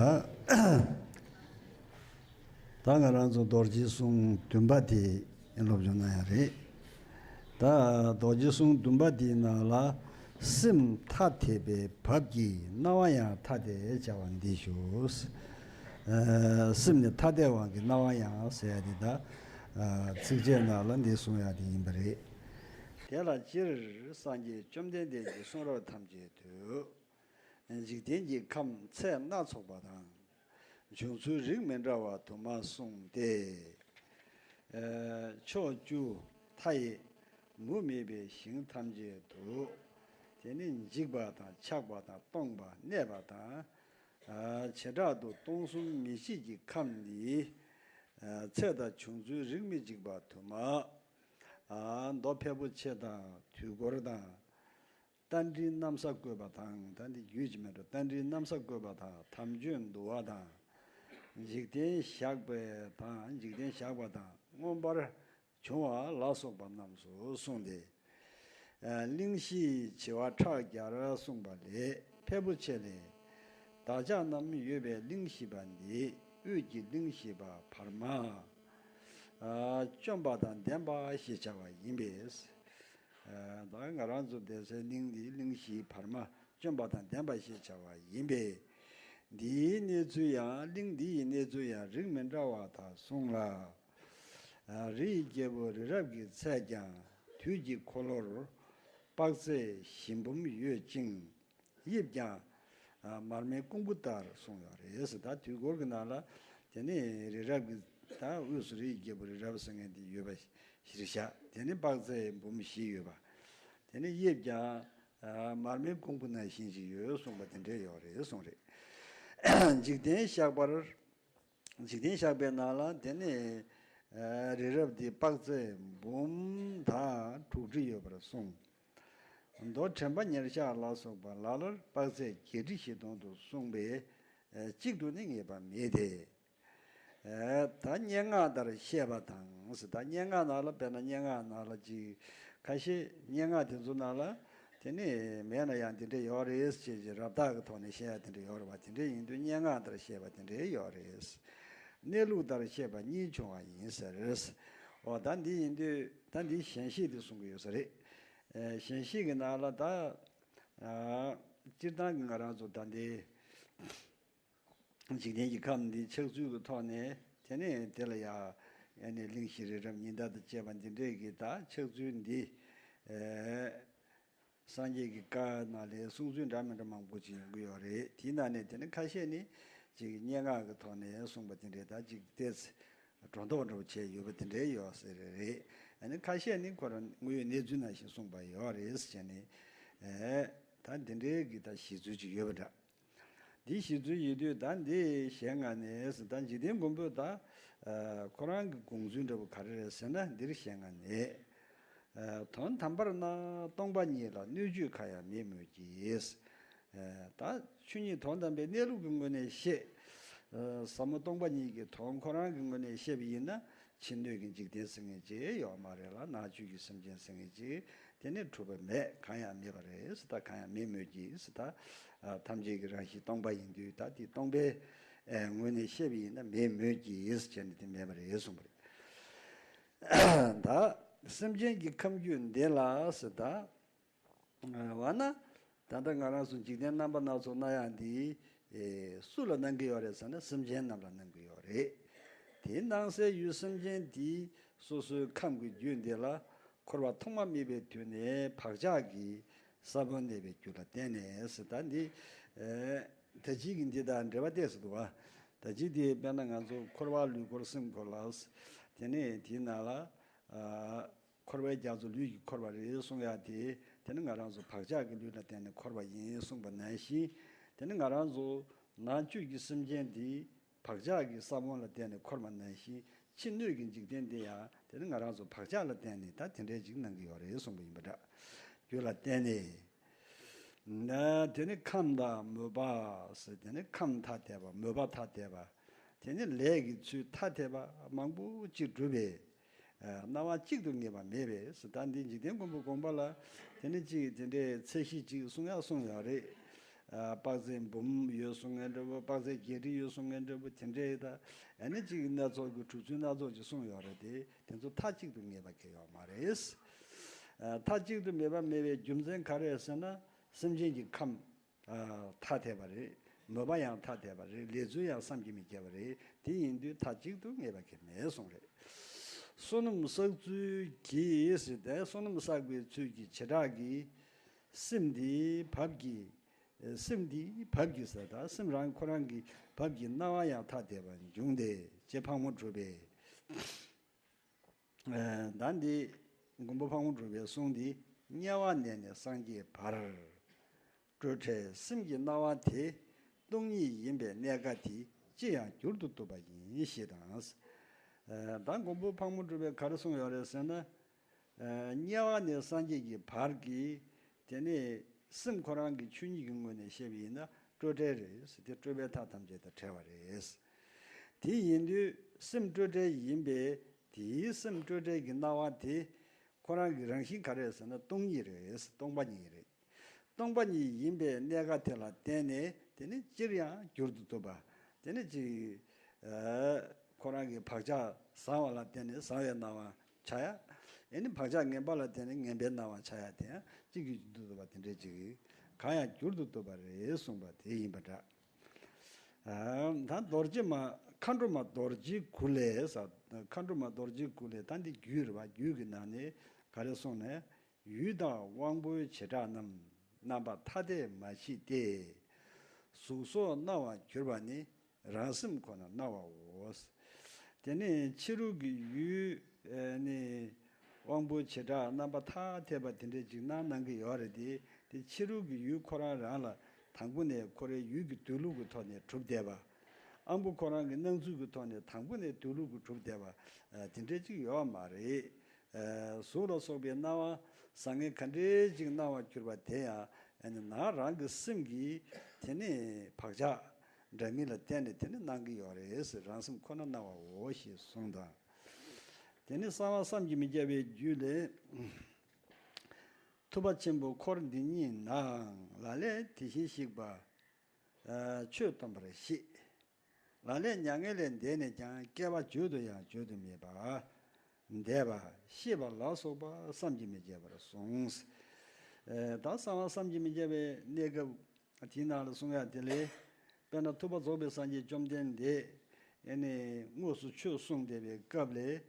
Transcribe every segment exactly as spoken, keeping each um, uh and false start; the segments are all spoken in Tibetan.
ད་ང་རང་ཚོ་རྡོ་རྗེ་གསུང་བདུན་པ་དེ་སློབ་སྦྱོང་གནང་ཡ་རེད། ད་རྡོ་རྗེ་གསུང་བདུན་པ་དེའི་ནང་ལ། སེམས་ཐ་དད་པའི་བབ་ཀྱིས་སྣང་བ་ཡང་ཐ་དད་བྱ་བ་འདི་ཞུ། ཨ། སེམས་ནི་ཐ་དད་དབང་གིས་སྣང་བ་ཡང་ཟེར་ཡ་དེ་ད། ཨ། ཚིགས་བཅད་ནང་ལ་འདི་གསུང་ཡ་དེ་ཡིན་པ་རེད། དེ་ལ་སྤྱིར་སངས་རྒྱས་བཅོམ་ལྡན་འདས་ཀྱི་གསུང་རབ་ཐམས་ཅད་དུ། འཇིག་རྟེན་གྱི་ཁམས་ཚད་སྣ་ཚོགས་པ་དང་། བྱུང་ཚུལ་རིགས་མི་འདྲ་བ་དུ་མ་གསུངས་ཏེ། ཨ། ཕྱོགས་བཅུ་མཐའ་ཡས་མུ་མེད་པའི་ཞིང་ཐམས་ཅད་དུ། དེ་ནི་འཇིག་པ་དང་ཆགས་པ་དང་སྟོང་པ་གནས་པ་དང་། ཨ། བྱེ་བྲག་ཏུ་སྟོང་གསུམ་མི་མཆེད་ཀྱི་ཁམས་འདི། ཨ། ཚད་དང་བྱུང་ཚུལ་རིགས་མི་འཇིག་པ་དུ་མ། ཨ། མདོ་ཕལ་པོ་ཆེ་དང་དུས་འཁོར་དང་། རྟ་མགྲིན་གནམ་ས་བཀོད་པ་དང་། ད་འདི་རྒྱུད་ཀྱི་མེད་འགྲོ། རྟ་མགྲིན་གནམ་ས་བཀོད་པ་དང་། དམ་ཆོས་འདུལ་བ་དང་། འཇིག་རྟེན་བཞག་པ་དང་། འཇིག་རྟེན་བཞག་པ་དང་། མངོན་པར་འབྱུང་བ་ལ་སོགས་པ་རྣམས་སུ་གསུངས་ཏེ། ཨ། གླེང་གཞི་བྱེ་བ་ཕྲག་བརྒྱར་གསུངས་པ་ལས། ཕལ་པོ་ཆེ་ལས། བདག་ཅག་རྣམས་ཡོད་པའི་གླེང་གཞི་པ་འདི་དབུས་ཀྱི་གླེང་གཞི་པ་བར་མ། ཨ། བཅོམ་པ་དང་ལྡན་པ་ཞེས་བྱ་བ་ཡིན་པས། ཨ། ད་ང་རང་ཚོ་བསྡད་སའི་གླིང་འདིའི་གླིང་བཞིའི་བར་མ་བཅོམ་པ་དང་ལྡན་པ་ཞེས་བྱ་བ་ཡིན་པས། འདིའི་གནས་ཚུལ་ཡང་། གླིང་འདི་ཡི་གནས་ཚུལ་ཡང་རིགས་མི་འདྲ་བ་དག་གསུངས་ལ། ཨ། རིའི་རྒྱལ་པོ་རི་རབ་ཀྱི་ཚད་ཀྱང་དུས་ཀྱི་འཁོར་ལོར་དཔག་ཚད་བཞི་འབུམ་ཡོད་ཅིང་། དབྱིབས་ཀྱང་། ཨ། མར་མེའི་ཀོང་བུ་ལྟར་གསུངས་ཡོད་རེད་ཟེར། ད་དུས་འཁོར་གྱི་ནང་ལ་དེ་ནས་རི་རབ་ཀྱི། ད་དབུས་སུ་རིའི་རྒྱལ་པོ་རི་རབ་ཟེར་མཁན་དེ་ཡོད་པ་གཞིར་བཞག་དེ་ནས་དཔག་ཚད་འབུམ་བཞི་ཡོད་པ། དེ་ནས་དབྱིབས་ཀྱང་། ཨ། མར་མེའི་ཀོང་བུ་ནང་བཞིན་ཅིག་ཡོད་གསུངས་པ་དེ་འདྲས་ཡོད་རེད་གསུངས་རེད། འཇིག་རྟེན་བཞག་པར། འཇིག་རྟེན་བཞག་པའི་ནང་ལ་དེ་ནས། ཨ། རི་རབ་འདི་དཔག་ཚད་འབུམ་དང་དྲུག་ཁྲི་ཡོད་པར་གསུངས། མདོ་དྲན་པ་ཉེར་བཞག་ལ་སོགས་པ་ལ་ལར་དཔག་ཚད་བརྒྱད་ཁྲི་བཞི་སྟོང་དུ་གསུངས་པས། ཨ། གཅིག་ཏུ་ནི་ངེས་པ་མེད་དེ། ཨ། ད་སྙན་ངག་ལྟར་བཤད་པ་དང་ཟེར། ད་སྙན་ངག་ནང་ལ། དཔེར་ན་སྙན་ངག་ནང་ལ་ཅིག་ཁ་ཤས་སྙན་ངག་དེ་ཚོ་ནང་ལ། དེ་ནས་མེད་ན་ཡང་དེ་འདྲ་ཡོད་རེད་ཅེས་ཀྱི་རབ་བཏགས་ཀྱི་ཐོག་ནས་བཤད་ཡ་དེ་འདྲ་ཡོད་རེད་བ། དེ་འདྲ་ཡིན་དུས་སྙན་ངག་ལྟར་བཤད་པ་དེ་འདྲ་ཡོད་རེད། གནས་ལུགས་ལྟར་བཤད་པ་གཉིས་བྱུང་བ་ཡིན་ཟེར། འོ། ད་འདི་ཡིན་དུས་ད་འདི་ཞལ་བཞེས་དེ་གསུང་གི་ཡོད་ས་རེད། ཨ། ཞལ་བཞེས་ཀྱི་ནང་ལ་ད། ཨ། སྤྱིར་བཏང་གི་ང་རང་ཚོ་ད་འདི་འཇིག་རྟེན་གྱི་ཁམས་འདི་ཆགས་ཚུལ་གྱི་ཐོག་ནས། དེ་ནས་དེ་ལ་ཡ། ཨ་ནི་གླིང་བཞི་རི་རབ་ཉི་ཟླ་དང་བཅས་པ་འདི་འདྲས་ཀྱི་ད་ཆགས་ཚུལ་འདི། ཨ། སངས་རྒྱས་ཀྱི་བཀའ་ནང་ལས་གསུང་ཚུལ་འདྲ་མི་འདྲ་མང་པོ་ཅིག་ཡོང་གི་ཡོད་རེད། དེའི་ནང་ནས་དེ་ནི་ཁ་ཤས་ནི་ཅིག་སྙན་ངག་གི་ཐོག་ནས་གསུངས་པ་དེ་འདྲས། ད་ཅིག་ཏོག་ཙམ་སྒྲོ་འདོགས་འདྲ་བོ་བྱས་ཡོད་པ་དེ་འདྲས་ཡོད་ས་རེད། ཨ་ནི་ཁ་ཤས་ནི་ཁོ་རང་དངོས་ཡོད་གནས་ཚུལ་ནང་བཞིན་གསུངས་པ་ཡོད་རེད་ཟེར་བྱས་ནས། ཨེ། ད་འདི་འདྲའི་གི་ད་བཞེད་ཚུལ་ཅིག་ཡོད་པ་འདྲ། འདི་བཞེད་ཚུལ་ཡིན་དུས་ད་འདི་ཞལ་སྔ་ནས་ཟེར། ད་འཇིག་རྟེན་མགོན་པོས་ད། ཨ། ཁོ་རང་གི་དགོངས་ཚུལ་འདྲ་བོ་ག་རེ་རེད་ཟེར་ན། འདིར་ཞལ་སྔ་ནས། ཨ། དོན་དམ་པར་ན་སྟོང་པ་ཉིད་ལ་སྣོད་བཅུད་གང་ཡང་མེད་མོད་ཀྱི། ཨ། ད་ཆོས་ཉིད་དོན་དམ་པའི་གནས་ལུགས་ཀྱི་ངོས་ནས་བཤད། ཨ། ཟབ་མོ་སྟོང་པ་ཉིད་ཀྱི་དོན་ཁོ་རང་གི་ངོས་ནས་བཤད་པ་ཡིན་ན། ཕྱི་སྣོད་ཀྱི་འཇིག་རྟེན་ཟེར་མཁན་ཅིག་ཡོད་མ་རེད་ལ། ནང་བཅུད་ཀྱི་སེམས་ཅན་ཟེར་མཁན་ཅིག་དེ་ནི་གྲུབ་པ་མེད། གང་ཡང་མེད་པ་རེད་ཟེར། ད་གང་ཡང་མེད་མོད་ཀྱི་ཟེར། ད། ཨ། ཐམས་ཅད་ཀྱི་རང་བཞིན་སྟོང་པ་ཡིན་དུས། ད་དེ་སྟོང་པའི། ཨ། ངོས་ནས་བཤད་པ་ཡིན་ན་མེད་མོད་ཀྱི་ཟེར་བྱས་ནས་དེ་མེད་པ་རེད་གསུངས་པ་རེད། ད་སེམས་ཅན་གྱི་ཁམས་རྒྱུད་འདི་ལ་ཟེར། ད། ཨ། བ་ན། ད་ལྟ་ང་རང་ཚོ་འཇིག་རྟེན་རྣམ་པ་སྣ་ཚོགས་སྣང་ཡག་འདི། ཨེ། སུ་ལ་སྣང་གི་ཡོད་རེད་ཟེར་ན། སེམས་ཅན་རྣམས་ལ་སྣང་གི་ཡོད་རེད། དེ་སྣང་སའི་ཡུལ་སེམས་ཅན་དེ་སོ་སོའི་ཁམས་ཀྱི་རྒྱུད་འདི་ལ། འཁོར་བ་ཐོག་མ་མེད་པའི་དུས་ནས་བག་ཆགས་ཀྱི་ས་བོན་གནས་པའི་རྒྱུ་ལ་བརྟེན་ནས་ཟེར། ད་འདི། ཨེ། ད་ཅིག་གི་འདི་དང་འབྲེལ་བ་ཏོག་ཙམ་འདུག་བ། ད་ཅིག་དེ་དཔེར་ན་ང་ཚོ་འཁོར་བ། ལུས་འཁོར་སེམས་འཁོར་ལ། དེ་ནས་དེའི་ནང་ལ། ཨ། འཁོར་བའི་རྒྱ་མཚོ་ལུས་ཀྱིས་འཁོར་བ་རེད་གསུང་ཡག་དེ། དེ་ནི་ང་རང་ཚོ་བག་ཆགས་ཀྱི་ལུས་ལ་བརྟེན་ནས་འཁོར་བ་ཡིན་གསུངས་པ་ནང་བཞིན། དེ་ནི་ང་རང་ཚོ་ནང་བཅུད་ཀྱི་སེམས་ཅན་དེ་བག་ཆགས་ཀྱི་ས་བོན་ལ་བརྟེན་ནས་འཁོར་བ་ནང་བཞིན། ཕྱི་སྣོད་ཀྱི་འཇིག་རྟེན་དེ་ཡང་དེ་ནི་ང་རང་ཚོ་བག་ཆགས་ལ་བརྟེན་ནས་ད་དེ་འདྲའི་ཅིག་སྣང་གི་ཡོད་རེད་གསུངས་པ་ཡིན་པ་འདྲ། རྒྱུ་ལ་བརྟེན་ནས། ན། དེ་ནི་ཁམས་དང་མོས་པ་ཟེར། དེ་ནི་ཁམས་ཐ་དད་པ། མོས་པ་ཐ་དད་པ། དེ་ནི་ལས་ཀྱི་ཚུལ་ཐ་དད་པ་མང་པོ་ཅིག་བསྒྲུབས་པས། ཨ། སྣང་བ་གཅིག་ཏུ་ངེས་པ་མེད་པས་ཟེར། ད་འདི་འཇིག་རྟེན་མགོན་པོའི་དགོངས་པ་ལ་དེ་ནི་ཅིག་དེ་འདྲའི་ཚད་གཞི་ཅིག་གསུང་ཡག་གསུངས་ཡོད་རེད། དཔག་ཚད་འབུམ་ཡོད་གསུང་མཁན་འདྲ་བོ། དཔག་ཚད་བརྒྱད་ཁྲི་ཡོད་གསུང་མཁན་འདྲ་བོ། དེ་འདྲའི་ད་ཨ་ནི་གཅིག་སྣ་ཚོགས་ཀྱི་གྲུབ་ཚུལ་སྣ་ཚོགས་ཀྱི་གསུངས་ཡོད་རེད་དེ། དེ་ཚོ་མཐའ་གཅིག་ཏུ་ངེས་པ་གལ་ཡོད་མ་རེད། མཐའ་གཅིག་ཏུ་མེད་པ་མེད་པའི་རྒྱུ་མཚན་ག་རེ་རེད་ཟེར་ན། སེམས་ཅན་གྱི་ཁམས་ཐ་དད་པ་རེད། མོས་པ་ཡང་ཐ་དད་པ་རེད། ལས་ཚུལ་ཡང་བསམ་གྱིས་མི་ཁྱབ་པ་རེད། དེ་ཡིན་དུས་མཐའ་གཅིག་ཏུ་ངེས་པ་གལ་མེད་གསུངས་རེད། བསོད་ནམས་བསགས་ཚུལ་གྱིས་ཟེར་ཏེ། བསོད་ནམས་བསགས་པའི་ཚུལ་གྱིས་བྱེ་བྲག་གི་སེམས་འདི་བབ་ཀྱི། སེམས་འདི་བབ་ཀྱི་ཟེར་ད། སེམས་རང་ཁོ་རང་གི་བབ་ཀྱི་སྣང་བ་ཡང་ཐ་དད་པ་འབྱུང་སྟེ། ཅེས་ཕག་མོ་གྲུ་པས། ད་འདི་མགོན་པོ་ཕག་མོ་གྲུ་པའི་གསུང་འདི། དམྱལ་བ་ནས་ནི་སངས་རྒྱས་བར། སྤྲོས་བྲལ་སེམས་ཀྱི་སྣང་བ་དེ། སྟོང་ཉིད་ཡིན་པས་གནས་འགའ་དེ། ཅི་ཡང་བསྒྱུར་དུ་བཏུབ་པ་ཡིན། ཞེས་དང་། ད་མགོན་པོ་ཕག་མོ་གྲུ་པས་ག་རེ་གསུངས་ཡོད་རེད་ཟེར་ན། དམྱལ་བ་ནས་སངས་རྒྱས་ཀྱི་བར་གྱི། དེ་ནས་སེམས་ཁོ་རང་གི་ཆོས་ཉིད་ཀྱི་ངོས་ནས་བཤད་པ་ཡིན་ན་སྤྲོས་བྲལ་རེད་ཟེར་ཏེ། སྤྲོས་པའི་མཐའ་ཐམས་ཅད་དང་བྲལ་བ་རེད། དེ་ཡིན་དུས་སེམས་སྤྲོས་བྲལ་ཡིན་པས། དེའི་སེམས་སྤྲོས་བྲལ་གྱི་སྣང་བ་དེ་ཁོ་རང་གི་རང་བཞིན་ག་རེ་རེད་ཟེར་ན། སྟོང་ཉིད་རེད། སྟོང་པ་ཉིད་རེད། སྟོང་པ་ཉིད་ཡིན་པའི་གནད་འགག་དེ་ལ་བརྟེན་ནས། དེ་ནི་ཅིར་ཡང་བསྒྱུར་དུ་བཏུབ་པ། དེ་ནི་ཅིག་ཁོ་རང་གི་བག་ཆགས་བཟང་བ་ལ་བརྟེན་ནས་བཟང་བའི་སྣང་བ་འཆར་ཡ། ཨེ་ནི་བག་ཆགས་ངན་པ་ལ་བརྟེན་ནས་ངན་པའི་སྣང་བ་འཆར་ཡ། དེ་ཡང་ཅིག་བསྒྱུར་དུ་བཏུབ་པ་དེ་འདྲས་ཅིག་གང་ཡང་བསྒྱུར་དུ་བཏུབ་པ་རེད་གསུངས་པ་དེ་ཡིན་པ་འདྲ། ད་རྡོ་རྗེ་མ། མཁའ་འགྲོ་མ་རྡོ་རྗེའི་གུ་ལས་ཟེར། མཁའ་འགྲོ་མ་རྡོ་རྗེའི་གུ་ལས། ད་འདི་རྒྱུད་རེད་བ། རྒྱུད་ཀྱི་ནང་ནས་ག་རེ་གསུངས་ནས། ཡུལ་དང་དབང་པོའི་བྱེ་བྲག་རྣམས། རྣམ་པ་ཐ་དད་མ་མཆིས་ཏེ། གཟུགས་སོགས་སྣང་བར་གྱུར་པ་ནི། རང་སེམས་ཁོ་ན་སྣང་བའོ། དེ་ནས་ཕྱི་རོལ་གྱི་ཡུལ་ནི་དབང་པོའི་བྱེ་བྲག་རྣམ་པ་ཐ་དད་པ་དེ་འདྲས་ཅིག་སྣང་སྣང་གི་ཡོད་རེད་དེ། དེ་ཕྱི་རོལ་གྱི་ཡུལ་ཁོ་རང་རང་ལ་དང་པོ་ནས་ཁོ་རའི་ཡུལ་གྱི་སྡོད་ལུགས་ཀྱི་ཐོག་ནས་གྲུབ་བསྡད་པ། དབང་པོ་ཁོ་རང་གི་སྣང་ཚུལ་གྱི་ཐོག་ནས་དང་པོ་ནས་སྡོད་ལུགས་ཀྱི་གྲུབ་བསྡད་པ་དེ་འདྲས་ཅིག་ཡོད་མ་རེད། གཟུགས་ལ་སོགས་པའི་སྣང་བ་བཟང་ངན་ག་འདྲའི་ཅིག་སྣང་བར་གྱུར་པ་དེ་ཡང་ནི་ནང་རང་གི་སེམས་ཀྱི་དེ་ནི་བག་ཆགས་འདྲ་མིན་ལ་བརྟེན་ནས་དེ་ནི་སྣང་གི་ཡོད་རེད་ཟེར། རང་སེམས་ཁོ་ན་སྣང་བའོ་ཞེས་གསུངས་དང་། དེ་ནི་གསང་བ་བསམ་གྱིས་མི་ཁྱབ་པའི་རྒྱུད་ལས། ཐུབ་པ་ཆེན་པོ་འཁོར་འདི་ཉིད་ནའང་། ལ་ལས་དེ་བཞིན་གཤེགས་པ་ཆོས་སྟོན་པར་བཤད། ལ་ལས་མྱ་ངན་ལས་འདས་ནས་ཀྱང་། བསྐལ་པ་བརྗོད་དུ་ཡང་བརྗོད་དུ་མེད་པ། འདས་པ་ཤེས་པ་ལ་སོགས་པ་བསམ་གྱིས་མི་ཁྱབ་པར་གསུངས། ད་གསང་བ་བསམ་གྱིས་མི་ཁྱབ་པའི་གནས་སྐབས་དེའི་ནང་ལ་གསུང་ཡ་དེ་ལས། དཔེར་ན་ཐུབ་པ་རྫོགས་པའི་སངས་རྒྱས་བཅོམ་ལྡན་འདས་ཨེ་ནི་དངོས་སུ་ཆོས་གསུངས་བསྡད་པའི་སྐབས་ལས།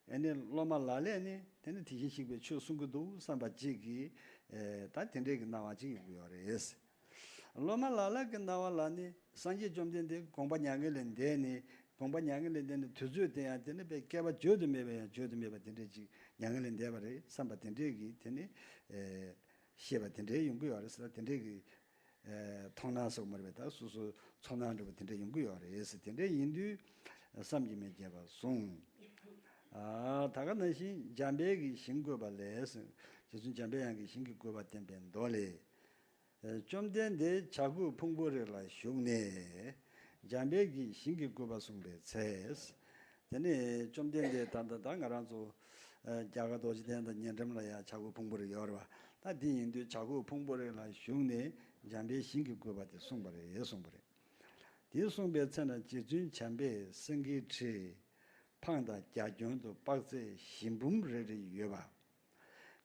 ཨེ་ནི་སློབ་མ་ལ་ལས་ནི་དེ་ནི་དེ་བཞིན་གཤེགས་པའི་ཆོས་གསུང་གི་འདུག་བསམ་པ་གཅིག་གིས་ད་དེ་འདྲའི་གི་སྣང་བ་གཅིག་ཡོང་གི་ཡོད་རེད། སློབ་མ་ལ་ལ་གི་སྣང་བ་ལ་ནི་སངས་རྒྱས་བཅོམ་ལྡན་འདས་དགོངས་པ་མྱ་ངན་ལས་འདས་ནས། དགོངས་པ་མྱ་ངན་ལས་འདས་ནས་དུས་ཚོད་དེ་ཡང་དེ་ནི་དཔེ་བསྐལ་པ་བརྗོད་དུ་མེད་པ་ཡང་བརྗོད་དུ་མེད་པ་དེ་འདྲས་ཅིག་མྱ་ངན་ལས་འདས་པ་རེད་བསམ་པ་དེ་འདྲས་ཀྱི་དེ་ནི་ཤེས་པ་དེ་འདྲས་ཡོང་གི་ཡོད་རེད་ཟེར། དེ་འདྲས་ཀྱི་མཐོང་སྣང་སོགས་མ་རེད་པས། ད་སོ་སོ་ཚོར་སྣང་འདྲ་པོ་དེ་འདྲས་ཡོང་གི་ཡོད་རེད་ཟེར། དེ་འདྲས་ཡིན་དུས་བསམ་གྱིས་མི་ཁྱབ་པ་གསུངས། ད་ག་ནང་བཞིན་འཇམ་དཔལ་གྱི་ཞིང་བཀོད་པ་ལས། རྗེ་བཙུན་འཇམ་དཔལ་དབྱངས་ཀྱི་ཞིང་གི་བཀོད་པ་བསྟན་པའི་མདོ་ལས། བཅོམ་ལྡན་འདས་བྱ་རྒོད་ཕུང་པོའི་རི་ལ་བཞུགས་ནས། འཇམ་དཔལ་གྱི་ཞིང་གི་བཀོད་པ་གསུངས་པའི་ཚེ། དེ་ནས་བཅོམ་ལྡན་འདས་ད་ལྟ་ད་ང་རང་ཚོ་རྒྱ་གར་རྡོ་རྗེ་གདན་དང་ཉེ་འགྲམ་ལ་ཡང་བྱ་རྒོད་ཕུང་པོའི་རི་ཡོད་རེད་བ། ད་དེ་ཡིན་དུས་བྱ་རྒོད་ཕུང་པོའི་རི་ལ་བཞུགས་ནས་འཇམ་དཔལ་ཞིང་གི་བཀོད་པ་དེ་གསུངས་པ་རེད་གསུངས་པ་རེད། དེ་གསུངས་པའི་ཚེ་ན་རྗེ་བཙུན་བྱམས་པས་སེང་གེའི་ཁྲི་འཕང་དང་རྒྱ་ཁྱོན་དུ་དཔག་ཚད་བཞི་འབུམ་རེ་རེ་ཡོད་པ།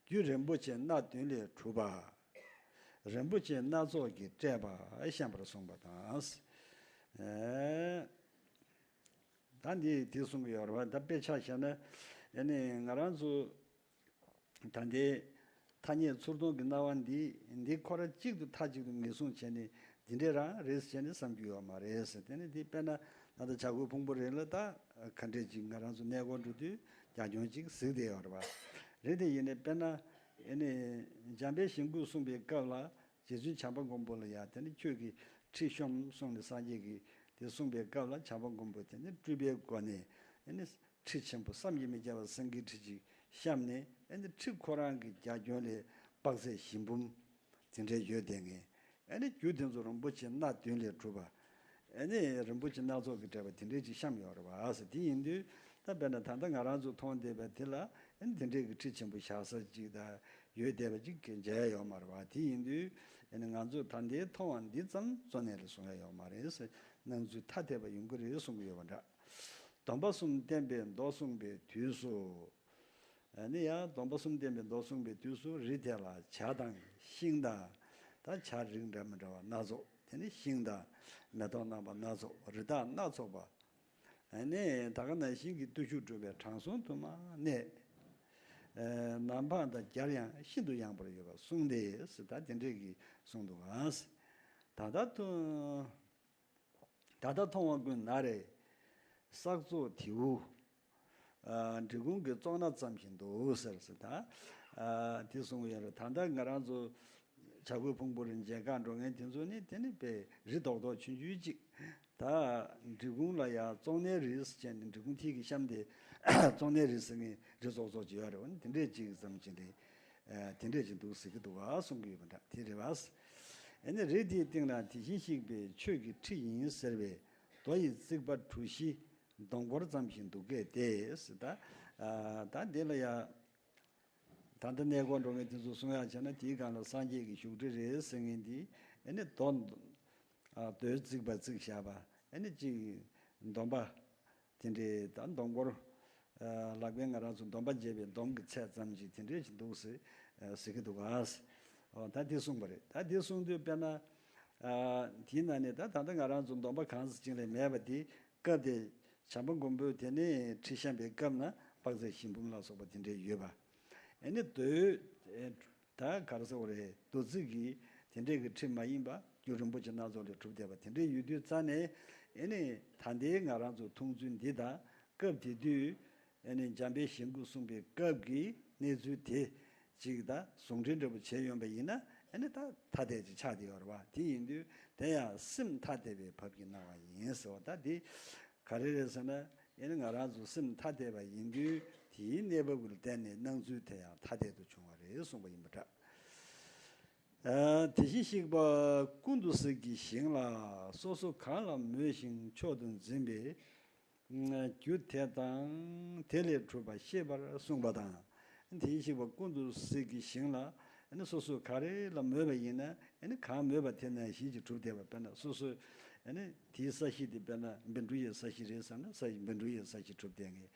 རྒྱུ་རིན་པོ་ཆེ་སྣ་བདུན་ལས་གྲུབ་པ། རིན་པོ་ཆེ་སྣ་ཚོགས་ཀྱིས་སྤྲས་པ་བཤམས་པར་གསུངས་པ་དང་། ཨེ། ད་འདི་དེ་གསུང་གི་ཡོད་རེད་བ། ད་དཔེ་ཆ་བཞག་ན་ཨེ་ནི་ང་རང་ཚོ་ད་ལྟའི་ཐ་སྙད་ཚུར་མཐོང་གི་སྣང་བ་འདི་འདི་ཁོ་རང་གཅིག་ཏུ་མཐའ་གཅིག་ཏུ་ངེས་བཟུང་བྱས་ནས་འདི་འདྲས་རང་རེད་ཟེར་ནས་བསམ་རྒྱུ་ཡོད་མ་རེད་ཟེར། དེ་ནི་འདི་དཔེར་ན་ད་ལྟ་བྱ་རྒོད་ཕུང་པོའི་རི་ལ་ད་ག་འདྲས་ཅིག་ང་རང་ཚོ་གནས་སྐོར་འགྲོ་དུས་རྒྱ་ཁྱོན་ཅིག་གཟིགས་བསྡད་ཡོད་རེད་བ། རེད་དེ་ཡིན་ནའི་དཔེར་ན་ཨེ་ནི་འཇམ་དཔལ་ཞིང་བཀོད་གསུངས་པའི་སྐབས་ལ། རྗེ་བཙུན་བྱམས་པ་མགོན་པོ་ལ་ཡང་དེ་ནི་ཁྱོད་ཀྱིས་ཁྲི་ཤོམས་གསུངས་ནས་སངས་རྒྱས་ཀྱིས་དེ་གསུངས་པའི་སྐབས་ལ་བྱམས་པ་མགོན་པོས་དེ་ནི་སྤྲུལ་པའི་སྒོ་ནས་ཨེ་ནི་ཁྲི་ཆེན་པོ་བསམ་གྱིས་མི་ཁྱབ་པ་སེང་གེའི་ཁྲི་ཅིག་བཤམས་ནས། ཨེ་ནི་ཁྲི་ཁོ་རང་གི་རྒྱ་ཁྱོན་ལས་དཔག་ཚད་བཞི་འབུམ་དེ་འདྲའི་ཡོད་བསྡད་མཁན། ཨེ་ནི་རྒྱུ་དེ་ཚོ་རིན་པོ་ཆེ་སྣ་བདུན་ལས་གྲུབ་པ། ཨེ་ནི་རིན་པོ་ཆེ་སྣ་ཚོགས་ཀྱིས་སྤྲས་པ་དེ་འདྲའི་ཅིག་བཤམས་ཡོད་རེད་བ་ཟེར། དེ་ཡིན་དུས་ད་དཔེར་ན་ད་ལྟ་ང་རང་ཚོ་མཐོང་བསྡད་པ་དེ་ལ་ཨེ་ནི་དེ་འདྲའི་གི་ཁྲི་ཆེན་པོ་བཞག་ས་ཅིག་ད་ཡོད་བསྡད་པ་ཅིག་མཇལ་ཡོད་མ་རེད་བ། དེ་ཡིན་དུས་ ཨ་ནི་ང་ཚོས་ད་ལྟའི་མཐོང་བ་འདི་ཙམ་གཙོ་གནད་ལ་བཟུང་ཡ་ཡོད་མ་རེད་ཟེར། སྣང་ཚུལ་ཐ་དད་པ་ཡོང་གི་རེད་གསུང་གི་ཡོད་པ་འདྲ། སྡོམ་པ་གསུམ་བསྟན་པའི་མདོ་གསུངས་པའི་དུས་སུ། ཨ་ནི་ཡང་སྡོམ་པ་གསུམ་བསྟན་པའི་མདོ་གསུངས་པའི་དུས་སུ། རི་དེ་ལ་བྱ་དང་ཤིང་དང་། ད་བྱ་རིགས་འདྲ་མི་འདྲ་བ་སྣ་ཚོགས། དེ་ནི་ཤིང་དང་མེ་ཏོག་རྣམ་པ་སྣ་ཚོགས། རི་དྭགས་སྣ་ཚོགས་པ། ཨ་ནི་ད་ག་ནང་བཞིན་གྱི་བརྟུལ་ཞུགས་སྒྲུབ་པའི་དྲང་སྲོང་དུ་མ་གནས། ཨ་ནམ་འཕང་དང་རྒྱར་ཡང་ཤིན་ཏུ་ཡངས་པར་ཡོད་པ་གསུངས་ཏེ་ཟེར། ད་དེ་འདྲས་ཀྱི་གསུངས་འདུག་ག། ད་ལྟ་དུ། ད་ལྟ་མཐོང་བ་ཀུན་ན་རེ། བསགས་ཚོགས་དེའུ། ཨ་འབྲི་གུང་གི་ཙོག་ན་ཙམ་ཞིག་འདུག་ཟེར་ཟེར། ད་ཨ་དེ་གསུང་གི་ཡོད་རེད། ད་ལྟ་ང་རང་ཚོ་བྱ་རྒོད་ཕུང་པོ་རི་མཇལ་ཁ་འགྲོ་མཁན་དེ་ཚོ་ནི་དེ་ནི་དཔེ་རི་རྡོག་རྡོག་ཆུང་ཆུང་ཅིག། ད་འབྲི་གུང་ལ་ཡ་ཙོག་ནའི་རི་ཟེར་བྱས་ནས། འབྲི་གུང་མཐིལ་གྱི་གཤམ་དེ་ཙོག་ནའི་རི་ཟེར་མཁན་རི་ཙོག་ཙོག་ཅིག་ཡོད་རེད། འོ་ན་དེ་འདྲས་ཅིག་ཙམ་ཅིག་རེད། ཨ་དེ་འདྲས་ཅིག་འདུག་ཟེར་གྱི་འདུག་ག། གསུང་གི་ཡོད་པ་འདྲ། དེ་རེད་བ། ཨ་ནི་རི་དེའི་སྟེང་ན་དེ་བཞིན་གཤེགས་པའི་ཆོས་ཀྱི་ཁྲི་ཡིན་ཟེར་བའི་རྡོ་ཡི་རྩིག་པ་གྲུ་བཞི་སྡོང་འཁོར་ཙམ་ཞིག་འདུག་གས་ཏེ་ཟེར། ད་ཨ་ད་འདི་ལ་ཡ་ད་ལྟ་གནས་སྐོར་འགྲོ་མཁན་དེ་ཚོ་གསུང་ཡག་བྱས་ན། དེའི་སྒང་ལ་སངས་རྒྱས་ཀྱི་བཞུགས་ཁྲི་རེད་ཟེར་མཁན་འདི། ཨ་ནི་རྡོ་ཨ་རྡོའི་རྩིག་པ་བརྩིགས་བཞག་པ། ཨ་ནི་གཅིག་སྡོམ་པ། དེ་འདྲའི་ད་སྡོང་འཁོར། ཨ་ལག་པས་ང་རང་ཚོ་སྡོམ་པ་འཇལ་བའི་སྡོམ་གྱི་ཚད་ཙམ་ཞིག་དེ་འདྲའི་ཞིག་འདུག་ཟེར། ཨ་ཟེར་གྱི་འདུག་ག། ཨོ་ད་དེ་གསུངས་པ་རེད། ད་དེ་གསུངས་དུས་དཔེར་ན། ཨ་དེའི་ནང་ནས་ད་ད་ལྟ་ང་རང་ཚོ་སྡོམ་པ་གང་ཟག་ཅིག་ལས་མེད་པ་དེ། སྐབས་དེ་བྱམས་པ་མགོན་པོས་དེ་ནས་ཁྲི་བཤམས་པའི་སྐབས་ན་དཔག་ཚད་བཞི་འབུམ་ལ་སོགས་པ་དེ་འདྲའི་ཡོད་པ། ཨ་ནི་རྡོའི་ཨེ་ད་ག་རེ་ཟེར་དགོས་རེད། རྡོ་རྩིག་གི་དེ་འདྲས་ཀྱི་ཁྲི་མ་ཡིན་པ། རྒྱུ་རིན་པོ་ཆེ་སྣ་ཚོགས་ལས་གྲུབ་བསྡད་པ་དེ་འདྲས་ཡོད་དུས་ཙ་ནས། ཨ་ནི་ད་ལྟའི་ང་རང་ཚོ་མཐོང་ཚུལ་འདི་དང་། སྐབས་དེ་དུས་ཨ་ནི་འཇམ་དཔལ་ཞལ་དགུ་གསུངས་པའི་སྐབས་ཀྱི་གནས་ཚུལ་དེ་ཅིག་ད་ཟུང་འབྲེལ་འདྲ་པོ་བྱས་ཡོང་པ་ཡིན་ན། ཨ་ནི་ད་ཐ་དད་ཅིག་ཆགས་བསྡད་ཡོད་རེད་བ། དེ་ཡིན་དུས་དེ་ཡང་སེམས་ཐ་དད་པའི་བབ་ཀྱིས་སྣང་བ་ཡིན་ཟེར་བ། ད་འདི་ག་རེ་རེད་ཟེར་ན། ཨ་ནི་ང་རང་ཚོ་སེམས་ཐ་དད་པ་ཡིན་དུས། དེའི་གནས་བབ་ལ་བརྟེན་ནས་སྣང་ཚུལ་དེ་ཡང་ཐ་དད་དུ་བྱུང་བ་རེད་གསུངས་པ་ཡིན་པ་འདྲ། ཨ་དེ་བཞིན་གཤེགས་པ་ཀུན་ཏུ་བཟང་གི་ཞིང་ལ། སོ་སོ་གང་ལ་མོས་ཤིང་མཆོག་ཏུ་འཛིན་པའི་རྒྱུ་དེ་དང་དེ་ལས་གྲུབ་པ་ཤེས་པར་གསུངས་པ་དང་། དེ་བཞིན་གཤེགས་པ་ཀུན་ཏུ་བཟང་གི་ཞིང་ལ། ཨ་ནི་སོ་སོ་ག་རེ་ལ་མོས་པ་ཡིན་ན། ཨ་ནི་གང་མོས་པ་དེ་ནང་བཞིན་གྱིས་གྲུབ་བསྡད་པ། དཔེར་ན་སོ་སོ་ཨ་ནི་དེའི་ས་གཞི་དེ་དཔེར་ན་བཻ་ཌཱུརྱའི་ས་གཞི་རེད་བསམ་ན། ས་གཞི་བཻ་ཌཱུརྱའི་ས་གཞི་གྲུབ་བསྡད་མཁན།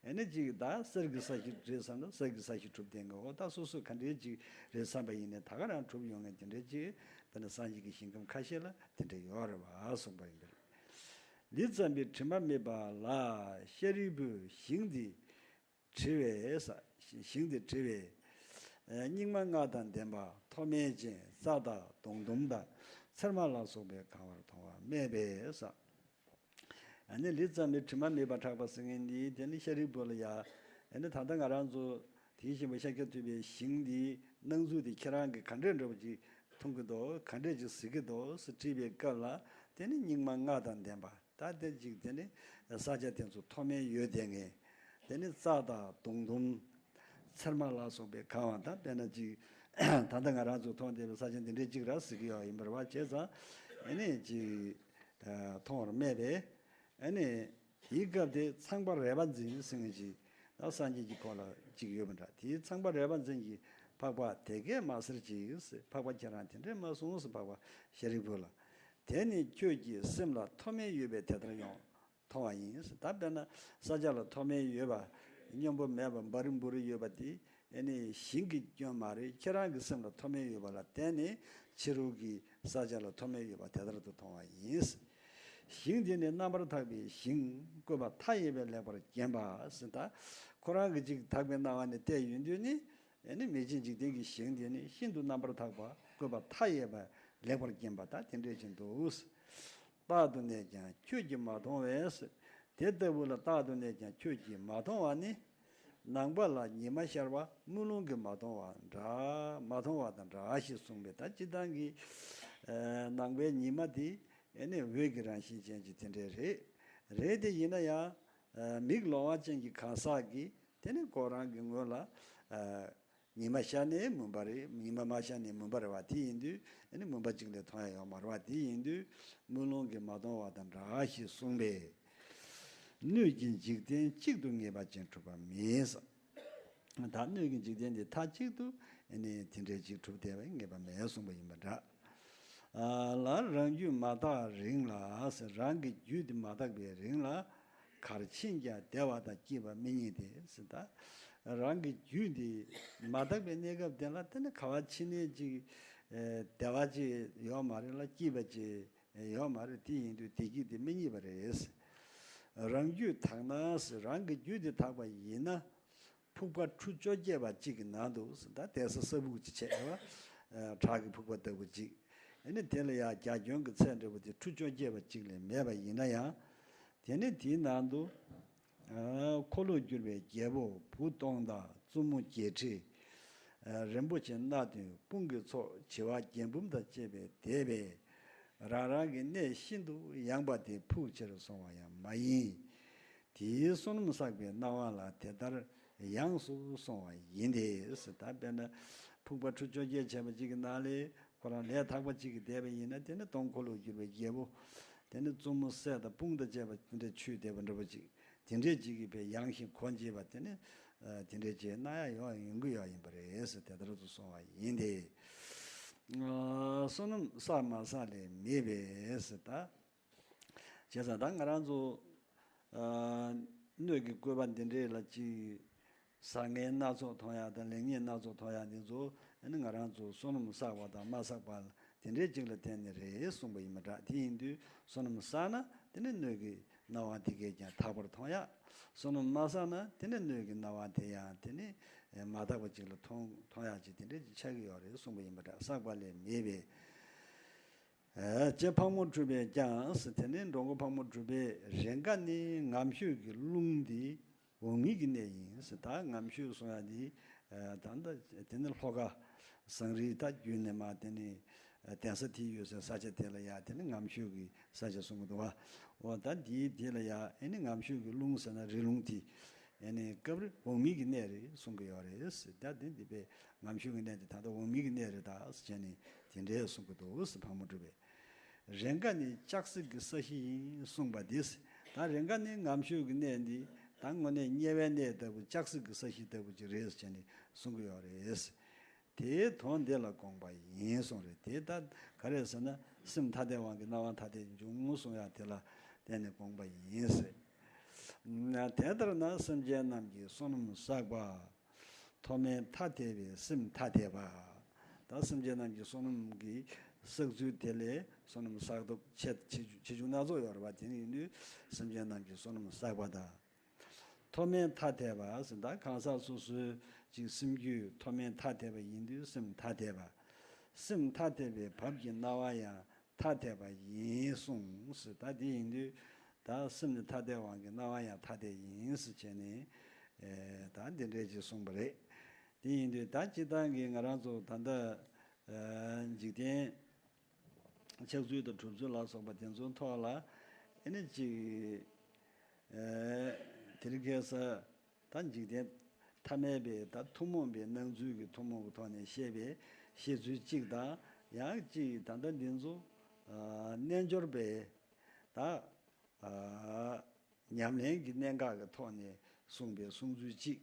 ཨ་ནི་གཅིག་ད་གསེར་གྱི་ས་གཞི་རེད་བསམ་ན། གསེར་གྱི་ས་གཞི་གྲུབ་བསྡད་མཁན། འོ་ད་སོ་སོ་ག་འདྲའི་གཅིག་རེད་བསམ་པ་ཡིན་ནའི་ད་ག་རང་གྲུབ་ཡོང་མཁན་དེ་འདྲའི་གཅིག། དཔེར་ན་སངས་རྒྱས་ཀྱི་ཞིང་ཁམས་ཁ་ཤས་ལ་དེ་འདྲ་ཡོད་རེད་བ་གསུངས་པ་ཡིན་པས། ལུས་ཙམ་པའི་དྲི་མ་མེད་པ་ལ། ཤཱ་རིའི་བུས་ཞིང་འདི་དྲི་བས་ཟེར། ཞིང་འདི་དྲི་བས། ཨ་སྙིགས་མ་ལྔ་དང་ལྡན་པ་མཐོ་དམན་ཅན། རྩྭ་དང་སྡོང་དུམ་དང་ཚེར་མ་ལ་སོགས་པས་གང་བར་མཐོང་བ་སྨྲས་པས་ཟེར། ཨ་ནི་ལུས་ཙམ་པའི་དྲི་མ་མེད་པར་གྲགས་པ་ཟེར་མཁན་འདི། དེ་ནི་ཤཱ་རིའི་བུ་ལ་ཡ། ཨ་ནི་ད་ལྟ་ང་རང་ཚོ་དེ་བཞིན་པ་ཤཱཀྱ་ཐུབ་པའི་ཞིང་འདིའི་སྣང་ཚུལ་དེ་ཁྱེད་རང་གིས་ག་འདྲས་འདྲ་པོ་ཅིག་མཐོང་གི་འདུག། ག་འདྲས་ཅིག་གཟིགས་ཀྱི་འདུག་ཟེར་དྲིས་པའི་སྐབས་ལ། དེ་ནི་སྙིགས་མ་ལྔ་དང་ལྡན་པ། ད་དེ་གཅིག་དེ་ནི་ས་ཆ་དེ་ཚོ་མཐོ་དམན་ཡོད་བསྡད་མཁན། དེ་ནི་རྩྭ་དང་སྡོང་དུམ་ཚེར་མ་ལ་སོགས་པས་གང་བ་དང་། དཔེར་ན་གཅིག་ད་ལྟ་ང་རང་ཚོ་མཐོང་བསྡད་པའི་ས་ཆ་འདི་འདྲའི་གཅིག་ར་གཟིགས་ཀྱི་ཡོད་ཡིན་པ་རེད་བ། བྱས་ཙང་ཨ་ནི་གཅིག་མཐོང་བར་སྨྲས་པས། ཨ་ནི་དེའི་སྐབས་དེ་ཚངས་པ་རས་པ་འཛིན་ཟེར་མཁན་ཅིག་ད་སངས་རྒྱས་ཀྱི་སྐོར་ལ་ཅིག་ཡོད་པ་འདྲ། དེའི་ཚངས་པ་རས་པ་འཛིན་གྱིས་འཕགས་པ་དེ་སྐད་མ་ཟེར་ཅིག་ཟེར། འཕགས་པ་ཁྱེད་རང་དེ་འདྲས་མ་གསུངས་ཟེར། འཕགས་པ་ཤཱ་རིའི་བུ་ལ། དེ་ནི་ཁྱོད་ཀྱི་སེམས་ལ་མཐོ་དམན་ཡོད་པས་དེ་ལྟར་ཡང་མཐོང་བ་ཡིན། ད་དཔེར་ན་ས་ཆ་ལ་མཐོ་དམན་ཡོད་པ། སྙོམས་པོ་མེད་པ། འབའ་རིམ་བུ་རུ་ཡོད་པ་དེ་ཨ་ནི་ཞིང་གི་སྐྱོན་མ་རེད། ཁྱེད་རང་གི་སེམས་ལ་མཐོ་དམན་ཡོད་པ་ལ་བརྟེན་ནས་ཕྱི་རོལ་གྱི་ས་ཆ་ལ་མཐོ་དམན་ཡོད་པ་དེ་ལྟར་དུ་མཐོང་བ་ཡིན། ཞིང་དེ་ནི་རྣམ་པར་དག་པའི་ཞིང་། བཀོད་པ་མཐའ་ཡས་པས་ལེགས་པར་བརྒྱན་པ་ཟེར། ད་ཁོ་རང་གི་ཅིག་དག་པའི་སྣང་བ་ནས་བལྟས་ཡོང་དུས་ནི། ཨ་ནི་མི་མཇེད་འཇིག་རྟེན་གྱི་ཞིང་དེ་ནི་ཤིན་ཏུ་རྣམ་པར་དག་པ། བཀོད་པ་མཐའ་ཡས་པ། ལེགས་པར་བརྒྱན་པ་ད་དེ་འདྲས་ཅིག་འདུག། རྟག་ཏུ་གནས་ཀྱང་ཁྱོད་ཀྱིས་མ་མཐོང་བས། དེ་ལྟ་བུ་ལ་རྟག་ཏུ་གནས་ཀྱང་ཁྱོད་ཀྱིས་མ་མཐོང་བ་ནི། ནམ་མཁའ་ལ་ཉི་མ་ཤར་བ་དམུས་ལོང་གིས་མ་མཐོང་བ་འདྲ། མ་མཐོང་བ་དང་འདྲ་ཞེས་གསུངས་པས། ད་སྤྱིར་བཏང་གི་ཨ་ནམ་མཁའི་ཉི་མ་དེ་ཨ་ནི་འོད་ཀྱི་རང་བཞིན་ཅན་གྱི་དེ་འདྲས་རེད། རེད་དེ་ཡིན་ན་ཡང་། ཨ་མིག་ལོང་བ་ཅན་གྱི་གང་ཟག་གིས་དེ་ནི་ཁོ་རང་གི་ངོས་ལ་ཨ་ཉི་མ་ཤར་ནས་མུན་པ་རེད། ཉི་མ་མ་ཤར་ནས་མུན་པ་རེད་བ། དེ་ཡིན་དུས་ཨ་ནི་མུན་པ་གཅིག་ལས་མཐོང་ཡ་ཡོད་མ་རེད་བ། དེ་ཡིན་དུས་དམུས་ལོང་གིས་མ་མཐོང་བ་དང་འདྲ་ཞེས་གསུངས་པས། སྣོད་ཀྱི་འཇིག་རྟེན་གཅིག་ཏུ་ངེས་པ་ཅན་གྲུབ་པ་མིན། ད་སྣོད་ཀྱི་འཇིག་རྟེན་འདི་མཐའ་གཅིག་ཏུ་ཨ་ནི་དེ་འདྲའི་ཅིག་གྲུབ་བསྡད་པའི་ངེས་པ་མེད་གསུངས་པ་ཡིན་པ་འདྲ། ལ་རང་རྒྱུད་མ་དག་རིང་ལ་ཟེར། རང་གི་རྒྱུད་དེ་མ་དག་པའི་རིང་ལ། གར་ཕྱིན་ཀྱང་བདེ་བ་དང་སྐྱིད་པ་མི་རྙེད་དེ་ཟེར། ད་རང་གི་རྒྱུད་དེ་མ་དག་པའི་གནས་སྐབས་དེ་ལ་དེ་ནི་ག་བ་ཕྱིན་ནས་ཅིག་བདེ་བ་ཅིག་ཡོད་མ་རེད་ལ། སྐྱིད་པ་ཅིག་ཡོད་མ་རེད། དེ་ཡིན་དུས་བདེ་སྐྱིད་དེ་མི་རྙེད་པ་རེད། རང་རྒྱུད་དག་ན་ཟེར། རང་གི་རྒྱུད་དེ་དག་པ་ཡིན་ན། ཕུག་པ་ཁྲུ་བཅོ་བརྒྱད་པ་གཅིག་གི་ནང་དུ་ཟེར། ད་དེ་ས་ས་ཕུག་ཅིག་བྱས་པ། བྲག་གི་ཕུག་པ་ལྟ་བུ་གཅིག་ཨ་ནི་དེ་ལ་ཡང་རྒྱ་ཁྱོན་གྱི་ཚད་འདྲ་བོ་དེ་ཁྲུ་བཅོ་བརྒྱད་པ་གཅིག་ལས་མེད་པ་ཡིན་ན་ཡང་། དེ་ནི་དེའི་ནང་དུ། འཁོར་ལོས་སྒྱུར་བའི་རྒྱལ་པོ་བུ་སྟོང་དང་བཙུན་མོ་བརྒྱད་ཁྲི། རིན་པོ་ཆེ་སྣ་བདུན་དཔུང་གི་ཚོགས་བྱེ་བ་བརྒྱད་འབུམ་དང་བཅས་པས་འདས་པས། རང་རང་གི་གནས་ཤིན་ཏུ་ཡངས་པ་དེ་ཕུག་ཆེར་སོང་བ་ཡང་མ་ཡིན། དེའི་བསོད་ནམས་བསགས་པའི་སྣང་བ་ལ་དེ་ལྟར་ཡངས་སུ་སོང་བ་ཡིན་ཏེ། ད་དཔེར་ན་ཕུག་པ་ཁྲུ་བཅོ་བརྒྱད་བྱས་པ་གཅིག་གི་ནང་ལས་ཁོ་རང་ལས་དག་པ་གཅིག་གིས་འདས་པ་ཡིན་ན། དེ་ནི་སྟོང་འཁོར་ལོས་སྒྱུར་བའི་རྒྱལ་པོ། དེ་ནི་བཙུན་མོ་སྲས་དང་དཔུང་དང་བཅས་པ་དེ་འདྲ་ཆོས་འདས་པ་འདྲ་པོ་ཅིག་དེ་འདྲས་ཅིག་གིས་དཔེ་ཡངས་ཤིང་གོ་འབྱེད་པ་དེ་ནི། དེ་འདྲས་ཅིག་སྣང་ཡ་ཡོང་ཡོང་གི་ཡོད་ཡིན་པ་རེད་ཟེར། དེ་ལྟར་དུ་སོང་བ་ཡིན་ཏེ། བསོད་ནམས་བསགས་མ་བསགས་ལས་མེད་པས་ཟེར། ད་བྱས་ཙང་ད་ང་རང་ཚོ་སྣོད་ཀྱི་བཀོད་པ་འདི་འདྲས་ལ་ཅིག་བཟང་ངན་སྣ་ཚོགས་མཐོང་ཡག་དང་ལེགས་ཉེས་སྣ་ཚོགས་མཐོང་ཡག་འདི་ཚོ་ཨ་ནི་ང་རང་ཚོ་བསོད་ནམས་བསགས་པ་དང་མ་བསགས་པ་དེ་འདྲའི་ཅིག་ལ་བརྟེན་ནས་རེད་གསུངས་པ་ཡིན་པ་འདྲ། དེ་ཡིན་དུས་བསོད་ནམས་བསགས་ན་དེ་ནི་སྣོད་ཀྱི་སྣང་བ་དེ་གས་ཀྱང་དག་པར་མཐོང་ཡག་བསོད་ནམས་མ་བསགས་ན་དེ་ནི་སྣོད་ཀྱི་སྣང་བ་དེ་ཡང་དེ་ནི་མ་དག་པ་ཅིག་ལ་མཐོང་མཐོང་ཡག་ཅིག་དེ་འདྲའི་ཅིག་ཆགས་ཀྱི་ཡོད་རེད་གསུངས་པ་ཡིན་པ་འདྲ། བསགས་པ་ལས་མེད་པས། ཨ་ཅེ་ཕག་མོ་གྲུ་པས་ཀྱང་ཟེར། དེ་ནས་འགྲོ་མགོན་ཕག་མོ་གྲུ་པས་རེས་འགའ་ནི་ངམ་ཤོད་ཀྱི་རླུང་འདི་འོག་མིན་གྱི་གནས་ཡིན་ཟེར། ད་ངམ་ཤོད་གསུང་ཡ་འདི་ད་ལྟ་དེ་ནི་ལྷོ་ཁ་ཟངས་རིའི་ད་བརྒྱུད་ནས་མར་དེ་ནི་གདན་ས་དེ་ཡོད་སའི་ས་ཆ་དེ་ལ་ཡ་དེ་ནི་ངམ་ཤོད་ཀྱི་ས་ཆ་གསུང་གི་འདུག་བ། འོ་ད་འདིའི་དེ་ལ་ཡ་ཨེ་ནི་ངམ་ཤོད་ཀྱི་རླུང་ཟེར་ན་རི་ལུང་དེ། ཨེ་ནི་སྐབས་རེ་འོག་མིན་གྱི་གནས་རེད་གསུང་གི་ཡོད་རེད་ཟེར། ད་དེ་འདི་པའི་ངམ་ཤོད་ཀྱི་གནས་དེ་ད་ལྟ་འོག་མིན་གྱི་གནས་རེད་ད་ཟེར་བྱས་ནས་དེ་འདྲའི་གསུང་གི་འདུག་ཟེར་ཕག་མོ་གྲུ་པས། རེས་འགའ་ནི་ལྕགས་སྲེག་གི་ས་གཞི་ཡིན་གསུངས་པ་འདི་ཟེར། ད་རེས་འགའ་ནི་ངམ་ཤོད་ཀྱི་གནས་འདི་ད་དངོས་གནས་དམྱལ་བའི་གནས་ལྟ་བུ་ལྕགས་སྲེག་གི་ས་གཞི་ལྟ་བུ་ཅིག་རེད་ཟེར་བྱས་ནས་གསུང་གི་ཡོད་རེད་ཟེར། དེའི་དོན་འདི་ལ་དགོངས་པ་ཡིན་གསུངས་རེད། དེ་ད་ག་རེ་ཟེར་ན་སེམས་ཐ་དད་དབང་གིས་སྣང་བ་ཐ་དད་འབྱུང་གསུང་ཡག་དེ་ལ་བརྟེན་ནས་དགོངས་པ་ཡིན་ཟེར། དེ་ལྟར་ན་སེམས་ཅན་རྣམས་ཀྱི་བསོད་ནམས་བསགས་པ། མཐོ་དམན་ཐ་དད་པའི་སེམས་ཐ་དད་པ། ད་སེམས་ཅན་རྣམས་ཀྱི་བསོད་ནམས་ཀྱི་བསགས་ཚུལ་དེ་ལས་བསོད་ནམས་བསགས་སྟོབས་ཆེ་ཆེ་ཆུང་སྣ་ཚོགས་ཡོད་རེད་པ། དེ་ནི་ཡིན་དུས་སེམས་ཅན་རྣམས་ཀྱི་བསོད་ནམས་བསགས་པ་དང་། མཐོ་དམན་ཐ་དད་པ་ཟེར། ད་གང་ཟག་སོ་སོའི་ཅིག་སེམས་རྒྱུད་མཐོ་དམན་ཐ་དད་པ་ཡིན་དུས་སེམས་ཐ་དད་པ། སེམས་ཐ་དད་པའི་བབ་ཀྱི་སྣང་བ་ཡང་ཐ་དད་པ་ཡིན་གསུངས་ཟེར། ད་དེ་ཡིན་དུས་ད་སེམས་ནི་ཐ་དད་དབང་གིས་སྣང་བ་ཡང་ཐ་དད་ཡིན་ཟེར་བྱས་ནས་ཨེ་ད་འདི་འདྲས་ཅིག་གསུངས་པ་རེད། དེ་ཡིན་དུས་ད་སྤྱིར་བཏང་གི་ང་རང་ཚོ་ད་ལྟ་ཨེ་འཇིག་རྟེན་ཆགས་ཚུལ་དང་གྲུབ་ཚུལ་ལ་སོགས་པ་དེ་ཚོའི་ཐོག་ལ་ཨེ་ནི་ཅིག་ཨེ་དེ་རིང་ཁ་སང་ད་འཇིག་རྟེན་ཐ་མལ་པའི་ད་ཐུན་མོང་པའི་སྣང་ཚུལ་གྱི་ཐུན་མོང་གི་ཐོག་ནས་བཤད་པའི་བཤད་ཚུལ་གཅིག་དང་། ཡང་གཅིག་ད་ལྟ་འདི་ཚོ་ཨ་རྣལ་འབྱོར་པའི་ད་ཨ་ཉམས་ལེན་གྱི་གནད་འགག་གི་ཐོག་ནས་གསུངས་པའི་གསུང་ཚུལ་གཅིག་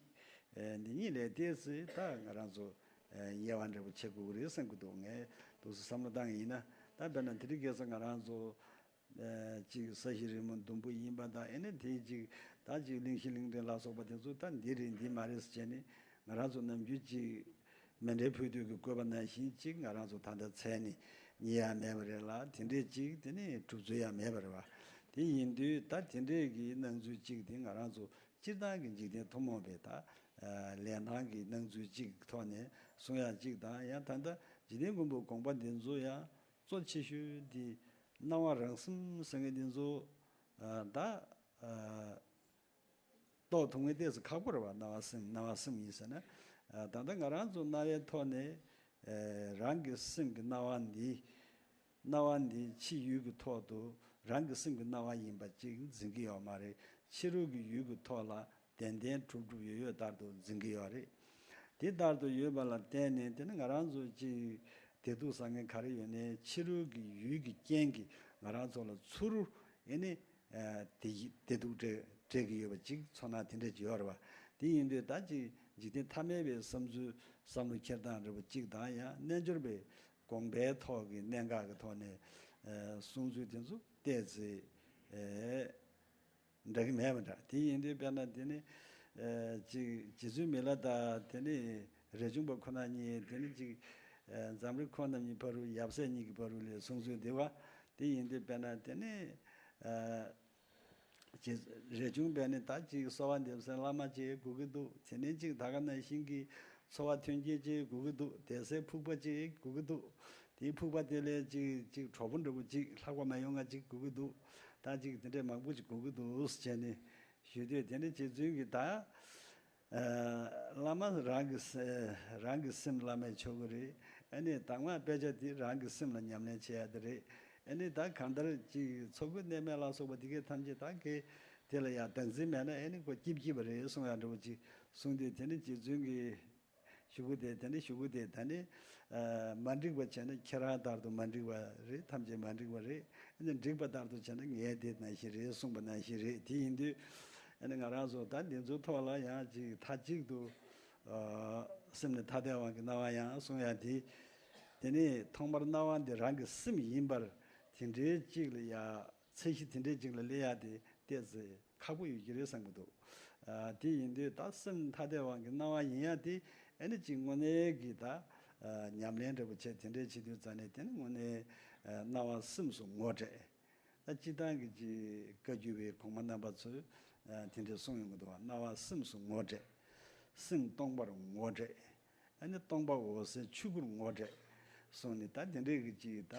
ཨེ་འདི་གཉིས་ལས་ཏོག་ཙམ་ད་ང་རང་ཚོ་ཨེ་དབྱེ་བ་འདྲ་པོ་ཕྱེ་དགོས་ཀྱི་རེད་བསམ་གྱི་འདུག་ངས་ཏོག་ཙམ་བསམ་བློ་བཏང་ཡིན་ན། ད་དཔེར་ན་དེ་རིང་ཁ་སང་ང་རང་ཚོ་ཨེ་གཅིག་ས་གཞི་རི་མོ་ཟླུམ་པོ་ཡིན་པ་དང་། ཨེ་ནི་དེ་གཅིག་ད་གཅིག་གླིང་བཞི་གླིང་ཕྲན་ལ་སོགས་པ་དེ་ཚོ་ད་འདི་རེད་འདི་མ་རེད་ཟེར་བྱས་ནས་ང་རང་ཚོ་ནམ་རྒྱུན་གཅིག་མཎྜལ་ཕུལ་དུས་ཀྱི་བཀོད་པ་ནང་བཞིན་གཅིག་ང་རང་ཚོ་ད་ལྟ་མཚན་ནས་རྙེད་ཡ་མེད་པ་རེད་ལ། དེ་འདྲས་གཅིག་དེ་ནི་གྲུབ་ཚུལ་ཡང་མེད་པ་རེད་བ། དེ་ཡིན་དུས་ད་དེ་འདྲས་ཀྱི་སྣང་ཚུལ་གཅིག་དེ་ང་རང་ཚོ་སྤྱིར་བཏང་གི་འཇིག་རྟེན་ཐུན་མོང་པའི་ད་ལས་སྣང་གི་སྣང་ཚུལ་གཅིག་ཐོག་ནས་གསུང་ཡ་གཅིག་དང་། ཡང་ད་ལྟ་འཇིག་རྟེན་མགོན་པོའི་དགོངས་པ་འདི་ཚོ་ཡང་གཙོ་ཆེ་ཤོས་དེ་སྣང་བ་རང་སེམས་ཟེར་མཁན་འདི་ཚོ་ད་རྟོགས་ཐུབ་མཁན་ཏོག་ཙམ་ཁག་པོ་རེད་བ། སྣང་བ་སེམས་སྣང་བ་སེམས་ཡིན་ཟེར་ན། ད་ལྟ་ང་རང་ཚོ་རྣ་བའི་ཐོག་ནས་རང་གི་སེམས་ཀྱི་སྣང་བ་འདི། སྣང་བ་འདི་ཕྱི་ཡུལ་གྱི་ཐོག་ཏུ་རང་གི་སེམས་ཀྱི་སྣང་བ་ཡིན་པ་ཅིག་འཛིན་གྱི་ཡོད་མ་རེད། ཕྱི་རོལ་གྱི་ཡུལ་གྱི་ཐོག་ལ་བདེན་བདེན་གྲུབ་གྲུབ་ཡོད་ཡོད་ལྟར་དུ་འཛིན་གྱི་ཡོད་རེད། དེ་ལྟར་དུ་ཡོད་པ་ལ་བརྟེན་ནས་དེ་ནི་ང་རང་ཚོ་ཅིག་བདེ་སྡུག་ཟ་མཁན་ག་རེ་ཡོད་ནའི་ཕྱི་རོལ་གྱི་ཡུལ་གྱི་རྐྱེན་གྱིས་ང་རང་ཚོ་ལ་ཚུར་ཨེ་ནི་བདེ་བདེ་སྡུག་སྤྲད་སྤྲད་ཀྱི་ཡོད་པ་ཅིག་ཚོར་སྣང་དེ་འདྲ་ཅིག་ཡོད་རེད་བ། དེ་ཡིན་དུས་ད་ཅིག་འཇིག་རྟེན་ཐ་མལ་པའི་བསམ་ཚུལ་བསམ་བློ་འཁྱེར་སྟངས་འདྲ་པོ་ཅིག་དང་། ཡང་རྣལ་འབྱོར་པའི་ དགོངས་པའི་ཐོག་གི་གནད་འགག་གི་ཐོག་ནས་གསུང་ཚུལ་དེ་ཚོ་ཏོག་ཙམ་འདྲ་གི་མེད་པ་འདྲ། དེ་ཡིན་དུས་དཔེར་ན་དེ་ནི་ཅིག་རྗེ་བཙུན་མི་ལ་དང་དེ་ནི་རས་ཆུང་པ་ཁོ་ན་གཉིས། དེ་ནི་ཅིག་འཛམ་རི་ཁོང་རྣམ་གཉིས་བར་དུ། ཡབ་སྲས་གཉིས་ཀྱི་བར་དུ་ལས་གསུང་ཚུལ་འདི་བ། དེ་ཡིན་དུས་དཔེར་ན་དེ་ནི། ཅེས། རས་ཆུང་པས་ནི་ད་ཅིག་གསོལ་བ་འདེབས་སའི་བླ་མ་ཅིག་དགོས་ཀྱི་འདུག། དེ་ནས་ཅིག་ད་ག་ནང་བཞིན་གྱི་འཚོ་བ་མཐུན་རྐྱེན་ཅིག་དགོས་ཀྱི་འདུག། བསྡད་སའི་ཕུག་པ་ཅིག་དགོས་ཀྱི་འདུག། དེའི་ཕུག་པ་དེ་ལས་ཅིག་ཅིག་གྲོགས་པོ་འདྲ་པོ་ཅིག་ལྷག་པ་མ་ཡོང་ང་ཅིག་དགོས་ཀྱི་འདུག། ད་ཅིག་དེ་འདྲའི་མང་པོ་ཅིག་དགོས་ཀྱི་འདུག་ཟེར་ནས་ཞུས་དུས། དེ་ནས་རྗེ་བཙུན་གྱིས་ད། བླ་མ་རང་གི་སེ་རང་གི་སེམས་བླ་མས་ཆོག་གི་རེད། ཨ་ནི་དང་མ་དཔེ་ཆ་དེ་རང་གི་སེམས་ལ་ཉམས་ལེན་བྱེད་ཡ་དེ་རེད། ཨ་ནི་ད་གང་ལྟར་ཅིག་འཚོ་གོས་གནས་མལ་ལ་སོགས་པ་དེ་གའི་ཐམས་ཅད་ད་གའི་དེ་ལ་ཡ་བདག་འཛིན་མེད་ན་ཨ་ནི་ཁོ་སྐྱིད་སྐྱིད་པ་རེད་གསུང་ཡ་འདྲ་པོ་ཅིག་གསུང་དུས། དེ་ནི་རྗེ་བཙུན་གྱིས་ཞུ་གི་དེ་དེ་ནི་ཞུ་གི་དེ་ད་ནི་མ་འགྲིག་པ་བྱས་ན་ཁྱེད་རང་ལྟར་དུ་མ་འགྲིག་པ་རེད། ཐམས་ཅད་མ་འགྲིག་པ་རེད། ཨ་ནི་འགྲིག་པ་ལྟར་དུ་བྱས་ན་ངས་དེ་ནང་བཞིན་རེད་གསུངས་པ་ནང་བཞིན་རེད། དེ་ཡིན་དུས། ཨ་ནི་ང་རང་ཚོ་ད་འདི་ཚོའི་ཐོག་ལ་ཡང་ཅིག་མཐའ་གཅིག་ཏུ་ཨ་སེམས་ནི་ཐ་དད་དབང་གི་སྣང་བ་ཡང་གསུང་ཡ་དེ། དེ་ནས་ཐོག་མར་སྣང་བ་འདི་རང་གི་སེམས་ཡིན་པར་དེ་འདྲའི་ཅིག་ལ་ཡ་ཚད་གཞི་དེ་འདྲའི་ཅིག་ལ་སླེབས་ཡ་དེ་ཏོག་ཙམ་ཁག་པོ་ཡོད་ཀྱི་རེད་བསམ་གྱི་འདུག། ཨ་དེ་ཡིན་དུས་ད་སེམས་ཐ་དད་དབང་གི་སྣང་བ་ཡིན་ཡ་དེ་ཨ་ནི་ཅིག་དངོས་གནས་ཀྱི་ད་ཨ་ཉམས་ལེན་འདྲ་པོ་བྱས་དེ་འདྲའི་བྱེད་དུས་ཙ་ནས་དེ་ནི་དངོས་གནས་ཨ་སྣང་བ་སེམས་སུ་ངོ་སྤྲད། ད་སྤྱིར་བཏང་གི་ཅིག་བཀའ་བརྒྱུད་པའི་གོང་མ་རྣམ་པ་ཚོས་ཨ་དེ་འདྲའི་གསུངས་ཡོང་གི་འདུག་བ། སྣང་བ་སེམས་སུ་ངོ་སྤྲད། སེམས་སྟོང་པར་ངོ་སྤྲད། ཨ་ནི་སྟོང་པ་འོད་གསལ་ཆོས་སྐུར་ངོ་སྤྲད་གསུངས་ནས། ད་དེ་འདྲའི་གི་ཅིག་ད་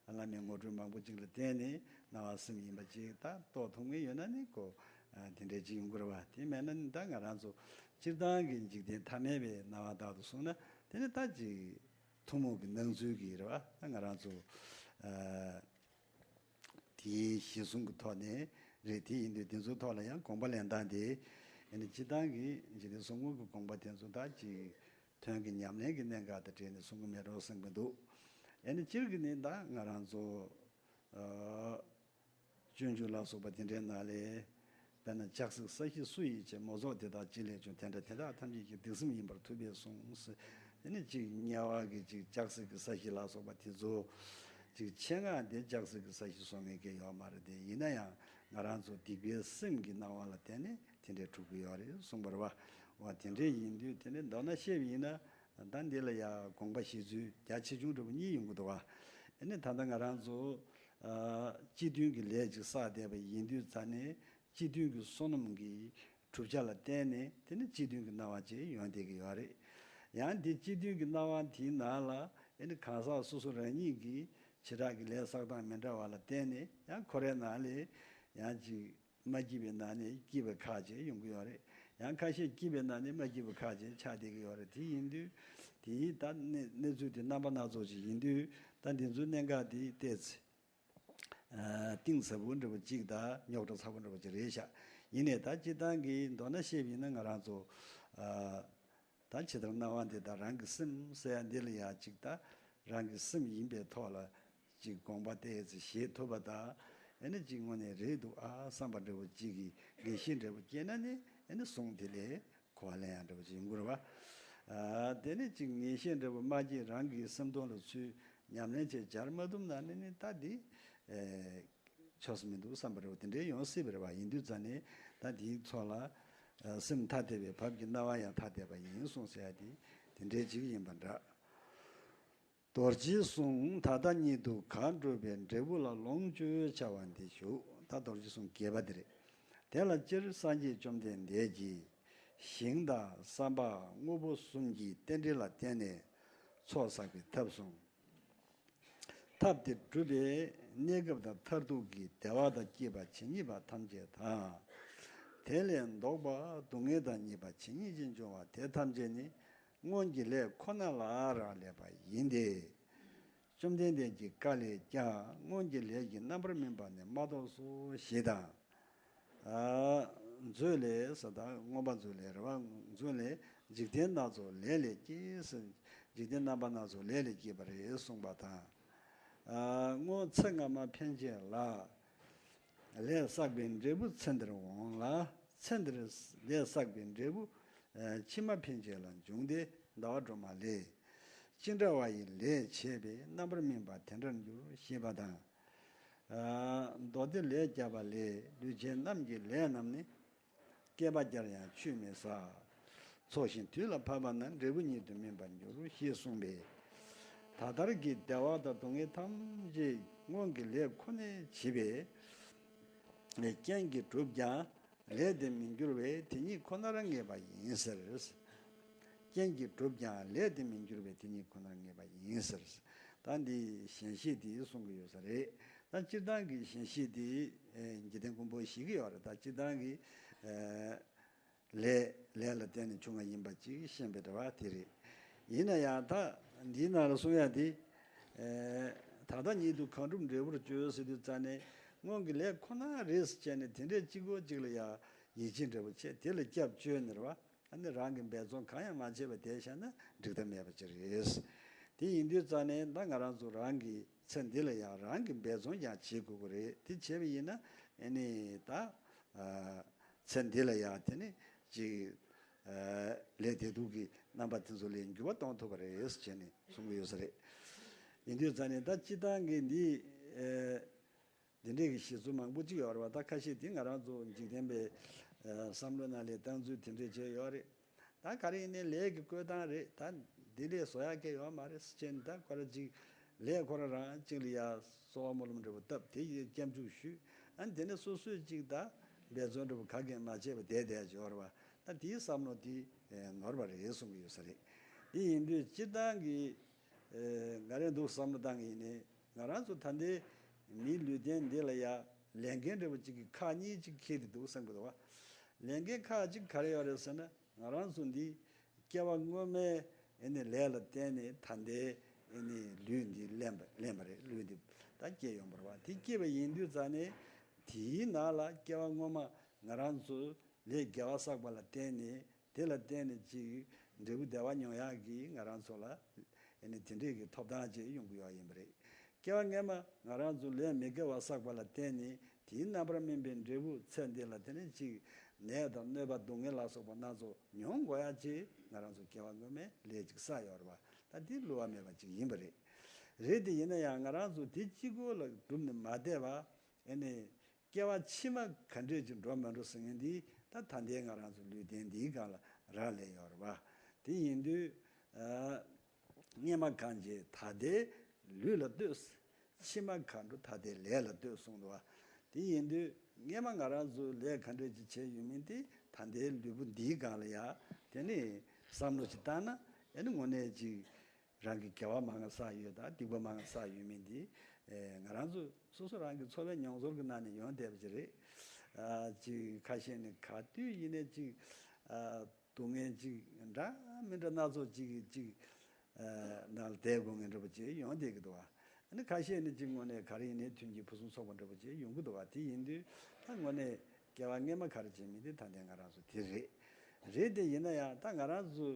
བླ་མའི་ངོ་སྤྲོད་མང་པོ་ཅིག་ལ་བརྟེན་ནས་སྣང་བ་སེམས་ཡིན་པ་ཅིག་ད་རྟོགས་ཐུབ་མཁན་ཡོད་ན་ནི་ཁོ་ཨ་དེ་འདྲའི་ཅིག་ཡོང་གི་རེད་བ། དེ་མེད་ན་ནི་ད་ང་རང་ཚོ་སྤྱིར་བཏང་གི་འཇིག་རྟེན་ཐ་མལ་པའི་སྣང་བ་ལྟར་དུ་སོང་ན་དེ་ནི་ད་ཅིག་ཐུན་མོང་གི་སྣང་ཚུལ་གྱི་རེད་བ། ད་ང་རང་ཚོ་ཨ་དེའི་གཞི་བཟུང་གི་ཐོག་ནས་རེད། དེ་ཡིན་དུས་དེ་ཚོའི་ཐོག་ལ་ཡང་དགོངས་པ་ལེན་སྟངས་དེ་ཨ་ནི་སྤྱིར་བཏང་གི་འཇིག་རྟེན་གསུམ་མགོན་གྱི་དགོངས་པ་དེ་ཚོ་ད་ཅིག་དོན་གྱི་ཉམས་ལེན་གྱི་གནད་འགག་དང་འབྲེལ་ནས་གསུང་གི་མེད་འགྲོ་བསམ་གྱི་འདུག། ཨ་ནི་སྤྱིར་གྱི་ནི་ད་ང་རང་ཚོ་ཨ་སྤྱོད་འཇུག་ལ་སོགས་པ་དེ་འདྲའི་ནང་ལས། དཔེར་ན་ལྕགས་སྲེག་ས་གཞི་སུ་ཡིས་བྱས། མོ་ཚོགས་དེ་དག་ཅི་ལས་བྱུང་། དེ་འདྲ་དེ་དག་ཐམས་ཅད་ཀྱང་སྡིག་སེམས་ཡིན་པར་ཐུབ་པས་གསུངས། དེ་ནི་ཅིག་དམྱལ་བ་གི་ཅིག་ལྕགས་སྲེག་གི་ས་གཞི་ལ་སོགས་པ་དེ་ཚོ་ཅིག་ཆེད་མངགས་དེ་ལྕགས་སྲེག་གི་ས་གཞི་བཟོ་མཁན་གྱི་ཡོད་མ་རེད་དེ། ཡིན་ན་ཡང་ང་རང་ཚོ་སྡིག་པའི་སེམས་ཀྱི་སྣང་བ་ལ་བརྟེན་ནས་དེ་འདྲའི་གྲུབ་ཀྱི་ཡོད་རེད་གསུངས་པ་རེད་བ། འོ་དེ་འདྲའི་ཡིན་དུས་དེ་ནི་མདོར་ན་བཤད་པ་ཡིན་ན། ད་འདི་ལ་ཡང་དགོངས་པ་བཞེས་ཚུལ་རྒྱ་ཆེ་ཆུང་འདྲ་པོ་གཉིས་ཡོང་གི་འདུག་བ། ཨ་ནི་ད་ལྟ་ང་རང་ཚོ་ཨ་སྤྱི་མཐུན་གྱི་ལས་ཅིག་བསགས་བསྡད་པ་ཡིན་དུས་ཙ་ནས་སྤྱི་མཐུན་གྱི་བསོད་ནམས་ཀྱི་གྲུབ་ཆ་ལ་བརྟེན་ནས་དེ་ནི་སྤྱི་མཐུན་གྱི་སྣང་བ་ཅིག་ཡོང་བསྡད་ཀྱི་ཡོད་རེད། ཡང་འདི་སྤྱི་མཐུན་གྱི་སྣང་བ་དེའི་ནང་ལ་ཨ་ནི་གང་ཟག་སོ་སོ་རང་ཉིད་ཀྱི་བྱེ་བྲག་གི་ལས་བསགས་སྟངས་མི་འདྲ་བ་ལ་བརྟེན་ནས་ཡང་ཁོ་རའི་ནང་ལས་ཡང་ཅིག་མ་སྐྱིད་པའི་ནང་ནས་སྐྱིད་པ་ཁག་ཅིག་ཡོང་གི་ཡོད་རེད། ཡང་ཁ་ཤས་སྐྱིད་པའི་ནང་ནས་མ་སྐྱིད་པ་ཁག་ཅིག་ཆགས་བསྡད་ཀྱི་ཡོད་རེད། དེ་ཡིན་དུས་དེའི་ད་གནས་གནས་ཚུལ་དེ་རྣམ་པ་སྣ་ཚོགས་ཅིག་ཡིན་དུས། ད་འདི་ཚོའི་གནད་འགག་དེ་ཏོག་ཙམ་ཨ་གཏིང་ཟབ་པོ་འདྲ་པོ་ཅིག་དང་རྙོག་དྲ་ཚ་པོ་འདྲ་པོ་ཅིག་རེད་ཤག། ཡིན་ནའི་ད་སྤྱིར་བཏང་གི་མདོར་ན་བཤད་པ་ཡིན་ན་ང་རང་ཚོ་ཨ། ད་ཇི་ལྟར་སྣང་བ་འདི་དག་རང་གི་སེམས་ཟེར་ཡ་འདི་ལ་ཡ་ཅིག་ད་རང་གི་སེམས་ཡིན་པའི་ཐོག་ལ་ཅིག་དགོངས་པ་ཏོག་ཙམ་བཞེས་ཐུབ་པ་དང་། ཨ་ནི་ཅིག་དངོས་གནས་རེད་འདུག་ཨ་བསམ་པ་འདྲ་པོ་ཅིག་གི་ངེས་ཤེས་འདྲ་པོ་སྐྱེས་ན་ནི་ཨ་ནི་གསུང་དེ་ལས་གོ་བ་ལེན་ཡ་འདྲ་པོ་ཅིག་ཡོང་གི་རེད་བ། ཨ་དེ་ནི་ཅིག་ངེས་ཤེས་འདྲ་པོ་མ་སྐྱེས་རང་གི་སེམས་དོན་ལ་ཚུར་ཉམས་ལེན་བྱས་སྦྱར་མ་ཐུབ་ན་ནི་ནི་ད་འདི་ཨེ། ཆོགས་སུ་མི་འདུག་བསམ་པ་རེད་བ། དེ་འདྲའི་ཡོང་སྲིད་པ་རེད་བ། ཡིན་དུས་ཙ་ནས་ད་དེའི་ཚོགས་ལ་ཨ་སེམས་ཐ་དད་པའི་བབ་ཀྱི་སྣང་བ་ཡང་ཐ་དད་པ་ཡིན་གསུངས་ཟེར་ཡ་དེ་དེ་འདྲའི་ཅིག་ཡིན་པ་འདྲ། རྡོ་རྗེའི་གསུང་ད་ལྟ་ཉིད་དུ་གང་སྒྲུབ་པའི་འབྲས་བུ་ལ་ལོངས་སྤྱོད་བྱ་བ་འདི་ཞུ། ད་རྡོ་རྗེའི་གསུང་རྒྱས་པ་འདི་རེད། དེ་ལ་སྤྱིར་སངས་རྒྱས་བཅོམ་ལྡན་འདས་ཀྱིས་ཞིང་དང་བསམ་པ་དངོས་པོ་གསུམ་གྱི་རྟེན་འབྲེལ་ལ་བརྟེན་ནས་ཚོགས་བསགས་པའི་ཐབས་གསུངས། ཐབས་དེ་སྒྲུབ་པའི་གནས་སྐབས་དང་མཐར་ཐུག་གི་བདེ་བ་དང་སྐྱིད་པ་ཇི་སྙེད་པ་ཐམས་ཅད་དང་། དེ་ལས་ལྡོག་པ་སྡུག་བསྔལ་དང་ཉེས་པ་ཇི་སྙེད་ཅིག་འབྱུང་བ་དེ་ཐམས་ཅད་ནི་སྔོན་གྱི་ལས་ཁོ་ན་ལ་རག་ལས་པ་ཡིན་ཏེ། བཅོམ་ལྡན་འདས་ཀྱི་བཀའ་ལས་ཀྱང་སྔོན་གྱི་ལས་ཀྱི་རྣམ་པར་སྨིན་པ་ནི་མ་གཏོགས་སོ་ཞེས་དང་། ཨ་མཛོད་ལས་ཟེར་ད་མངོན་པ་མཛོད་ལས་རེད་བ། མཛོད་ལས་འཇིག་རྟེན་སྣ་ཚོགས་ལས་ལས་སྐྱེས་ཟེར། འཇིག་རྟེན་རྣམ་པ་སྣ་ཚོགས་ལས་ལས་སྐྱེས་པ་རེད་གསུངས་པ་དང་། ཨ་སྔོན་ཚེ་སྔ་མ་ཕན་ཆད་ལ་ལས་བསགས་པའི་འབྲས་བུ་ཚེ་འདིར་འོང་ལ། ཚེ་འདིར་ལས་བསགས་པའི་འབྲས་བུ་ཨ་ཕྱི་མ་ཕན་ཆད་ལ་འབྱུང་སྟེ་ཟླ་བ་སྒྲོལ་མ་ལས། ཅི་འདྲ་བ་ཡི་ལས་བྱས་པས་རྣམ་པར་སྨིན་པ་དེ་འདྲར་འགྱུར་ཞེས་པ་དང་། ཨ་མདོ་སྡེ་ལས་བརྒྱ་པ་ལས། ལུས་ཅན་རྣམས་ཀྱི་ལས་རྣམས་ནི། སྐྱེས་པ་བསྐྱར་ཡང་ཆུད་མི་ཟ། འཚོ་ཞིང་དུས་ལ་བབ་པ་ན་འབྲས་བུ་ཉིད་དུ་སྨིན་པར་འགྱུར་ཞེས་གསུངས་པས། ད་ལྟར་གྱི་བདེ་བ་དང་སྡུག་བསྔལ་ཐམས་ཅད་སྔོན་གྱི་ལས་ཁོ་ནས་བྱས་པའི་རྐྱེན་གྱིས་གྲུབ་ཀྱང་ལས་དེ་མི་འགྱུར་བས་དེ་ཉིད་ཁོ་ནར་ངེས་པ་ཡིན་ཟེར། རྐྱེན་གྱིས་གྲུབ་ཀྱང་ལས་དེ་མི་འགྱུར་བས་དེ་ཉིད་ཁོ་ནར་ངེས་པ་ཡིན་ཟེར། ད་འདི་ཞལ་བཞེས་དེ་གསུང་གི་ཡོད་ས་རེད། ད་སྤྱིར་བཏང་གི་ཞལ་བཞེས་དེ་ཨེ་འཇིག་རྟེན་མགོན་པོ་ཞིག་གི་ཡོད་རེད། ད་སྤྱིར་བཏང་གི་ཨེ་ལས་ལས་ལ་བརྟེན་ནས་བྱུང་བ་ཡིན་པ་ཅིག་ཤེས་པའི་འདྲ་བ་དེ་རེད། ཡིན་ན་ཡང་ད་འདིའི་ནང་ལ་གསུང་ཡ་དེ་ཨེ་ད་ལྟ་ཉིད་དུ་གང་འགྲུབ་འབྲས་བུར་བཅོལ་ཟེར་དུས་ཙ་ནས་སྔོན་གྱི་ལས་ཁོ་ན་རེད་ཟེར་བྱས་ནས་དེ་འདྲའི་གཅིག་པོ་གཅིག་ལ་ཡ་ཡིད་ཆེས་འདྲ་པོ་བྱས་དེ་ལ་སྐྱབས་བཅོལ་ནས་རེད་བ། ཨ་ནི་རང་གི་འབད་བརྩོན་གང་ཡང་མ་བྱས་པ་དེ་བཞག་ན་འགྲིག་ཐབས་མེད་པ་ཅིག་རེད། དེ་ཡིན་དུས་ཙ་ནས་ད་ང་རང་ཚོ་རང་གི་ཚེ་འདི་ལ་ཡང་རང་གི་འབད་བརྩོན་ཀྱང་བྱེད་དགོས་ཀྱི་རེད། དེ་བྱས་པ་ཡིན་ན་ཨ་ནི་ད་ཨ་ཚེ་འདི་ལ་ཡང་དེ་ནི་ཅིག་ཨ་ལས་བདེ་སྡུག་གི་རྣམ་པ་དེ་ཚོ་ལས་འགྱུར་བ་གཏོང་ཐུབ་པ་རེད་ཟེར་བྱས་ནས་གསུང་གི་ཡོད་ས་རེད། ཡིན་དུས་ཙ་ནས་ད་སྤྱིར་བཏང་གི་འདི་ཨ། འདི་འདྲས་ཀྱི་བཞེད་ཚུལ་མང་པོ་ཅིག་ཡོད་རེད་བ། ད་ཁ་ཤས་དེ་ང་རང་ཚོ་འཇིག་རྟེན་པའི་ཨ་བསམ་བློའི་ནང་ལ་བཏང་ཚུལ་དེ་འདྲས་བྱས་ཡོད་རེད། ད་ག་རེ་ཡིན་ནའི་ལས་ཀྱི་བཀོད་སྟངས་རེད། ད་འདི་ལས་བཟོ་ཡག་གི་ཡོད་མ་རེད་ཟེར་བྱས་ནས་ད་ཁོ་ར་ཅིག་ལས་ཁོ་ར་རང་ཅིག་ལ་ཡ་གསོལ་བ་སྨོན་ལམ་འདྲ་པོ་བཏབ་དེ་ཡི་སྐྱབས་འཇུག་ཞུས། ཨ་ནི་དེ་ནས་སོ་སོས་ཅིག་ད་འབད་བརྩོན་འདྲ་པོ་ག་གེ་མ་བྱས་པ་བསྡད་བསྡད་ཀྱི་ཡོད་རེད་བ། ད་དེའི་བསམ་བློ་དེ་ཨེ་ནོར་བ་རེད་གསུང་གི་ཡོད་ས་རེད། དེ་ཡིན་དུས་སྤྱིར་བཏང་གི་ཨེ་ག་རེ་འདུག་བསམ་བློ་བཏང་གི་ཡིན་ནའི། ང་རང་ཚོ་ད་ལྟའི་མིའི་ལུས་རྟེན་འདི་ལ་ཡ་ལས་འགན་འདྲ་པོ་གཅིག་གི་ཁག་གཉིས་གཅིག་འཁྱེར་ཏེ་འདུག་བསམ་གྱི་འདུག་བ། ལས་འགན་ཁག་གཅིག་ག་རེ་ཡོད་རེད་ཟེར་ན། ང་རང་ཚོ་འདི་སྐྱེ་བ་སྔོན་མའི་ཨེ་ནི་ལས་ལ་བརྟེན་ནས་ད་ལྟའི་ཨེ་ནི་ལུས་འདི་ལེན་པ་ལེན་པ་རེད། ལུས་འདི་ད་སྐྱེས་ཡོང་བ་རེད་བ། དེ་སྐྱེས་པ་ཡིན་དུས་ཙ་ནས་དེའི་ནང་ལ་སྐྱེ་བ་སྔོན་མ་ང་རང་ཚོ་ལས་དགེ་བ་བསགས་པ་ལ་བརྟེན་ནས་དེ་ལ་བརྟེན་ནས་ཅིག་འབྲས་བུ་བདེ་བ་མྱོང་ཡག་གི་ང་རང་ཚོ་ལ་ཨེ་ནི་དེ་འདྲས་ཀྱི་ཐོབ་ཐང་ཅིག་ཡོང་གི་ཡོད་ཡིན་པ་རེད། སྐྱེ་བ་སྔོན་མ་ང་རང་ཚོ་ལས་མི་དགེ་བ་བསགས་པ་ལ་བརྟེན་ནས་དེའི་རྣམ་པར་སྨིན་པའི་འབྲས་བུ་ཚེ་འདི་ལ་དེ་ནས་ཅིག་ནད་དང་གནོད་པ་སྡུག་བསྔལ་ལ་སོགས་པ་སྣ་ཚོགས་མྱོང་དགོས་ཡག་ཅིག་ང་རང་ཚོ་སྐྱེ་བ་སྔོན་མའི་ལས་ཅིག་བསགས་ཡོད་རེད་བ། ད་དེ་བསླུ་བ་མེད་པ་ཅིག་ཡིན་པ་རེད། རེད་དེ་ཡིན་ན་ཡང་ང་རང་ཚོ་དེ་གཅིག་པོ་ལ་གྲུབ་ནས་མ་བསྡད་པ་ཨེ་ནི། སྐྱེ་བ་ཕྱི་མ་ག་འདྲས་ཅིག་འགྲོ་མ་འགྲོ་ཟེར་མཁན་འདི་ད་ད་ལྟའི་ང་རང་ཚོ་ལུས་རྟེན་འདིའི་སྒང་ལ་རག་ལས་ཡོད་རེད་བ། དེ་ཡིན་དུས་ཨ་སྔོན་མ་གང་བྱས་ད་ལྟའི་ལུས་ལ་ལྟོས། ཕྱི་མ་གང་འགྲོ་ད་ལྟའི་ལས་ལ་ལྟོས་གསུངས་འདུག་བ། དེ་ཡིན་དུས་སྔོན་མ་ང་རང་ཚོ་ལས་ག་འདྲས་ཅིག་བྱས་ཡོད་མིན་དེ་ད་ལྟའི་ལུས་པོ་འདིའི་སྒང་ལ་ཡ་དེ་ནི་བསམ་བློ་ཅིག་བཏང་ན་ཨེ་ནི་དངོས་གནས་ཅིག་རང་གི་དགེ་བ་མང་ང་བསགས་ཡོད་དང་སྡིག་པ་མང་ང་བསགས་ཡོད་མིན་འདི་ཨེ་ང་རང་ཚོ་སོ་སོ་རང་གི་འཚོ་བའི་མྱོང་ཚོར་གྱི་ནང་ནས་ཡོང་བསྡད་པ་ཅིག་རེད། ཨ་ཅིག་ཁ་ཤས་ནི་ག་དུས་ཡིན་ནའི་ཅིག་ཨ་སྡུག་བསྔལ་ཅིག་འདྲ་མི་འདྲ་སྣ་ཚོགས་ཅིག་གི་ཅིག་ཨ་ནང་ལ་བསྡད་དགོས་ངེས་འདྲ་པོ་ཅིག་ཡོང་བསྡད་ཀྱི་འདུག་བ། ཨ་ནི་ཁ་ཤས་ནི་ཅིག་དངོས་གནས་ག་རེ་ཡིན་ནའི་མཐུན་རྐྱེན་ཕུན་སུམ་ཚོགས་པ་འདྲ་པོ་ཅིག་ཡོང་གི་འདུག་བ། དེ་ཡིན་དུས་ད་དངོས་གནས་སྐྱེ་བ་སྔོན་མ་ག་རེ་བྱས་མིན་དེ་ད་ལྟའི་ང་རང་ཚོ་དེ་རེད། རེད་དེ་ཡིན་ན་ཡང་ད་ང་རང་ཚོ་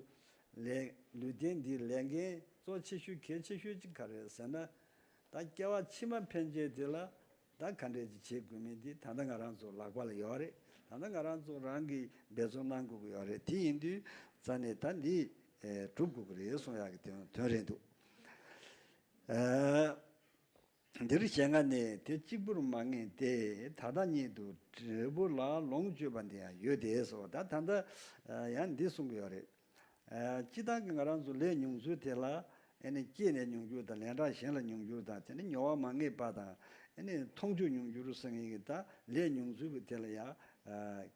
ལས་ལུས་རྟེན་འདིའི་ལས་འགན་གཙོ་ཆེ་ཤོས་གལ་ཆེ་ཤོས་ཅིག་ག་རེ་རེད་ཟེར་ན། ད་སྐྱེ་བ་ཕྱི་མ་ཕན་ཆད་དེ་ལ་ད་ག་འདྲས་ཅིག་བྱེད་དགོས་མིན་དེ་ད་ལྟ་ང་རང་ཚོ་ལག་པ་ལ་ཡོད་རེད། ད་ལྟ་ང་རང་ཚོ་རང་གིས་འབད་བརྩོན་གནང་དགོས་ཀྱི་ཡོད་རེད། དེ་ཡིན་དུས་རྩ་ནས་ད་འདི་ཨེ་སྒྲུབ་དགོས་ཀྱི་རེད་གསུང་ཡག་གི་དོན་དོན་རེད་འདུག་ཨེ། འདིར་ཞེ་ལྔ་ནས་དེ་གཅིག་པུར་མ་ངེས་ཏེ། ད་ལྟ་ཉིད་དུ་འབྲས་བུ་ལ་ལོངས་སྤྱོད་པ་དེ་ཡང་ཡོད་དེ་སོ། ད་ད་ལྟ་ཡང་འདི་གསུང་གི་ཡོད་རེད། སྤྱི་བཏང་གི་ང་རང་ཚོ་ལས་མྱོང་ཚུལ་དེ་ལ་ཨེ་ནི་སྐྱེས་ནས་མྱོང་འགྱུར་དང་ལན་གྲངས་གཞན་ལ་མྱོང་འགྱུར་དང་དེ་ནི་མྱོང་བ་མ་ངེས་པ་དང་ཨེ་ནི་མཐོང་ཆོས་མྱོང་འགྱུར་ཟེར་མཁན་གྱི་ད་ལས་མྱོང་ཚུལ་གྱི་དེ་ལ་ཡང་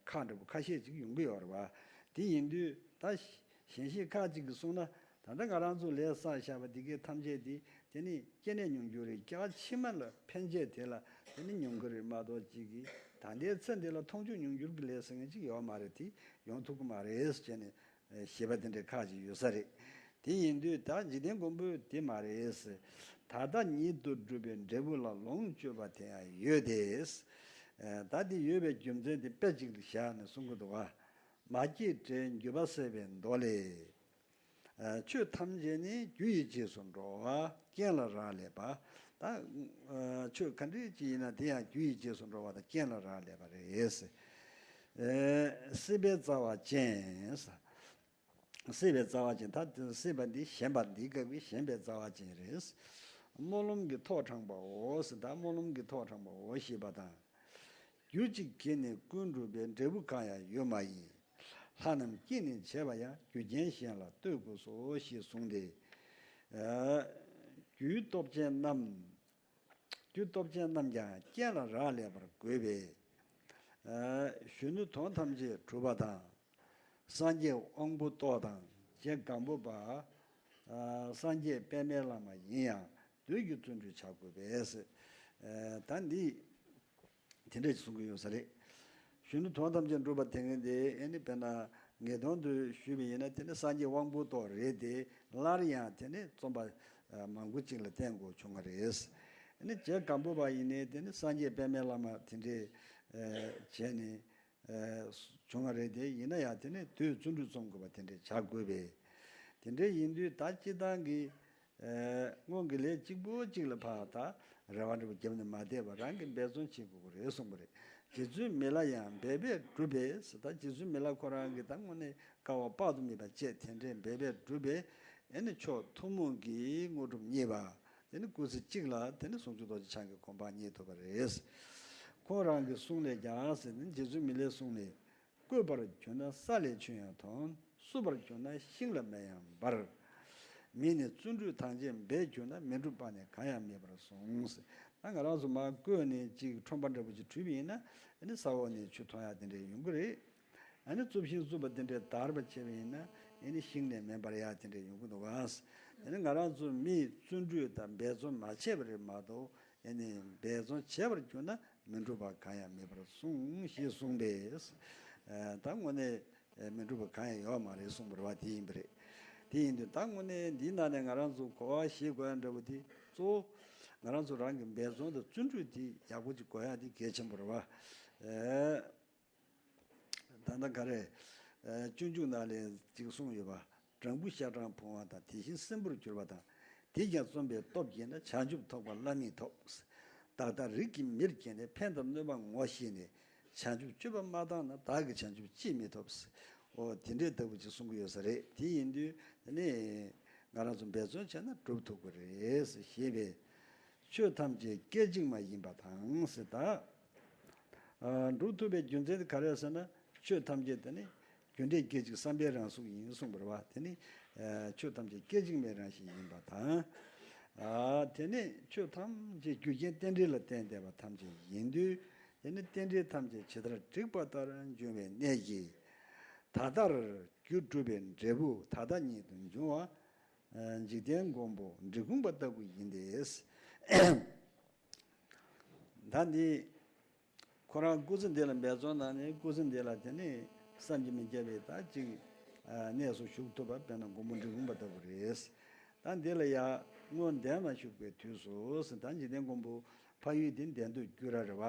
ཁག་འདྲ་པོ་ཁ་ཤས་ཅིག་ཡོང་གི་ཡོད་རེད་བ། དེ་ཡིན་དུས་ད་ཞལ་བཞེས་ཁག་ཅིག་གིས་གསུངས་ན། ད་ལྟ་ང་རང་ཚོ་ལས་བསགས་བཞག་པ་འདི་གའི་ཐམས་ཅད་དེ་དེ་ནི་སྐྱེས་ནས་མྱོང་འགྱུར་རེད། སྐྱེ་བ་ཕྱི་མ་ལ་ཕན་ཆད་དེ་ལ་དེ་ནི་མྱོང་གི་རེད་མ་གཏོགས་ཅིག་གིས་ད་ལྟའི་ཚེ་འདི་ལ་མཐོང་ཆོས་མྱོང་འགྱུར་གྱི་ལས་ཟེར་མཁན་ཅིག་ཡོད་མ་རེད། དེ་ཡོང་ཐུབ་ཀྱི་མ་རེད་ཟེར་བྱས་ནས་ཞེས་པ་དེ་འདྲའི་ཁག་ཅིག་ཡོད་ས་རེད། དེ་ཡིན་དུས་ད་འཇིག་རྟེན་མགོན་པོས་དེ་མ་རེད། ད་ལྟ་ཉིད་དུ་སྒྲུབ་པའི་འབྲས་བུ་ལ་ལོངས་སྤྱོད་པ་དེ་ཡང་ཡོད་དེ། ད་དེ་ཡོད་པའི་རྒྱུ་མཚན་དེ་དཔེ་གཅིག་ལ་བཞག་ནས་གསུང་གི་འདུག་བ། མ་སྐྱེས་དགྲའི་འགྱོད་པ་སེལ་བའི་མདོ་ལས། ཆོས་ཐམས་ཅད་ནི་རྒྱུ་ཡི་རྗེས་སུ་འགྲོ་བ་རྐྱེན་ལ་རག་ལས་པ། ད་ཆོས་ག་འདྲ་ཅིག་ཡིན་ན་དེ་ཡང་རྒྱུ་ཡི་རྗེས་སུ་འགྲོ་བ་དང་རྐྱེན་ལ་རག་ལས་པ་རེད། སྲིད་པའི་རྩ་བ་ཅན། སྲེད་པའི་རྩ་བ་ཅན། ད་སྲེད་པ་འདི་ཞེན་པ་འདི་སྐབས་ཀྱི་ཞེན་པའི་རྩ་བ་ཅན་རེད། སྨོན་ལམ་གྱི་ཐོག་དྲངས་པའོ་ཟེར། ད་སྨོན་ལམ་གྱི་ཐོག་དྲངས་པའོ་ཞེས་པ་དང་། རྒྱུ་གཅིག་གིས་ནི་ཀུན་འགྲུབ་པའི། འབྲས་བུ་གང་ཡང་ཡོད་མ་ཡིན། ལྷ་རྣམས་ཀྱིས་ནི་བྱས་པ་ཡང་། རྒྱུ་རྐྱེན་གཞན་ལ་ལྟོས་དགོས་སོ་ཞེས་གསུངས་ཏེ། ཨ་རྒྱུའི་སྟོབས་ཅན་རྣམས། རྒྱུ་སྟོབས་ཅན་རྣམས་ཀྱང་རྐྱེན་ལ་རག་ལས་པར་དགོས་པས། ཨ་གཞོན་ནུ་དོན་ཐམས་ཅད་གྲུབ་པ་དང་། སངས་རྒྱས་དབང་པོ་ཏོག་དང་རྗེ་སྒམ་པོ་པ། ཨ་སངས་རྒྱས་པདྨའི་བླ་མ་ཡིན་ཡང་དུས་ཀྱི་བརྩོན་འགྲུས་བྱ་དགོས་པས། ཨ་ད་འདི་དེ་འདྲ་ཞིག་གསུང་གི་ཡོད་ས་རེད། གཞོན་ནུ་དོན་ཐམས་ཅད་གྲུབ་པ་དེ་ངས་དེ་ཨེ་ནི་དཔེར་ན་ངེས་དོན་དུ་ཞུས་པ་ཡིན་ན། དེ་ནི་སངས་རྒྱས་དབང་པོ་ཏོག་རེད་དེ། སླར་ཡང་དེ་ནི་རྩོམ་པ་མང་པོ་ཅིག་ལ་བསྟན་དགོས་བྱུང་བ་རེད། ཨེ་ནི་རྗེ་སྒམ་པོ་པ་ཡིན་ནའི་དེ་ནི་སངས་རྒྱས་པདྨའི་བླ་མ་དེ་འདྲས་བྱས་ནས་བྱུང་བ་རེད་དེ། ཡིན་ན་ཡང་དེ་ནི་དུས་བརྩོན་འགྲུས་རྩོམ་དགོས་པ་དེ་འདྲས་བྱ་དགོས་པས། དེ་འདྲས་ཡིན་དུས་ད་སྤྱིར་བཏང་གི་ཨེ་སྔོན་གྱི་ལས་གཅིག་པོ་གཅིག་ལ་ཕར་ད་རེ་བ་འདྲ་པོ་བརྒྱབ་ནས་མ་བསྡད་པར་རང་གིས་འབད་བརྩོན་བྱེད་དགོས་ཀྱི་རེད་གསུངས་པ་རེད། རྗེ་བཙུན་མི་ལ་ཡང་འབད་པས་འགྲུབ་པས་ཟེར། ད་རྗེ་བཙུན་མི་ལ་ཁོ་རང་གིས་ད་དངོས་གནས་དཀའ་བ་དཔག་ཏུ་མེད་པ་སྤྱད། དེ་འདྲས་འབད་པས་འགྲུབ་པས། ཨེ་ནི་མཆོག་ཐུན་མོང་གི་དངོས་གྲུབ་བརྙེས་པ། དེ་ནི་སྐུ་ཚེ་གཅིག་ལ་དེ་ནི་ཟུང་འཇུག་རྡོ་རྗེ་འཆང་གི་གོ་འཕང་བརྙེས་ཐུབ་པ་རེད། ཁོང་རང་གི་གསུང་ལས་ཀྱང་ཟེར་ནས་རྗེ་བཙུན་མི་ལའི་གསུང་ལས། བརྐོས་པར་གྱུར་ན་ས་ལས་ཆུ་ཡང་ཐོན། བསུ་བར་གྱུར་ན་ཤིང་ལ་མེ་ཡང་འབར། མི་ནི་བརྩོན་འགྲུས་ཐང་ཆད་འབད་གྱུར་ན། མི་འགྲུབ་པ་ནི་གང་ཡང་མེད་པར་གསུངས། ད་ང་རང་ཚོ་མར་བརྐོས་ནས་ཅིག་ཁྲོན་པ་འདྲ་པོ་ཅིག་བྲུས་པ་ཡིན་ན། ཨ་ནི་ས་འོག་ནས་ཆུ་ཐོན་ཡག་དེ་འདྲས་ཡོང་གི་རེད། ཨ་ནི་གཙུབ་ཤིང་བཙུགས་པ་དེ་འདྲས་དར་བ་བྱས་པ་ཡིན་ན། ཨ་ནི་ཤིང་ནས་མེ་འབར་ཡག་དེ་འདྲས་ཡོང་གི་འདུག་ག། དེ་ནི་ང་རང་ཚོ་མིས་བརྩོན་འགྲུས་དང་འབད་བརྩོན་མ་བྱས་པ་རེད་མ་གཏོགས། ཨ་ནི་འབད་བརྩོན་བྱས་པར་གྱུར་ན། མི་འགྲུབ་པ་གང་ཡང་མེད་པར་གསུངས་ཞེས་གསུངས་པས། ཨ་ད་དངོས་གནས་མི་འགྲུབ་པ་གང་ཡང་ཡོད་མ་རེད་གསུངས་པ་རེད་བ། དེ་ཡིན་པ་རེད། དེ་ཡིན་དུས་ད་དངོས་གནས་འདིའི་ནང་ནས་ང་རང་ཚོ་གོ་བ་བཞེས་དགོས་ཡ་འདྲ་པོ་དེ། གཙོ་བོ་ང་རང་ཚོ་རང་གི་འབད་བརྩོན་དང་བརྩོན་འགྲུས་དེ་ཡག་པོ་ཅིག་དགོས་ཡ་དེ་གལ་ཆེན་པོ་རེད་བ། ཨེ། ད་ལྟ་ག་རེ། ཨེ། སྤྱོད་འཇུག་ནང་ལས་ཅིག་གསུངས་ཡོད་པ། སྦྲང་བུ་ཤ་སྦྲང་བུང་བ་དང་། དེ་བཞིན་སྲིན་བུར་གྱུར་པ་དང་། དེས་ཀྱང་བརྩམས་པའི་སྟོབས་ཀྱིས་ན། བྱང་ཆུབ་ཐོབ་པ་བླ་མེད་ཐོབ། བདག་ལྟ་རིགས་ཀྱི་མིར་སྐྱེས་ནས། ཕན་དང་གནོད་པ་ངོ་ཤེས་ནས། བྱང་ཆུབ་སྤྱོད་པ་མ་བཏང་ན། བདག་གིས་བྱང་ཆུབ་ཅིས་མི་ཐོབ། འོ་དེ་འདྲའི་ལྟ་བུ་ཅིག་གསུང་གི་ཡོད་ས་རེད། དེ་ཡིན་དུས་ནི་ང་རང་ཚོ་འབད་བརྩོན་བྱས་ན་འགྲུབ་ཐུབ་ཀྱི་རེད་ཞེས་པས། ཆོས་ཐམས་ཅད་སྐད་ཅིག་མ་ཡིན་པ་དང་ཟེར། ད་ཨ་འགྲུབ་ཐུབ་པའི་རྒྱུ་མཚན་དེ་ག་རེ་ཟེར་ན། ཆོས་ཐམས་ཅད་དེ་ནི་རྒྱུ་འབྲས་སྐད་ཅིག་བསམ་པའི་རང་གཟུགས་ཡིན་གསུངས་པ་རེད་བ། དེ་ནི་ཨ་ཆོས་ཐམས་ཅད་སྐད་ཅིག་མའི་རང་བཞིན་ཡིན་པ་དང་། ཨ་དེ་ནི་ཆོས་ཐམས་ཅད་རྒྱུ་རྐྱེན་རྟེན་འབྲེལ་ལ་བརྟེན་བསྡད་པ་ཐམས་ཅད་ཡིན་དུས། དེ་ནི་རྟེན་འབྲེལ་ཐམས་ཅད་ཇི་ལྟར་བསྒྲིགས་པ་ལྟར་འབྱུང་བའི་གནས་ཀྱིས། ད་ལྟར་རྒྱུ་སྒྲུབ་པའི་འབྲས་བུ་ད་ལྟ་ཉིད་དུ་འབྱུང་བ། འཇིག་རྟེན་མགོན་པོ་འབྲི་གུང་པ་ལྟ་བུ་ཡིན་ཏེ། ད་འདི་ཁོ་རང་སྐུ་ཚེ་འདི་ལ་འབད་བརྩོན་གནང་ནས། སྐུ་ཚེ་འདི་ལ་དེ་ནི་བསམ་གྱིས་མི་ཁྱབ་པའི་ད་ཅིག་གནས་སུ་བཞུགས་ཐུབ་པ། དཔེར་ན་མགོན་པོ་འབྲི་གུང་པ་ལྟ་བུ་རེད། ད་འདི་ལ་ཡང་སྔོན་གདན་ལ་བཞུགས་པའི་དུས་སུ་ཟེར། ད་འཇིག་རྟེན་མགོན་པོ་ཕ་ཡུལ་དེ་གདན་སྟོད་སྐྱུ་ར་རེད་བ།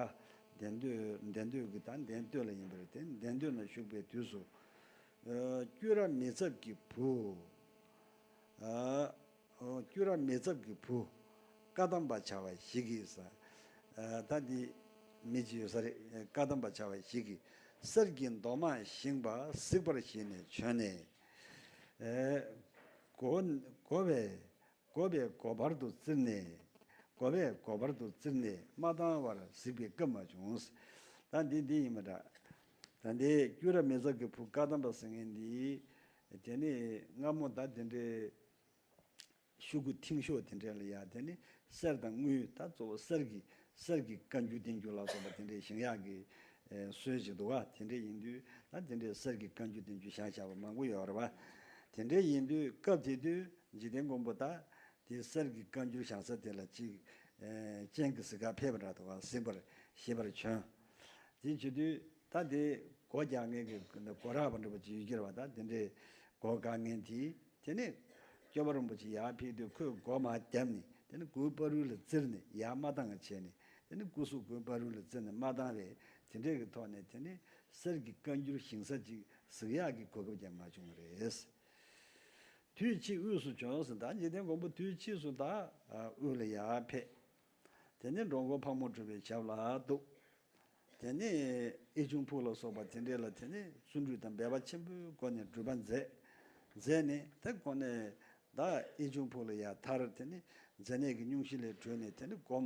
གདན་སྟོད། གདན་སྟོད་ཀྱི་ད་གདན་སྟོད་ལ་ཡིན་པ་རེད་དེ། གདན་སྟོད་ན་བཞུགས་པའི་དུས་སུ། ཨ་སྐྱུ་ར་མེ་ཚབ་ཀྱི་བུ། ཨ་ཨོ་སྐྱུ་ར་མེ་ཚབ་ཀྱི་བུ། བཀའ་གདམས་པ་བྱ་བ་ཞིག་གིས་ཟེར། ཨ་ད་འདི་མི་ཅིག་ཡོད་ས་རེད། བཀའ་གདམས་པ་བྱ་བ་ཞིག་གིས་གསེར་གྱི་མདོག་མ་ཞིམ་པ་གཟིགས་པར་བྱས་ནས་བྱོན་ནས། ཨེ་དགོ་དགོ་པའི་དགོ་པའི་དགོ་པར་དུ་བཙིར་ནས། དགོ་པའི་དགོ་པར་དུ་བཙིར་ནས་མ་བཏང་བར་གཟིགས་པའི་སྐབས་མ་བྱུང་། ད་འདི་འདི་ཡིན་པ་འདྲ། ད་འདི་སྐྱུ་ར་མེ་ཚབ་ཀྱི་བུ་བཀའ་གདམས་པ་ཟེར་མཁན་འདི། དེ་ནི་སྔ་མོ་ད་དེ་འདྲའི་ཤོག་གུ་མཐིང་ཤོག་དེ་འདྲ་ལ་ཡ། དེ་ནི་གསེར་དང་དངུལ། ད་གཙོ་བོ་གསེར་གྱི་གསེར་གྱི་བཀའ་འགྱུར་བསྟན་འགྱུར་ལ་སོགས་པ་དེ་འདྲའི་བཞེངས་ཡག་གི་ཨེ་སྲོལ་ཞིག་འདུག་བ། དེ་འདྲ་ཡིན་དུས་ད་དེ་འདྲའི་གསེར་གྱི་བཀའ་འགྱུར་བསྟན་འགྱུར་བཞེངས་བཞག་པ་མང་པོ་ཡོད་རེད་བ། དེ་འདྲ་ཡིན་དུས་སྐབས་དེ་དུས་འཇིག་རྟེན་མགོན་པོ་ད་དེ་གསེར་གྱི་བཀའ་འགྱུར་བཞེངས་ས་དེ་ལ་ཅིག་ཨེ་སྤྱན་གྱི་གཟིགས་གར་ཕེབས་པ་འདྲ་འདུག་བ། གཟིགས་པར་ཞེས་པར་བྱོན། དེ་བྱེད་དུས་ད་དེ་སྒོ་རྒྱག་མཁན་གྱི་སྒོ་ར་བ་འདྲ་པོ་ཅིག་ཡོད་ཀྱི་རེད་བ། ད་དེ་འདྲའི་སྒོ་བཀག་མཁན་དེས། དེ་ནས་སྐྱོབ་པ་རིན་པོ་ཆེ་ཡར་ཕེབས་དུས་ཁོས་སྒོ་མར་བརྒྱབ་ནས། དེ་ནས་སྒོའི་བར་རུ་ལ་བཙིར་ནས་ཡར་མ་བཏང་བ་བྱས་ནས། དེ་ནས་སྐུ་གཟུགས་སྒོའི་བར་རུ་ལ་བཙིར་ནས་མ་བཏང་བས། དེ་འདྲའི་གི་ཐོག་ནས་དེ་ནས་གསེར་གྱི་བཀའ་འགྱུར་བཞེངས་ས་ཅིག་གཟིགས་ཡག་གི་གོ་སྐབས་ཀྱང་མ་བྱུང་བ་རེད། དུས་ཕྱིས་དབུས་སུ་བྱོན་ཟེར། ད་འཇིག་རྟེན་མགོན་པོ་དུས་ཕྱིས་སུ་ད་དབུས་ལ་ཡར་ཕེབས། དེ་ནས་འགྲོ་མགོན་ཕག་མོ་གྲུ་པའི་ཞབས་ལ་འདུག་དེ་ནས་ཨེ་ཆུང་ཕུག་ལ་སོགས་པ་དེ་འདྲས་ལ་དེ་ནས་བརྩོན་འགྲུས་དང་འབད་པ་ཆེན་པོའི་སྒོ་ནས་སྒྲུབ་པ་མཛད། མཛད་ནས་དེ་གོང་ནས་ད་ཨེ་ཆུང་ཕུག་ལ་ཡར་ཐར། དེ་ནས་མཛེ་ནད་ཀྱི་སྙུང་གཞི་ལས་གྲོལ་ནས་དེ་ནས་སྒོམ།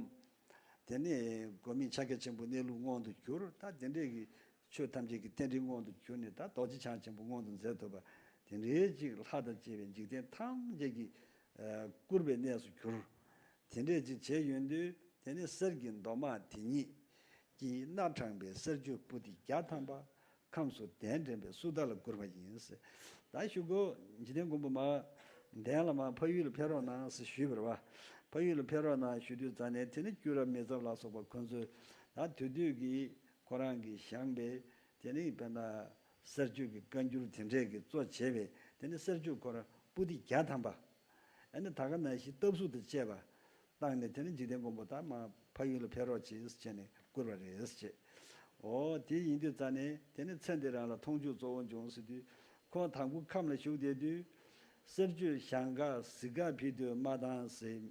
དེ་ནས་སྒོམ་མེད་ཕྱག་རྒྱ་ཆེན་པོའི་གནས་ལུགས་མངོན་དུ་གྱུར། ད་དེ་འདྲའི་གི་ཆོས་ཐམས་ཅད་ཀྱི་རྟེན་འབྲེལ་མངོན་དུ་གྱུར་ནས་ད་རྡོ་རྗེ་འཆང་ཆེན་པོ་མངོན་དུ་མཛད་ཐུབ་པ། དེ་འདྲའི་ཅིག་ལྷ་དང་བཅས་པའི་འཇིག་རྟེན་ཐམས་ཅད་ཀྱིས་ཨ་བཀུར་བའི་གནས་སུ་གྱུར། དེ་འདྲས་ཅིག་བྱས་ཡོང་དུས་དེ་ནས་གསེར་གྱི་མདོ་དམར་དེ་ཉིད་ཀྱིས་སྣ་དྲངས་པའི་གསེར་ཆོས་པོ་ཏི་བརྒྱ་ཐམ་པ་ཁམས་སུ་གདན་འདྲེན་པའི་སུ་དག་ལ་བསྐུར་བ་ཡིན། ད་ཞུ་གོ། འཇིག་རྟེན་མགོན་པོ་མར་གདན་ལ་མར་ཕ་ཡུལ་ལ་ཕེབས་རོགས་གནང་ཟེར་ཞུས་པ་རེད་བ། ཕ་ཡུལ་ལ་ཕེབས་རོགས་གནང་ཞུ་དུས་ཙ་ནས་དེ་ནས་སྐྱུ་རབས་མི་ཚབ་ལ་སོགས་པ་ཁོ་ཚོས་ད་དེ་དུས་ཀྱི་ཁོ་རང་གིས་བཞེངས་པའི་དེ་ནས་དཔེར་ན་གསེར་ཆོས་ཀྱི་བཀའ་འགྱུར་དེ་འདྲས་ཀྱི་གཙོ་བྱས་པའི་དེ་ནས་གསེར་ཆོས་ཁོ་རང་པོ་ཏི་བརྒྱ་ཐམ་པ། ཨ་ནི་ད་ག་ནང་བཞིན་སྟབས་གཟུགས་དང་བཅས་པ་བཏང་ནས་དེ་ནས་འཇིག་རྟེན་མགོན་པོ་ད་མར་ཕ་ཡུལ་ལ་ཕེབས་རོགས་བྱེད་ཟེར་བྱས་ནས་བསྐུར་བ་རེད་ཟེར་བྱས། འོ་དེ་ཡིན་དུས་ཙ་ནས་དེ་ནས་ཚེ་འདི་རང་ལ་མཐོང་ཆོས་གཙོ་བོ་འབྱུང་ཟེར་དུས་ཁོང་དང་པོ་ཁམས་ལ་བཞུགས་བསྡད་དུས་གསེར་ཆོས་ཞང་ཁ་གཟིག་ཁ་ཕི་དུ་མ་དང་ཟེར་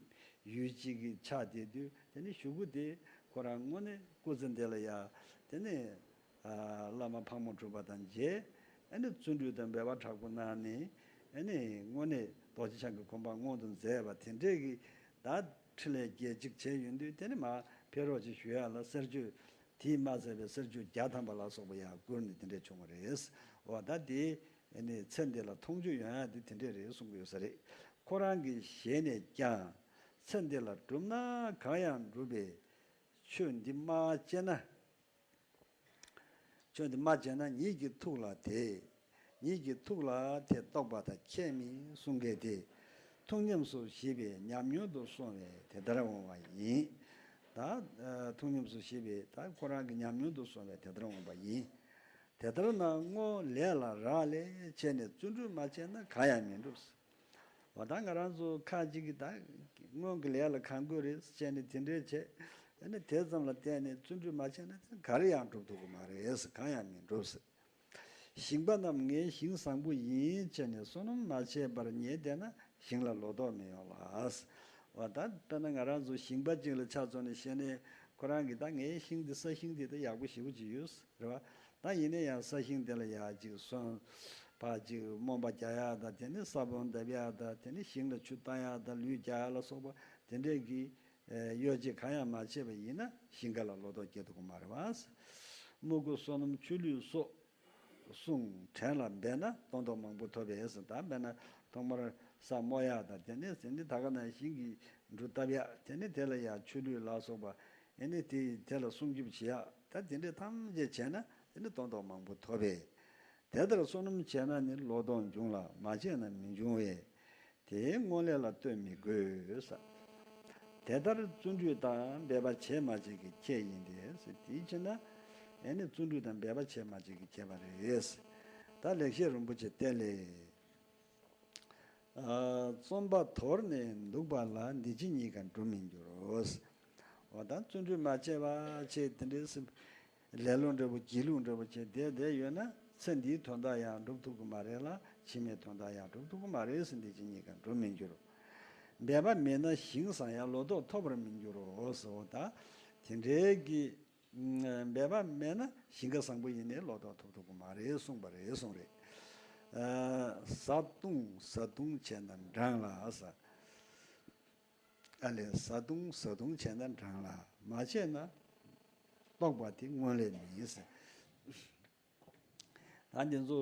ཡུལ་གཅིག་གི་ཆགས་བསྡད་དུས་དེ་ནས་གཞུག་གུ་དེ་ཁོ་རང་དངོས་གནས་སྐུ་ཚེ་འདི་ལ་ཡ་དེ་ནས། བླ་མ་ཕག་མོ་གྲུ་པ་དང་མཇལ། ཨ་ནི་བརྩོན་འགྲུས་དང་འབད་པ་དྲག་པོ་གནང་ནས་ཨ་ནི་དངོས་གནས་རྡོ་རྗེ་འཆང་གི་གོ་འཕང་མངོན་དུ་མཛད་པ་དེ་འདྲས་ཀྱི་ད་འཕྲིན་ལས་རྒྱས་གཅིག་བྱས་ཡོང་དུས་དེ་ནི་མར་ཕེབས་རོགས་ཅིག་ཞུ་ཡ་ལ་གསེར་ཆོས་དེས་མ་ཟད་པའི་གསེར་ཆོས་བརྒྱ་ཐམ་པ་ལ་སོགས་པ་ཡང་བསྐུར་ནས་དེ་འདྲས་བྱུང་བ་རེད། འོ་ད་དེ་ཨ་ནི་ཚེ་འདི་ལ་མཐོང་ཆོས་ཡོང་ཡ་དེ་དེ་འདྲས་རེད་གསུང་གི་ཡོད་ས་རེད། ཁོ་རང་གི་ཞལ་ནས་ཀྱང་ཚེ་འདི་ལ་བསྒྲུབས་ན་གང་ཡང་འགྲུབ་པའི་ཆོས་འདི་མ་སྤྱད་ན། ཆོས་འདི་མ་བྱས་ན་ཉིད་ཀྱི་ཐུགས་ལ་དེ། ཉིད་ཀྱི་ཐུགས་ལ་དེ་རྟོགས་པ་དང་ཁྱད་མེད་གསུང་གལ་ཏེ། ཐུགས་ཉམས་སུ་བཞེས་པས་ཉམས་མྱོང་དུ་སོང་བས་དེ་ལྟར་འོང་བ་ཡིན། ད་ཐུགས་ཉམས་སུ་བཞེས་པས་ད་ཁོ་རང་གི་ཉམས་མྱོང་དུ་སོང་བས་དེ་ལྟར་འོང་བ་ཡིན། དེ་ལྟར་ན་སྔོ་ལས་ལ་རག་ལས་བྱས་ནས་བརྩོན་འགྲུས་མ་བྱས་ན་གང་ཡང་མི་འགྲུབ། འོ་ད་ང་རང་ཚོ་ཁ་ཅིག་གིས་ད་སྔོན་གྱི་ལས་ལ་གང་དགོས་རེད་ཟེར་ནས་དེ་འདྲས་བྱས། ཨ་ནི་དེ་ཙམ་ལ་བརྟེན་ནས་བརྩོན་འགྲུས་མ་བྱས་ན་ག་རེ་ཡང་འགྲུབ་ཐུབ་ཀྱི་མ་རེད། གང་ཡང་མི་འགྲུབ་ཟེར། ཞིང་པ་རྣམས་ངའི་ཞིང་བཟང་པོ་ཡིན་བྱས་ནས་བསོད་ནམས་མ་བྱས་པར་ཉལ་བསྡད་ན་ཞིང་ལ་ལོ་ཏོག་མི་ཡོང་ལ། འོ་ད་དཔེར་ན་ང་རང་ཚོ་ཞིང་པ་ཅིག་ལ་ཆ་མཚོན་ནས་བཤད་ནས་ཁོ་རང་གིས་ད་ངའི་ཞིང་འདི་ས་ཞིང་འདི་ད་ཡག་པོ་ཞེ་པོ་ཅིག་ཡོད། རེད་བ། ད་ཡིན་ན་ཡང་ས་ཞིང་དེ་ལ་ཡ་ཅིག་སོན། ཕར་ཅིག་རྨོན་པ་རྒྱག་ཡག་དང་དེ་ནས་ས་བོན་འདེབས་ཡག་དང་དེ་ནས་ཞིང་ལ་ཆུ་བཏང་ཡག་དང་ལུད་རྒྱག་ཡག་ལ་སོགས་པ་དེ་འདྲས་ཀྱི་ཨེ་གཡོ་བྱེད་གང་ཡང་མ་བྱས་པ་ཡིན་ན་ཞིང་ཁ་ལ་ལོ་ཏོག་སྐྱེ་ཐུབ་ཀྱི་མ་རེད་བ། རྨོ་དགུ་སོ་སྣུམ་ཆུ་ལུད་སོགས་བསྲུང་བྲན་ལ་འབད་ན་སྟོང་ཐོག་མང་པོ་ཐོབ་པས་ཟེར། ད་འབད་ན་ཐོག་མར་ས་རྨོ་ཡག་དང་དེ་ནས་ཟེར་ནས་ད་ག་ནང་བཞིན་གྱི་འབྲུ་བཏབ་ཡག་དེ་ནས་དེ་ལ་ཡང་ཆུ་ལུད་ལ་སོགས་པ། ཨེ་ནི་དེ་དེ་ལ་སྲུང་སྐྱོབ་བྱེད་ཡག་ད་དེ་འདྲས་ཐམས་ཅད་བྱས་ན་དེ་ནི་སྟོང་ཐོག་མང་པོ་ཐོབ་པས། དེ་ལྟར་བསོད་ནམས་བྱས་ན་ནི་ལོ་ཏོག་འབྱུང་ལ་མ་བྱས་ན་མི་འབྱུང་བས། དེའི་སྔོན་ལས་ལ་ལྟོས་མི་དགོས་ས། དེ་ལྟར་བརྩོན་འགྲུས་དང་འབད་པ་བྱས་མ་བྱས་ཀྱི་ཁྱད་ཡིན་ཏེ་ཟེར། དེའི་ཕྱིར་ན་ཨེ་ནི་བརྩོན་འགྲུས་དང་འབད་པ་བྱས་མ་བྱས་ཀྱི་ཁྱད་པར་རེད། ད་ལེགས་བཤད་རིན་པོ་ཆེ་གཏེར་ལས། ཨ་བརྩོན་པ་དོར་ནས་འདུག་པ་ལ་འདི་ཕྱི་གཉིས་ཀ་འགྲུབ་མི་འགྱུར་རོ། འོ་ད་བརྩོན་འགྲུས་མ་བྱས་པ་བྱས་དེ་འདྲའི་སེམས་ལེ་ལོ་འདྲ་པོ་སྒྱིད་ལུག་འདྲ་པོ་བྱས་བསྡད་བསྡད་ཡོད་ན་ཚེ་འདིའི་དོན་དག་ཡང་འགྲུབ་ཐུབ་ཀྱི་མ་རེད་ལ་ཕྱི་མའི་དོན་དག་ཡང་འགྲུབ་ཐུབ་ཀྱི་མ་རེད་ཟེར། འདི་ཕྱི་གཉིས་ཀ་འགྲུབ་མི་འགྱུར། འབད་པ་མེད་ན་ཞིང་བཟང་ཡང་ལོ་ཏོག་ཐོབ་པར་མི་འགྱུར་རོ་ཟེར། འོ་ད་དེ་འདྲའི་གི་འབད་པ་མེད་ན་ཞིང་ཁ་བཟང་པོ་ཡིན་ནའི་ལོ་ཏོག་ཐོབ་ཐུབ་ཀྱི་མ་རེད་གསུངས་པ་རེད་གསུངས་རེད། ཨ་བཟའ་བཏུང་བཟའ་བཏུང་བྱས་ན་འགྲངས་ལ་ཟེར། ཨ་ལས་བཟའ་བཏུང་བཟའ་བཏུང་བྱས་ན་འགྲངས་ལ་མ་བྱས་ན་རྟོགས་པ་དེ་སྔོན་ལས་མིན་ཟེར། ད་འདི་ཚོ་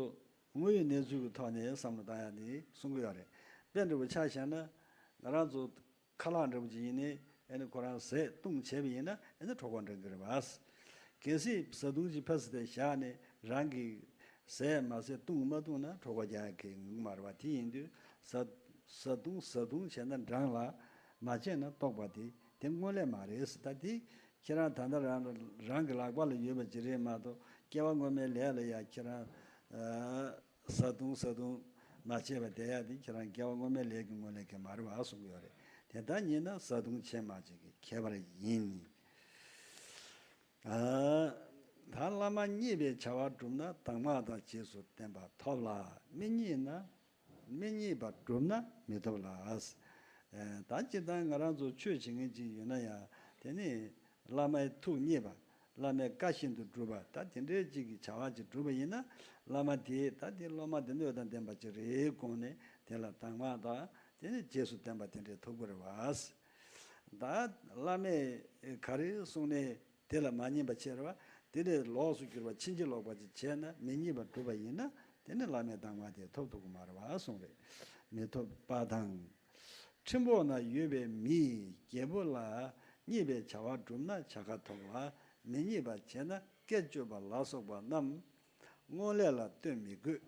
དངོས་ཡོད་གནས་ཚུལ་གྱི་ཐོག་ནས་བསམ་བློ་བཏང་ཡ་དེ་གསུང་གི་ཡོད་རེད། དཔེ་འདྲ་པོ་ཆ་བཞག་ན་ང་རང་ཚོ་ཁ་ལག་འདྲ་པོ་ཅིག་ཡིན་ནའི་ཨ་ནི་ཁོ་རང་ཟས་བཏུང་བྱས་པ་ཡིན་ན་ཨ་ནི་གྲོད་ཁོག་འགྲང་གི་རེད་བ། གལ་སྲིད་བཟའ་བཏུང་ཅིག་ཕར་ཟས་བཞག་ནས་རང་གིས་ཟས་མ་ཟས་བཏུང་མ་བཏུང་ན་གྲོད་ཁོག་རྒྱག་ཡ་གི་ཡོང་གི་མ་རེད་བ། དེ་ཡིན་དུས་བཟའ་བཟའ་བཏུང་བཟའ་བཏུང་བྱས་ན་འགྲངས་ལ་མ་བྱས་ན་རྟོགས་པ་དེ་དེ་སྔོན་ལས་མ་རེད་ཟེར། ད་དེ་ཁྱེད་རང་ད་ལྟ་རང་རང་གི་ལག་པ་ལ་ཡོད་པ་ཅིག་རེད་མ་གཏོགས་སྐྱེ་བ་སྔོན་མའི་ལས་ལ་ཡ་ཁྱེད་རང་ཨ་བཟའ་བཏུང་བཟའ་བཏུང་མ་བྱས་པ་བསྡད་ཡ་དེ་ཁྱེད་རང་སྐྱེ་བ་སྔོན་མའི་ལས་ཀྱི་སྔོན་ལས་ཀྱི་མ་རེད་བ་གསུང་གི་ཡོད་རེད། དེ་ལྟར་ཉིད་ན་བཟའ་བཏུང་བྱས་མ་བྱས་ཀྱི་ཁྱད་པར་ཡིན། ཨ་ད་བླ་མ་མཉེས་པའི་བྱ་བ་བསྒྲུབས་ན་གདམས་ངག་དང་རྗེས་སུ་བསྟན་པ་ཐོབ་ལ། མི་མཉེས་ན་མི་མཉེས་པ་བསྒྲུབས་ན་མི་ཐོབ་ལ། ཨ་ད་སྤྱིར་བཏང་ང་རང་ཚོ་ཆོས་བྱེད་མཁན་ཅིག་ཡོད་ན་ཡང་དེ་ནི་བླ་མའི་ཐུགས་མཉེས་པ། བླ་མའི་བཀའ་བཞིན་དུ་སྒྲུབ་པ། ད་དེ་འདྲའི་ཅིག་གི་བྱ་བ་ཅིག་བསྒྲུབས་པ་ཡིན་ན། བླ་མ་དེ་ད་དེ་སློབ་མ་དེ་སྣོད་དང་ལྡན་པ་ཅིག་རེད་དགོངས་ནས། དེ་ལ་དྭངས་མ་དང་དེ་ནས་རྗེས་སུ་བསྟན་པ་དེ་འདྲས་ཐོབ་དགོས་རེད་བ། ད་བླ་མས་ག་རེ་གསུངས་ནས་དེ་ལ་མ་ཉན་པ་བྱས་རེད་བ། དེ་ལས་ལོགས་སུ་གྱུར་པ་ཕྱིན་ཅི་ལོག་པ་ཅིག་བྱས་ན། མི་མཉེས་པ་བསྒྲུབས་པ་ཡིན་ན། དེ་ནི་བླ་མའི་དྭངས་མ་དེ་ཐོབ་ཐུབ་ཀྱི་མ་རེད་བ་གསུངས་རེད། མི་ཐོབ་པ་དང་། ཁྲིམས་འོག་ན་ཡོད་པའི་མིས་རྒྱལ་པོ་ལ་མཉེས་པའི་བྱ་བ་བསྒྲུབས་ན་བྱ་དགའ་ཐོབ་ལ། མི་མཉེས་པ་བྱས་ན་སྐེ་གཅོད་པ་ལ་སོགས་པ་རྣམས་སྔོན་ལས་ལ་ལྟོས་མི་དགོས།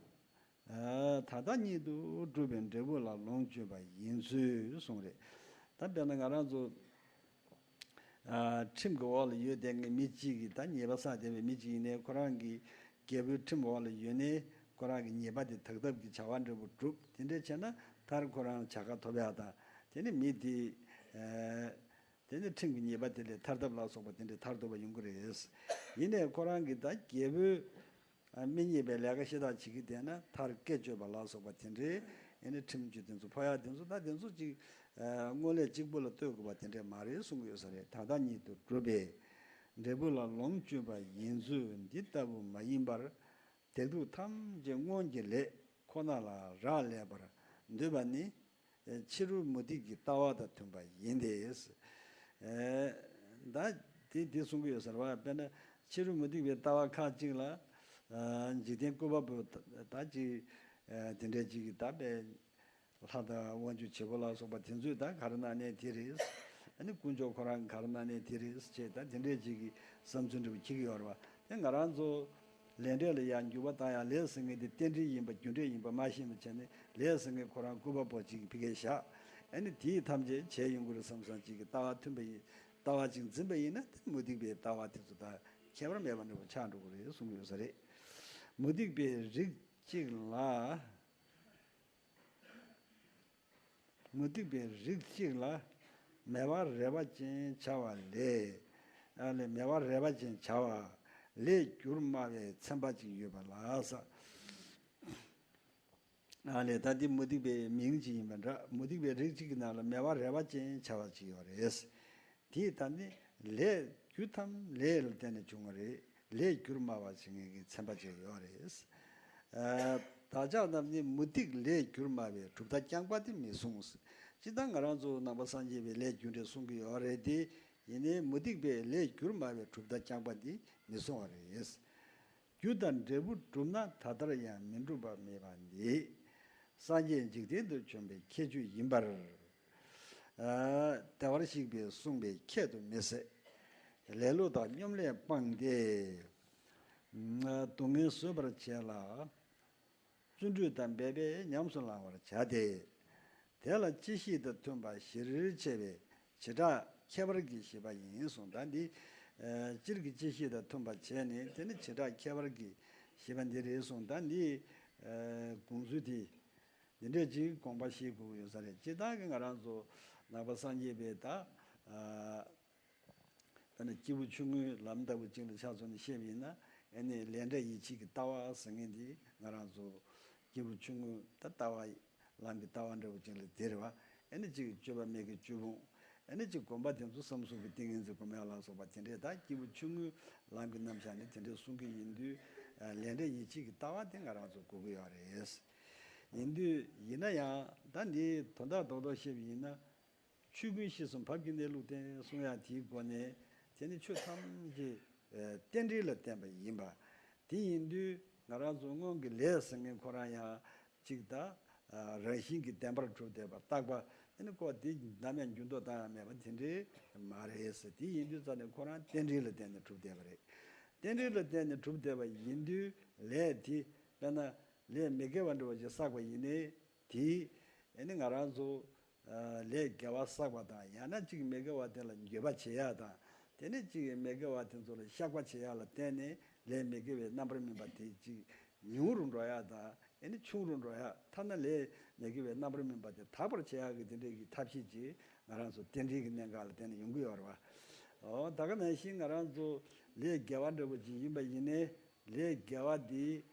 ད་ལྟ་ཉིད་དུ་བསྒྲུབས་པའི་འབྲས་བུ་ལ་ལོངས་སྤྱོད་པ་ཡིན་ཚུལ་གསུངས་རེད། ད་དཔེར་ན་ང་རང་ཚོ་ཁྲིམས་ཀྱི་འོག་ལ་ཡོད་བསྡད་མཁན་མི་གཅིག་གིས། ད་ཉེས་པ་བསགས་བསྡད་པའི་མི་གཅིག་ཡིན་ནའི། ཁོ་རང་གི་རྒྱལ་པོའི་ཁྲིམས་འོག་ལ་ཡོད་ནའི། ཁོ་རང་གི་ཉེས་པ་དེ་དག་ཐབས་ཀྱི་བྱ་བ་འབྲས་བུ་བསྒྲུབས། དེ་འདྲ་བྱས་ན་མཐར་ཁོ་རང་བྱ་དགའ་ཐོབ་ཡག་དང་། དེ་ནི་མི་དེ་དེ་ནི་ཁྲིམས་ཀྱི་ཉེས་པ་དེ་ལས་ཐར་ཐབས་ལ་སོགས་པ་དེ་འདྲའི་མཐར་ཐུག་པ་ཡོང་གི་རེད། ཡིན་ནའི་ཁོ་རང་གིས་ད་རྒྱལ་པོའི་མི་མཉེས་པའི་ལས་ཀ་ཤ་སྟག་བྱེད་ཀྱི་བསྡད་ན། མཐར་སྐེ་གཅོད་པ་ལ་སོགས་པ་དེ་འདྲའི་ཨེ་ནི་ཁྲིམས་གཅོད་དེ་ཚོ་ཕོག་ཡག་དེ་ཚོ། ད་དེ་ཚོ་ཅིག་སྔོན་ལས་གཅིག་པུ་ལ་ལྟོས་དགོས་པ་དེ་འདྲ་མ་རེད་གསུང་གི་ཡོད་ས་རེད། ད་ལྟ་ཉིད་དུ་བསྒྲུབས་པའི་འབྲས་བུ་ལ་ལོངས་སྤྱོད་པ་ཡིན་ཚུལ་འདི་ལྟ་བུ་མ་ཡིན་པར། བདག་སྡུག་ཐམས་ཅད་སྔོན་གྱི་ལས་ཁོ་ན་ལ་རག་ལས་པར་འདོད་པ་ནི། ཕྱི་རོལ་མུ་སྟེགས་ཀྱི་ལྟ་བ་དང་མཐུན་པ་ཡིན་ཏེ། ད་དེ་དེ་གསུང་གི་ཡོད་ས་རེད་བ། དཔེར་ན་ཕྱི་རོལ་མུ་སྟེགས་པའི་ལྟ་བ་ཁག་ཅིག་ལ། འཇིག་རྟེན་སྐུ་པ་པོ་ད་ཅིག་དེ་འདྲ་ཅིག་གིས་ད་དཔེ་ལྷ་དང་དབང་ཕྱུག་བྱེད་པོ་ལ་སོགས་པ་དེ་ཚོས་ད་ག་རེ་གནང་ནའི་དེ་རེད། ཨ་ནི་དཀོན་མཆོག་ཁོ་རང་ག་རེ་གནང་ནའི་དེ་རེད་ཅེས། ད་དེ་འདྲ་ཅིག་གི་བསམ་ཚུལ་འདྲ་བོ་འཁྱེར་གྱི་ཡོད་རེད་བ། དེ་ང་རང་ཚོ་ལས་འབྲས་ལ་ཡང་འགྱུར་བ་བཏང་ཡག་ལས་ཟེར་མཁན་དེ་རྟེན་འབྲེལ་ཡིན་པ་རྒྱུ་འབྲས་ཡིན་པ་མ་ཤེས་པ་བྱས་ནས། ལས་ཟེར་མཁན་ཁོ་རང་སྐུ་པ་པོ་ཅིག་གིས་ཕ་གིར་བཞག་ཨ་ནི་དེས་ཐམས་ཅད་བྱས་ཡོང་གི་རེད་བསམ་བསམ་ཅིག་གི་ལྟ་བ་མཐུན་པ་ཡིན། ལྟ་བ་ཅིག་འཛིན་པ་ཡིན་ན། དེ་མུ་སྟེགས་པའི་ལྟ་བ་དེ་ཚོ་དང་ཁྱད་པར་མེད་པ་འདྲ་བོ་ཆགས་འགྲོ་གི་རེད་གསུང་གི་ཡོད་ས་རེད། མུ་སྟེགས་པའི་རིགས་གཅིག་ལ། མུ་སྟེགས་པའི་རིགས་གཅིག་ལ་མེ་བ་རེག་པ་ཅན་བྱ་བ་ལས། ཨ་ལས་མེ་བ་རེག་པ་ཅན་བྱ་བ་ལས་རྒྱུར་སྨྲ་བའི་ཚན་པ་ཅིག་ཡོད་པ་ལ་ཟེར། ཨ་ལས་ད་འདི་མུ་སྟེགས་པའི་མིང་ཅིག་ཡིན་པ་འདྲ། མུ་སྟེགས་པའི་རིགས་གཅིག་གི་ནང་ལ་མེ་བ་རེག་པ་ཅན་བྱ་བ་ཅིག་ཡོད་རེད། དེས་ད་ནི་ལས་རྒྱུ་ཐམས་ལས་ལ་བརྟེན་ནས་བྱུང་བ་རེད། ལས་རྒྱུར་སྨྲ་བ་ཟེར་མཁན་གྱི་ཚན་པ་ཅིག་ཡོད་རེད། ཨ་བདག་ཅག་རྣམས་ནི་མུ་སྟེགས་ལས་རྒྱུར་སྨྲ་བས་གྲུབ་མཐའ་རྐྱང་པ་དེ་མི་བཟུང་། སྤྱིར་བཏང་ང་རང་ཚོ་ནང་པ་སངས་རྒྱས་པའི་ལས་རྒྱུ་འབྲས་གསུང་གི་ཡོད་རེད་དེ། ཡིན་ནའི་མུ་སྟེགས་པས་ལས་རྒྱུར་སྨྲ་བས་གྲུབ་མཐའ་རྐྱང་པ་འདི་མི་བཟུང་བ་རེད། རྒྱུ་དང་འབྲས་བུ་གྲུབ་ན་ད་ལྟར་ཡང་མི་འགྲུབ་པ་མེད་པ་འདི། སངས་རྒྱས་འཇིག་རྟེན་དུ་བྱོན་པའི་ཁྱད་ཆོས་ཡིན་པར། ཨ་བདེ་བར་གཤེགས་པས་གསུངས་པས་ཁྱད་དུ་མི་གསད། ལེ་ལོ་དང་སྙོམ་ལས་སྤངས་ཏེ། སྡུག་བསྔལ་བཟོད་པར་བྱས་ལ། བརྩོན་འགྲུས་དང་འབད་པས་ཉམས་སུ་བླང་བར་བྱ་སྟེ། དེ་ལ་སྤྱི་བཤད་དང་མཐུན་པ་གཞིར་བྱས་པའི་བྱེ་བྲག་ཁྱད་པར་གྱི་བཞི་པ་ཡིན་གསུངས། ད་འདི་སྤྱིར་གྱི་སྤྱི་བཤད་དང་མཐུན་པ་བྱས་ནས། དེ་ནི་བྱེ་བྲག་ཁྱད་པར་གྱི་བཞི་པ་འདི་རེད་གསུངས། ད་འདི་དགོངས་ཚུལ་དེ་འདི་འདྲས་ཅིག་དགོངས་པ་བཞེས་དགོས་ཀྱི་ཡོད་ས་རེད། སྤྱིར་བཏང་གི་ང་རང་ཚོ་ནང་པ་སངས་རྒྱས་པའི་ད། དཔེར་ན་སྐྱེས་བུ་ཆུང་ངུའི་ལམ་ལྟ་བུ་ཅིག་ལ་ཆ་མཚོན་ནས་བཤད་པ་ཡིན་ན། ཨེ་ནི་ལས་འབྲས་ཡིད་ཆེས་ཀྱི་ལྟ་བ་ཟེར་མཁན་འདི་ང་རང་ཚོ་སྐྱེས་བུ་ཆུང་ངུ་ད་ལྟ་བ་ལམ་གྱི་ལྟ་བ་འདྲ་བོ་ཅིག་ལ་དེ་རེད་བ། ཨེ་ནི་གཅིག་སྤྱོད་པ་མི་དགེ་བཅུ་སྤོང་། ཨེ་ནི་གཅིག་སྒོམ་པ་དེ་ཚོ་བསམ་གཟུགས་ཀྱི་ཏིང་ངེ་འཛིན་སྒོམ་ཡག་ལ་སོགས་པ་དེ་འདྲས། ད་སྐྱེས་བུ་ཆུང་ངུའི་ལམ་གྱི་རྣམ་གཞག་ནས་དེ་འདྲས་གསུང་གི་ཡིན་དུས། ལས་འབྲས་ཡིད་ཆེས་ཀྱི་ལྟ་བ་དེ་ང་རང་ཚོ་དགོས་ཀྱི་ཡོད་རེད། ཡིན་དུས་ཡིན་ན་ཡང་ད་འདི་དོན་དག་རྡོག་རྡོག་བཤད་པ་ཡིན་ན། ཆོས་ཀུན་ཤེས་གསུམ་བབ་ཀྱིས་གནས་ལུགས་བསྟན་གསུང་ཡག་དེའི་སྒོ་ནས། དེ་ནི་ཆོས་ཐམས་ཅད་རྟེན་འབྲེལ་ལ་བརྟེན་པ་ཡིན་པ། དེ་ཡིན་དུས་ང་རང་ཚོ་སྔོན་གྱི་ལས་ཟེར་མཁན་ཁོ་རང་ཡང་གཅིག་ད་རང་བཞིན་གྱིས་བདེན་པར་གྲུབ་བསྡད་པ་རྟག་པ། དེ་ནི་ཁོ་དེ་ནམ་ཡང་འགྱུར་ལྡོག་བཏང་ཡག་མེད་པ་དེ་འདྲས་མ་རེད་ཟེར། དེ་ཡིན་དུས་ཙ་ནས་ཁོ་རང་རྟེན་འབྲེལ་ལ་བརྟེན་ནས་གྲུབ་བསྡད་པ་རེད། རྟེན་འབྲེལ་ལ་བརྟེན་ནས་གྲུབ་བསྡད་པ་ཡིན་དུས་ལས་དེ་དཔེར་ན་ལས་མི་དགེ་བ་འདྲ་བ་ཞིག་བསགས་པ་ཡིན་ནའི། དེས་ཨེ་ནི་ང་རང་ཚོ་ལས་དགེ་བ་བསགས་པ་དང་། ཡང་ན་གཅིག་མི་དགེ་བ་དེ་ལ་འགྱོད་པ་བྱེད་ཡག་དང་། དེ་ནས་གཅིག་མི་དགེ་བ་དེ་ཚོ་ལ་བཤགས་པ་བྱེད་ཡག་ལ་བརྟེན་ནས་ལས་མི་དགེ་བའི་རྣམ་པར་སྨིན་པ་དེ་གཅིག་ཉུང་རུ་འགྲོ་ཡག་དང་། ཨེ་ནི་ཆུང་རུ་འགྲོ་ཡག་ཐ་ན་ལས་མི་དགེ་བའི་རྣམ་པར་སྨིན་པ་དེ་དག་པར་བྱེད་ཡག་གི་དེ་འདྲའི་གི་ཐབས་ཤེས་ཅིག་ང་རང་ཚོ་རྟེན་འབྲེལ་གྱི་གནད་འགག་ལ་བརྟེན་ནས་ཡོང་གི་ཡོད་རེད་བ། འོ་ད་ག་ནང་བཞིན་ང་རང་ཚོ་ལས་དགེ་བ་འདྲ་བོ་ཅིག་ཡིན་པ་ཡིན་ནའི། ལས་དགེ་བ་དེ་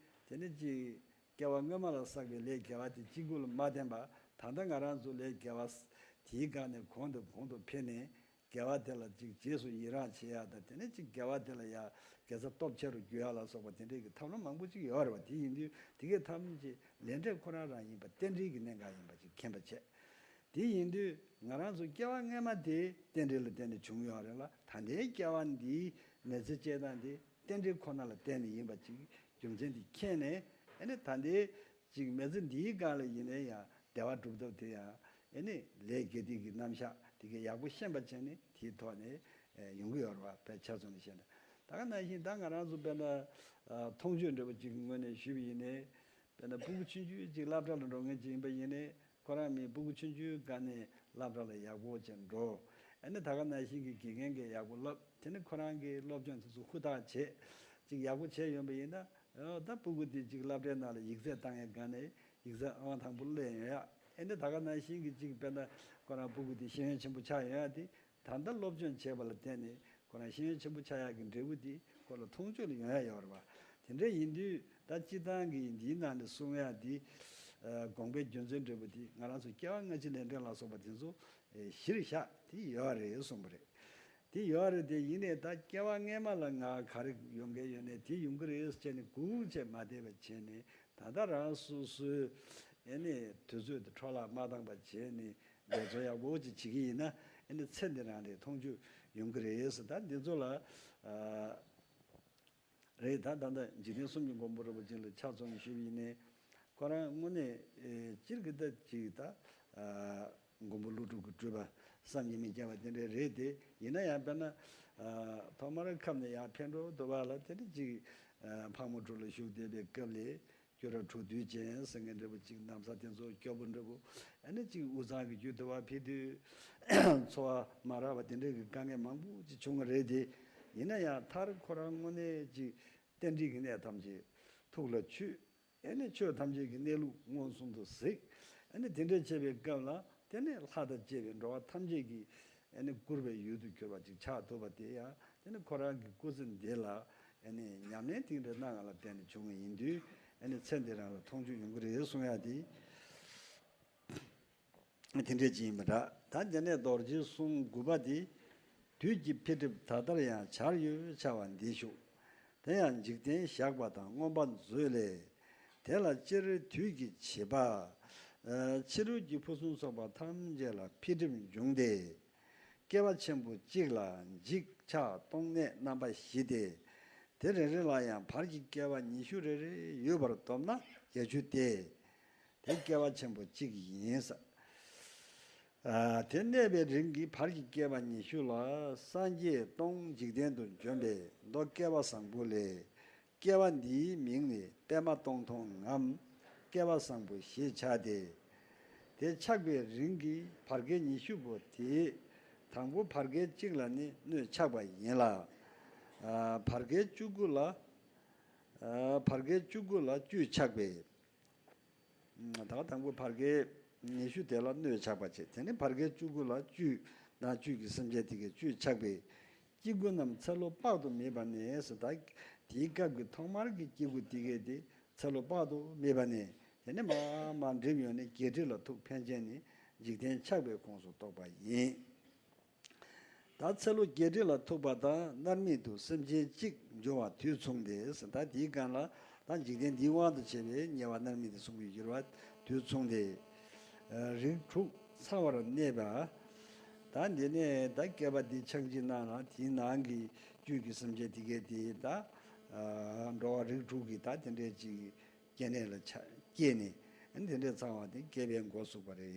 དེ་ནི་གཅིག་སྐྱེ་བ་སྔོན་མ་ལ་བསགས་པའི་ལས་དགེ་བ་དེ་གཅིག་པུ་ལ་མ་བརྟེན་པར། ད་ལྟ་ང་རང་ཚོ་ལས་དགེ་བ་དེའི་སྒང་ནས་གོང་དུ་གོང་དུ་འཕེལ་ནས། དགེ་བ་དེ་ལ་ཅིག་རྗེས་སུ་ཡི་རང་བྱེད་ཡ་དང་། དེ་ནས་ཅིག་དགེ་བ་དེ་ལ་ཡ་དགེ་རྩ་སྟོབས་ཆེ་རུ་འགྱུར་ཡ་ལ་སོགས་པ་དེ་འདྲའི་གི་ཐབས་ལམ་མང་པོ་ཅིག་ཡོད་རེད་བ། དེ་ཡིན་དུས་དེ་གའི་ཐམས་ཅད་ལས་འབྲས་ཁོ་རང་རང་ཡིན་པ་རྟེན་འབྲེལ་གྱི་གནད་འགག་ཡིན་པ་ཅིག་མཁྱེན་པ་བྱས། དེ་ཡིན་དུས་ང་རང་ཚོ་སྐྱེ་བ་སྔས་མ་དེ་རྟེན་འབྲེལ་ལ་བརྟེན་ནས་བྱུང་ཡོད་རེད་ལ། ད་ལྟའི་སྐྱེ་བ་འདིའི་མི་ཚེ་སྐྱེལ་སྟངས་དེ་རྟེན་འབྲེལ་ཁོ་ན་ལ་བརྟེན་ནས་ཡིན་པ་ཅིག་རྒྱུ་མཚན་དེ་མཁྱེན་ནས། ཨ་ནི་ད་ལྟའི་ཅིག་མི་ཚེ་འདིའི་སྒང་ལ་ཡིན་ན་ཡང་བདེ་བ་སྒྲུབ་ཐབས་དེ་ཡང་ཨ་ནི་ལས་དགེ་སྡིག་གི་རྣམ་གཞག་དེ་གའི་ཡག་པོ་ཤེས་པ་བྱས་ནས་དེའི་ཐོག་ནས་ཡོང་གི་ཡོད་རེད་བ། དཔེ་ཆ་ཚང་ནས་བཤད་ན། ད་ག་ནང་བཞིན་ད་ང་རང་ཚོ་དཔེར་ན་མཐོང་ཆོས་འདྲ་པོ་ཅིག་གི་ངོས་ནས་ཞུས་པ་ཡིན་ནའི། དཔེར་ན་སྤུ་གུ་ཆུང་ཆུང་ཅིག་སློབ་གྲྭ་ལ་འགྲོ་མཁན་ཅིག་ཡིན་པ་ཡིན་ནའི། ཁོ་རང་མི་སྤུ་གུ་ཆུང་ཆུང་སྒང་ནས་སློབ་གྲྭ་ལ་ཡག་པོ་བྱས་འགྲོ། ཨ་ནི་ད་ག་ནང་བཞིན་གྱི་དགེ་རྒན་གྱིས་ཡག་པོ་བསླབ། དེ་ནི་ཁོ་རང་གིས་སློབ་སྦྱོང་དེ་ཚོ་ཧུར་ཐག་བྱས། ཅིག་ཡག་པོ་བྱས་ཡོང་པ་ཡིན་ན། ཨོ་ད་སྤུ་གུ་དེ་ཅིག་སློབ་གྲྭའི་ནང་ལ་ཡིག་ཚད་བཏང་ཡས་སྒང་ནས་ཡིག་ཚད་ཨང་དང་པོ་སླེབས་ཡོང་ཡ། ཨ་ནི་ད་ག་ནང་བཞིན་གྱི་ཅིག་དཔེར་ན་ཁོ་རང་སྤུ་གུ་དེ་ཤེས་ཡོན་ཆེན་པོ་ཆགས་ཡོང་ཡ་དེ། ད་ལྟ་སློབ་སྦྱོང་བྱས་པ་ལ་བརྟེན་ནས་ཁོ་རང་ཤེས་ཡོན་ཆེན་པོ་ཆགས་ཡག་གི་འབྲས་བུ་དེ་ཁོ་ལ་མཐོང་ཆོས་ལ་ཡོང་ཡ་ཡོད་རེད་བ། དེ་འདྲ་ཡིན་དུས་ད་སྤྱིར་བཏང་གི་འདིའི་ནང་ནས་གསུང་ཡ་དེ། ཨ་དགོངས་པའི་རྒྱུ་མཚན་འབྲས་བུ་དེ་ང་རང་ཚོ་སྐྱེ་བ་སྔ་ཕྱི་ལས་འབྲས་ལ་སོགས་པ་དེ་ཚོ་ཨེ་གཞིར་བཞག་དེ་ཡོད་རེད་གསུངས་པ་རེད། དེ་ཡོད་རེད། དེ་ཡིན་ནའི་ད་སྐྱེ་བ་སྔས་མ་ལ་ང་ག་རེ་ཡོང་གི་ཡོད་ནའི་དེ་ཡོང་གི་རེད་ཟེར་ནས་སྒུག་བྱས་མ་བསྡད་པ་བྱས་ནས། ད་ལྟ་རང་སོ་སོའི་ཨེ་ནི་དུས་ཚོད་དེ་འཕྲོ་བརླག་མ་བཏང་པ་བྱས་ནས་འབད་བརྩོན་ཡག་པོ་ཅིག་བྱེད་ཀྱི་ཡིན་ན། ཨེ་ནི་ཚེ་འདི་རང་རེད། མཐོང་ཆོས་ཡོང་གི་རེད་ཟེར། ད་འདི་ཚོ་ལ་ཨ་རེད། ད་ད་ལྟ་འཇིག་རྟེན་གསུམ་གྱི་མགོན་པོ་རིན་པོ་ཆེ་ལ་ཆ་ཚང་ཞུས་པ་ཡིན་ནའི། ཁོ་རང་དངོས་གནས་ཨེ་སྤྱིར་གྱི་ད་ཅིག་ད་ཨ་མགོན་པོ་ཀླུ་སྒྲུབ་ཀྱི་སྤྲུལ་པ་བསམ་གྱིས་མི་ཁྱབ་པ་དེ་འདྲ་རེད་དེ། ཡིན་ན་ཡང་དཔེར་ན་ཨ་ཐོག་མར་ཁམས་ནས་ཡར་འཕེལ་འགྲོ་འདུག་པ་ལ། དེ་འདྲ་ཅིག་ཨ་ཕག་མོ་གྲུ་ལ་བཞུགས་བསྡད་པའི་སྐབས་ལ། སྐྱོ་ར་གྲོགས་དུས་ཅན་ཟེར་མཁན་འདྲ་པོ་ཅིག། ནམ་བཟའ་དེ་ཚོ་སྐྱོ་པོ་འདྲ་པོ། ཨ་ནི་ཅིག་དབུས་གཙང་གི་རྒྱུད་དུ་བ་ཕེབས་དུས་འཚོ་བ་མ་རག་པ་དེ་འདྲའི་གི་དཀའ་ངལ་མང་པོ་ཅིག་བྱུང་བ་རེད་དེ། ཡིན་ན་ཡང་མཐར་ཁོ་རང་དངོས་གནས་ཅིག་རྟེན་འབྲེལ་གྱི་གནད་ཐམས་ཅད་ཐུགས་ལ་ཆུད། ཨ་ནི་ཆོས་ཐམས་ཅད་ཀྱི་གནས་ལུགས་མངོན་སུམ་དུ་གཟིགས། ཨ་ནི་དེ་འདྲ་བྱས་པའི་སྐབས་ལ། དེ་ནས་ལྷ་དང་བཅས་པའི་འགྲོ་བ་ཐམས་ཅད་ཀྱི་ཨ་ནི་བཀུར་བའི་ཡུལ་དུ་གྱུར་པ་ཅིག་ཆགས་ཐུབ་པ་དེ་ཡང་། དེ་ནི་ཁོ་རང་གི་སྐུ་ཚེ་འདི་ལ་ཨ་ནི་ཉམས་ལེན་དེ་འདྲ་གནང་བ་ལ་བརྟེན་ནས་བྱུང་བ་ཡིན་དུས། ཨ་ནི་ཚེ་འདི་རང་ལ་མཐོང་ཆོས་ཡོང་གི་རེད་གསུང་ཡ་དེ་དེ་འདྲ་ཅིག་ཡིན་པ་འདྲ། ད་དེ་ནས་རྡོ་རྗེ་གསུང་དགུ་པ་དེ། དུས་ཀྱི་འཕེལ་འགྲིབ་ད་ལྟར་ཡང་འཆར་ཡོད་འཆར་བ་འདི་ཞུགས། དེ་ཡང་འཇིག་རྟེན་བཞག་པ་དང་མངོན་པ་མཛོད་ལས། དེ་ལ་སྤྱིར་དུས་ཀྱི་བྱེད་པ། ཕྱི་རོལ་གྱི་ཕུན་སུམ་ཚོགས་པ་ཐམས་ཅད་ལ་འཕེལ་འགྲིབ་འབྱུང་སྟེ། སྐྱེ་བ་ཆེན་པོ་གཅིག་ལ་འཇིག་ཆགས་གཏོང་གནས་རྣམ་པ་བཞི་སྟེ། དེ་རེ་རེ་ལ་ཡང་བར་གྱི་སྐྱེ་བ་ཉི་ཤུ་རེ་རེ་ཡོད་པར་བསྡོམས་ན་བརྒྱད་ཅུ་སྟེ། དེ་སྐྱེ་བ་ཆེན་པོ་གཅིག་ཡིན་ས། ཨ་དེ་གནས་པའི་རིང་གི་བར་གྱི་སྐྱེ་བ་ཉི་ཤུ་ལ་སངས་རྒྱས་སྟོང་འཇིག་རྟེན་དུ་འབྱོན་པའི་མདོ་སྐལ་བ་བཟང་པོ་ལས། སྐྱེ་བ་འདིའི་མིང་ནི་པདྨ་སྟོང་ཐུང་ངམ་སྐལ་བ་བཟང་པོ་ཞེས་བྱ་སྟེ། དེ་ཆགས་པའི་རིང་གི་བར་བསྐལ་ཉི་ཤུ་པོ་དེའི་དང་པོ་བར་བསྐལ་གཅིག་ལ་ནི་སྣོད་ཆགས་པ་ཡིན་ལ། ཨ་བར་བསྐལ་བཅུ་དགུ་ལ། ཨ་བར་བསྐལ་བཅུ་དགུ་ལ་བཅུད་ཆགས་པས། ད་དང་པོ་བར་བསྐལ་ཉི་ཤུ་དེ་ལ་སྣོད་ཆགས་པ་བྱེད། དེ་ནས་བར་བསྐལ་བཅུ་དགུ་ལ་བཅུད་ནང་བཅུད་ཀྱི་སེམས་ཅན་དེ་གའི་བཅུད་ཆགས་པས། སྐྱེ་དགུ་རྣམས་ཚེ་ལོ་དཔག་ཏུ་མེད་པ་ནས་ཟེར། ད་དེའི་སྐབས་ཀྱི་ཐོག་མར་གྱི་སྐྱེ་དགུ་དེ་གའི་དེ་ཚེ་ལོ་དཔག་ཏུ་མེད་པ་ནས། དེ་ནས་མར་མར་འགྲིབ་ཡོང་ནས་བརྒྱད་ཁྲི་ལ་ཐུག་ཕན་ཆད་ནས་འཇིག་རྟེན་ཆགས་པའི་ཁོངས་སུ་གཏོགས་པ་ཡིན། ད་ཚེ་ལོ་བརྒྱད་ཁྲི་ལ་ཐུག་པ་དང་མནར་མེད་དུ་སེམས་ཅན་གཅིག་འབྱུང་བ་དུས་མཚུངས་ཏེ་ཟེར། ད་དེའི་སྒང་ལ་ད་འཇིག་རྟེན་འདིའི་དབང་དུ་བྱས་པའི་དམྱལ་བ་མནར་མེད་དུ་གསུངས་པའི་འགྱུར་བ་དུས་མཚུངས་ཏེ། རིགས་དྲུག་ཚང་བར་གནས་པ། ད་འདི་ནས་ད་བསྐལ་པ་འདི་ཆགས་འཇིག་གནང་ལ། དེའི་ནང་གི་བཅུད་ཀྱི་སེམས་ཅན་དེ་གའི་དེ་ད་འགྲོ་བ་རིགས་དྲུག་གི་ད་དེ་འདྲའི་ཅིག་སྐྱེ་གནས་ལ་ཆ་སྐྱེས་ནས། ཨ་ནི་དེ་འདྲའི་ཚང་བ་དེ་བསྐལ་པའི་མགོ་ཚུགས་པ་རེད།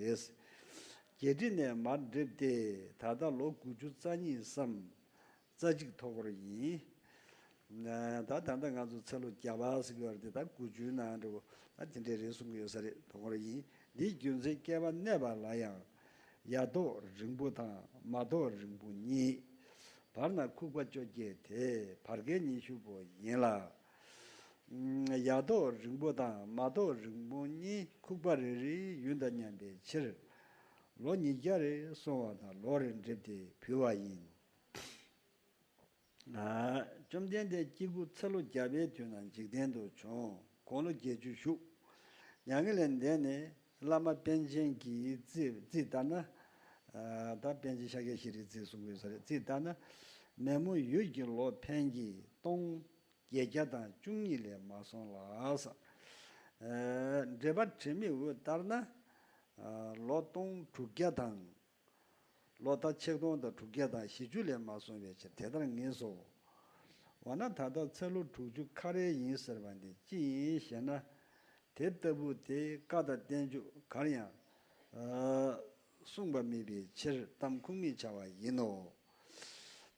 བརྒྱད་ཁྲི་ནས་མར་འགྲིབ་སྟེ། ད་ལྟ་ལོ་དགུ་བཅུ་རྩ་གཉིས་སམ་རྩ་གཅིག་ཐོག་འཁོར་ཡིན། ད་ད་ལྟ་ང་ཚོ་ཚེ་ལོ་བརྒྱ་པ་ཟེར་གྱི་ཡོད་རེད་དེ། ད་དགུ་བཅུའི་ནང་འདྲ་བོ་ད་དེ་འདྲའི་རེད་གསུང་གི་ཡོད་ས་རེད། ཐོག་འཁོར་ཡིན། འདིའི་རྒྱུ་མཚན་བསྐལ་པ་གནས་པ་ལ་ཡང་ཡ་ཐོག་རིང་པོ་དང་མ་ཐོག་རིང་པོ་གཉིས། བར་ན་ཁུག་པ་བཅོ་བརྒྱད་དེ་བར་བསྐལ་ཉི་ཤུ་པོ་ཡིན་ལ། ཡ་ཐོག་རིང་པོ་དང་མ་ཐོག་རིང་པོ་གཉིས་ཁུག་པ་རེ་རེའི་ཡུན་དང་མཉམ་པའི་ཕྱིར། ལོ་ཉིས་བརྒྱ་རེ་སོང་བ་དང་ལོ་རེ་འགྲིབ་སྟེ་བུད་པ་ཡིན། ཨ་བཅོམ་ལྡན་འདས་སྐྱེ་དགུ་ཚེ་ལོ་བརྒྱ་པའི་དུས་ན་འཇིག་རྟེན་དུ་བྱོན། དགུང་ལོ་བརྒྱད་ཅུ་བཞུགས། མྱ་ངན་ལས་འདས་ནས་བླ་མ་པཎ་ཆེན་གྱིས་རྩིས་རྩིས་ལྟར་ན། ད་པཎ་ཆེན་ཤཱཀྱ་ཤྲཱི་རྩིས་གསུང་གི་ཡོད་ས་རེད། རྩིས་ལྟར་ན། མེ་མོ་ཡོས་ཀྱི་ལོ་ཕན་གྱི་སྟོང་བརྒྱད་བརྒྱ་དང་བཅུ་གཉིས་ལས་མ་སོང་ལ་ཟེར། འགྲེལ་པ་དྲི་མེད་འོད་ལྟར་ན། ལོ་སྟོང་དྲུག་བརྒྱ་དང་། ལོ་ཟླ་ཆིག་སྟོང་དང་དྲུག་བརྒྱ་དང་བཞི་བཅུ་ལས་མ་སོང་བའི་ཕྱིར་དེ་ལྟར་ངེས་སོ། འོ་ན་ད་ལྟ་ཚེ་ལོ་དྲུག་ཅུ་ཁ་རལ་ཡིན་ཟེར་བ་འདི་ཅི་ཡིན་ཞེ་ན། དེ་ལྟ་བུ་དེ་བཀའ་དང་བསྟན་བཅོས་གར་ཡང་གསུངས་པ་མེད་པའི་ཕྱིར་གཏམ་ཁུངས་མེད་བྱ་བ་ཡིན་ནོ།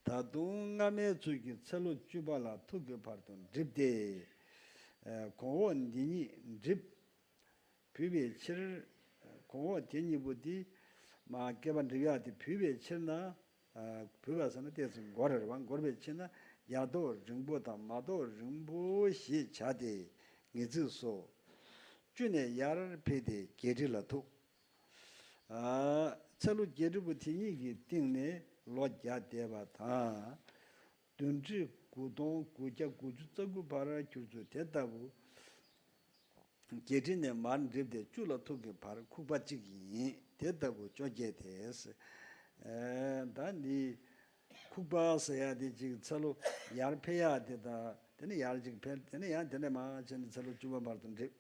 ད་དུང་སྔ་མའི་ཚུལ་གྱིས་ཚེ་ལོ་བཅུ་པ་ལ་ཐུག་གི་བར་དུ་འགྲིབ་སྟེ། གོང་འོག་འདི་ཉིད་འགྲིབ། བུད་པའི་ཕྱིར། གོང་འོག་དེ་གཉིས་པོ་དེ། མ་བསྐལ་པ་འགྲིབ་ཡག་དེ་བུད་པའི་ཕྱིར་ན། བུད་པ་ཟེར་ན་ཏོག་ཙམ་འགོར་རེད་བ། འགོར་བའི་ཕྱིར་ན་ཡར་ལྡོག་རིང་པོ་དང་མར་ལྡོག་རིང་པོ་ཞེས་བྱ་སྟེ་ངེས་ཚིག་སོ། བཅུ་ནས་ཡར་འཕེལ་ཏེ་བརྒྱད་ཁྲི་ལ་ཐུག། ཚེ་ལོ་བརྒྱད་ཁྲི་པོ་དེ་གཉིས་ཀྱི་སྟེང་ནས་ལོ་བརྒྱ་འདས་པ་དང་། བདུན་ཁྲི་དགུ་སྟོང་དགུ་བརྒྱ་དགུ་བཅུ་རྩ་དགུ་བར་གྱུར་ཚུལ་དེ་ལྟ་བུ། བརྒྱད་ཁྲི་ནས་མར་འགྲིབ་སྟེ་བཅུ་ལ་ཐུག་གི་བར་ཁུག་པ་གཅིག་ཡིན། དེ་ལྟ་བུ་བཅོ་བརྒྱད་དེ། ཨེ། ད་འདི་ཁུག་པ་ཟེར་ཡ་དེ་གཅིག་ཚེ་ལོ་ཡར་འཕེལ་ཡ་དེ་དང་དེ་ནས་ཡར་གཅིག་འཕེལ། དེ་ནས་ཡང་དེ་ནས་མར་ཕྱིན་ནས་ཚེ་ལོ་བཅུ་པ་བར་དུ་འགྲིབ།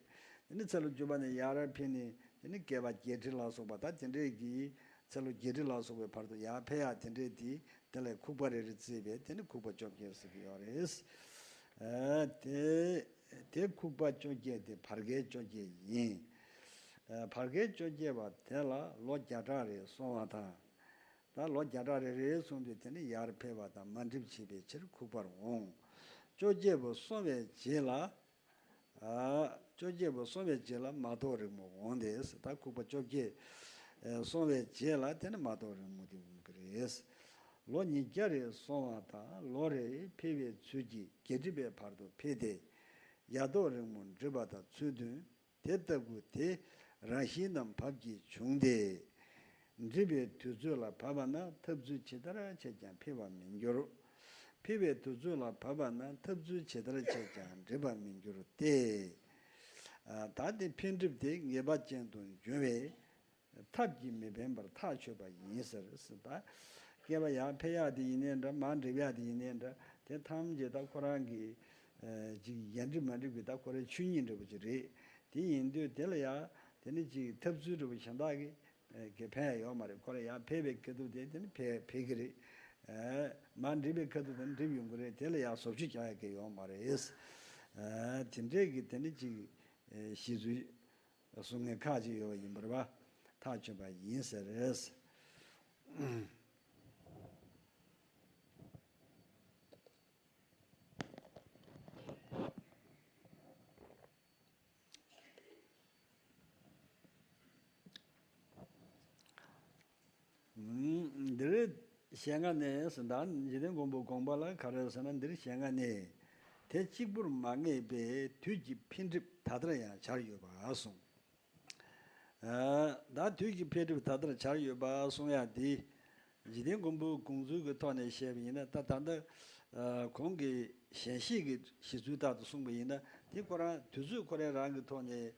དེ་ནས་ཚེ་ལོ་བཅུ་པ་ནས་ཡར་འཕེལ་ནས་དེ་ནས་བསྐལ་པ་བརྒྱད་ཁྲི་ལ་སོགས་པ་ད་དེ་འདྲས་ཀྱི་ཚེ་ལོ་བརྒྱད་ཁྲི་ལ་སོགས་པའི་བར་དུ་ཡར་འཕེལ་ཡ་དེ་འདྲས་དེ། དེ་ལས་ཁུག་པ་རེ་རེ་བརྩིས་པས་དེ་ནི་ཁུག་པ་བཅོ་བརྒྱད་ཟེར་གྱི་ཡོད་རེད། ཨ། དེ་དེ་ཁུག་པ་བཅོ་བརྒྱད་དེ་བར་བསྐལ་བཅོ་བརྒྱད་ཡིན། ཨ། བར་བསྐལ་བཅོ་བརྒྱད་པ་དེ་ལ་ལོ་བརྒྱ་ཕྲག་རེ་སོང་བ་དང་། ད་ལོ་བརྒྱ་ཕྲག་རེ་རེ་སོང་དུས་དེ་ནི་ཡར་འཕེལ་བ་དང་མར་འགྲིབ་བྱེད་པའི་ཕྱིར་ཁུག་པར་འོང་། བཅོ་བརྒྱད་པོ་སོང་བའི་རྗེས་ལ། ཨ། བཅོ་བརྒྱད་པོ་སོང་བའི་རྗེས་ལ་མ་དོ་རིང་མོ་འོང་སྟེ། ད་ཁུག་པ་བཅོ་བརྒྱད་སོང་བའི་རྗེས་ལ་དེ་ནི་མ་དོ་རིང་མོ་དེ་འོང་གི་རེད། ལོ་ཉིས་བརྒྱ་རེ་སོང་བ་དང་ལོ་རེ་འཕེལ་བའི་ཚུལ་གྱིས་བརྒྱད་ཁྲི་པའི་བར་དུ་འཕེལ་ཏེ། ཡར་དོ་རིང་མོ་འགྲིབ་པ་དང་ཚུལ་བསྟུན། དེ་ལྟ་བུ་དེ་རང་བཞིན་རྣམས་བབ་ཀྱིས་བྱུང་སྟེ། འགྲིབ་པའི་དུས་ཚོད་ལ་བབ་པ་ན་འཐབ་ཚུལ་ཇི་ལྟར་བྱས་ཀྱང་འཕེལ་བར་མི་འགྱུར། འཕེལ་བའི་དུས་ཚོད་ལ་བབ་པ་ན་འཐབ་ཚུལ་ཇི་ལྟར་བྱས་ཀྱང་འགྲིབ་པར་མི་འགྱུར་ཏེ། ཨ། ད་དེ་འཕེལ་འགྲིབ་དེ་ངེས་པ་ཅན་དུ་འབྱུང་བས་ཐབས་ཀྱིས་མི་ཕན་པར་ཐག་ཆོད་པ་ཡིན་ཟེར། ད་བསྐལ་པ་ཡར་འཕེལ་ཡག་དེ་ཡིན་ནའི་འདྲ། མར་འགྲིབ་ཡག་དེ་ཡིན་ནའི་འདྲ། དེ་ཐམས་ཅད་ད་ཁོ་རང་གི་ཨ། ཅིག་ཡར་འགྲིབ་མར་འགྲིབ་ཀྱི་ད་ཁོ་རའི་ཆོས་ཉིད་འདྲ་པོ་ཅིག་རེད། དེ་ཡིན་དུས་དེ་ལ་ཡང་དེ་ནི་ཅིག་འཐབ་ཚུལ་འདྲ་པོ་གཞན་དག་གི་གི་ཕན་ཡ་ཡོད་མ་རེད། ཁོ་རང་ཡར་འཕེལ་བའི་སྐབས་དུས་དེ་དེ་ནི་འཕེལ་འཕེལ་གི་རེད། ཨ། མར་འགྲིབ་པའི་སྐབས་དུས་དེ་ནི་འགྲིབ་ཡོང་གི་རེད། དེ་ལ་ཡང་བཟོ་བཅོས་རྒྱག་ཡ་གི་ཡོད་མ་རེད། ཨ། དེ་འདྲས་ཀྱི་དེ་ནི་ཅིག་ཨ། གཞི་འཛུལ་གསུང་མཁན་ཁག་ཅིག་ཡོད་པ་ཡིན་པར་བ་ཐག་ཆོད་པ་ཡིན་ཟེར། འདིར་ཞལ་སྔ་ནས་ཟེར། ད་འཇིག་རྟེན་མགོན་པོའི་དགོངས་པ་ལ་ག་རེ་ཟེར་ན། འདིར་ཞལ་སྔ་ནས་དེ་གཅིག་པུར་མ་ངེས་པའི་དུས་ཀྱི་འཕེལ་འགྲིབ་ད་ལྟར་ཡང་བྱར་ཡོད་པ་གསུངས། ཨ། ད་དུས་ཀྱི་འཕེལ་འགྲིབ་ད་ལྟར་བྱར་ཡོད་པ་གསུང་ཡ་དེ། འཇིག་རྟེན་མགོན་པོའི་དགོངས་ཚུལ་གྱི་ཐོག་ནས་བཤད་པ་ཡིན་ན། ད་ད་ལྟ་ཨ། གོང་གི་ཞལ་བཞེས་ཀྱི་གཞི་ཚུལ་ལྟར་དུ་གསུངས་པ་ཡིན་ན། དེ་ཁོ་རང་དུས་ཚོད་ཁོ་རང་རང་གི་ཐོག་ནས།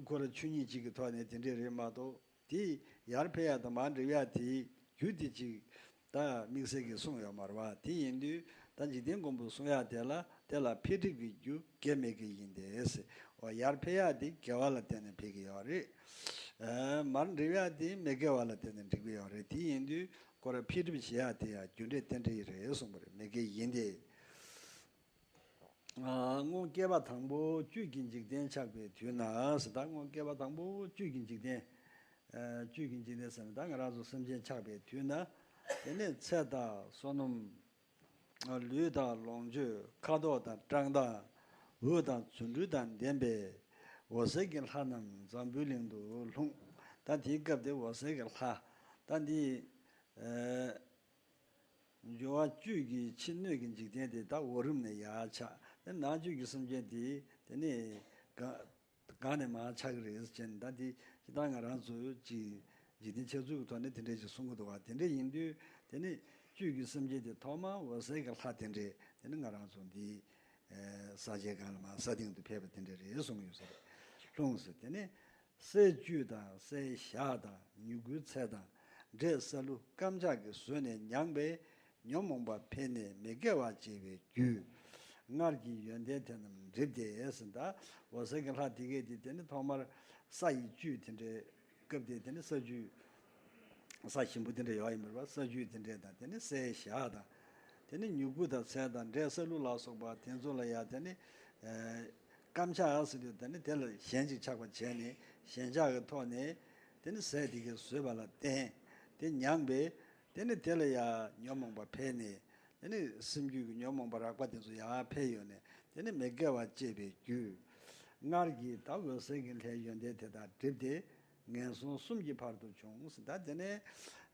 ཁོ་རང་ཆོས་ཉིད་གཅིག་གི་ཐོག་ནས་དེ་འདྲས་རེད་མ་གཏོགས། དེ་ཡར་འཕེལ་ཡ་དང་མར་འགྲིབ་ཡ་དེའི་རྒྱུ་དེ་གཅིག་ད་དམིགས་བསལ་གྱིས་གསུངས་ཡོད་མ་རེད་བ། དེ་ཡིན་དུས་ད་འཇིག་རྟེན་མགོན་པོས་གསུང་ཡ་དེ་ལ། དེ་ལ་འཕེལ་འགྲིབ་ཀྱི་རྒྱུ་དགེ་མི་དགེ་ཡིན་ཏེ། འོ། ཡར་འཕེལ་ཡ་དེ་དགེ་བ་ལ་བརྟེན་ནས་འཕེལ་གྱི་ཡོད་རེད། ཨ། མར་འགྲིབ་ཡ་དེ་མི་དགེ་བ་ལ་བརྟེན་ནས་འགྲིབ་ཀྱི་ཡོད་རེད། དེ་ཡིན་དུས་ཁོ་ར་འཕེལ་འགྲིབ་བྱེད་ཡ་དེ་ཡང་རྒྱུ་འབྲས་རྟེན་འབྲེལ་རེད་གསུངས་པ་རེད། མི་དགེ་ཡིན་ཏེ། ཨ། སྔོན་བསྐལ་པ་དང་པོ་བཅུད་ཀྱི་འཇིག་རྟེན་ཆགས་པའི་དུས་ན་ཟེར། ད་སྔོན་བསྐལ་པ་དང་པོ་བཅུད་ཀྱི་འཇིག་རྟེན། ཨ། བཅུད་ཀྱི་འཇིག་རྟེན་ཟེར་ན་ད་ང་རང་ཚོ་སེམས་ཅན་ཆགས་པའི་དུས་ན། དེ་ནས་ཚེ་དང་བསོད་ནམས། ལུས་དང་ལོངས་སྤྱོད། ཁ་དོག་དང་བཀྲག་མདངས། འོད་དང་རྫུ་འཕྲུལ་དང་ལྡན་པའི་འོད་གསལ་གྱི་ལྷ་རྣམས་འཛམ་བུའི་གླིང་དུ་ལྷུང་། ད་དེའི་སྐབས་དེ་འོད་གསལ་གྱི་ལྷ། ད་འདི། ཨ། སྦྱོར་བ་བཅུད་ཀྱི་ཕྱི་སྣོད་ཀྱི་འཇིག་རྟེན་དེ་ད་འོག་རིམ་ནས་ཡར་ཆགས། དེ་ནང་བཅུད་ཀྱི་སེམས་ཅན་དེ་དེ་ནས་གང་གང་ནས་མར་ཆགས་ཀྱི་རེད་ཟེར་ནས། ད་དེ་ཇི་ལྟར་ང་རང་ཚོ་ཅིག་འཇིག་རྟེན་འཆར་ཚུལ་གྱི་ཐོག་ནས་དེ་འདྲས་ཅིག་གསུང་གི་འདུག་བ། དེ་འདྲས་ཡིན་དུས་དེ་ནས་བཅུད་ཀྱི་སེམས་ཅན་དེ་ཐོག་མར་འོད་གསལ་གྱི་ལྷ་དེ་འདྲས་དེ་ནི་ང་རང་ཚོ་འདི་ས་སྐྱའི་སྒང་ལ་མར་ས་སྟེང་དུ་ཕེབས་པ་དེ་འདྲས་རེད་གསུངས་ཡོད་ས་རེད། ལྷུང་ཟེར། དེ་ནས། སའི་བཅུད་དང་སའི་ཞག་དང་མྱུ་གུའི་ཚད་དང་ འབྲས་སཱ་ལུ་བརྐམ་ཆགས་ཀྱིས་ཟོས་ནས་མྱངས་པས། ཉོན་མོངས་པ་འཕེལ་ནས་མི་དགེ་བ་སྐྱེ་བའི་རྒྱུ། སྔར་གྱི་ཡོན་ཏན་དེ་རྣམས་འགྲིབ་སྟེ་ཟེར། ད་འོད་གསལ་གྱི་ལྷ་དེ་གས་དེ་དེ་ནི་ཐོག་མར་ས་ཡི་བཅུད་དེ་འདྲའི་སྐབས་དེ་དེ་ནི་ས་བཅུད། ས་ཞིམ་པོ་དེ་འདྲ་ཡོད་ཡིན་པ་རེད་པ། ས་བཅུད་དེ་འདྲས་དང་དེ་ནི་སའི་ཞག་དང་། དེ་ནི་མྱུ་གུ་དང་ཚལ་དང་འབྲས་སཱ་ལུ་ལ་སོགས་པ་དེ་ཚོ་ལ་ཡང་དེ་ནི་བརྐམ་ཆགས་ཟེར་དུས་དེ་ནི་དེ་ལ་ཞེན་ཅིག་ཆགས་པ་བྱས་ནས་ཞེན་ཆགས་ཀྱི་ཐོག་ནས་དེ་ནི་ཟས་དེ་གས་ཟོས་པ་ལ་བརྟེན་དེ་མྱངས་པས། དེ་ནི་དེ་ལ་ཡང་ཉོན་མོངས་པ་འཕེལ་ནས་དེ་ནི་སེམས་རྒྱུད་ཀྱི་ཉོན་མོངས་པ་རགས་པ་དེ་ཚོ་ཡང་འཕེལ་ཡོང་ནས་དེ་ནི་མི་དགེ་བ་སྐྱེ་བའི་རྒྱུ། སྔར་གྱི་ད་འོད་གསལ་གྱི་ལྷའི་ཡོན་ཏན་དེ་དག་འགྲིབ་སྟེ། ངན་སོང་གསུམ་གྱི་བར་དུ་བྱུང་། ད་དེ་ནས་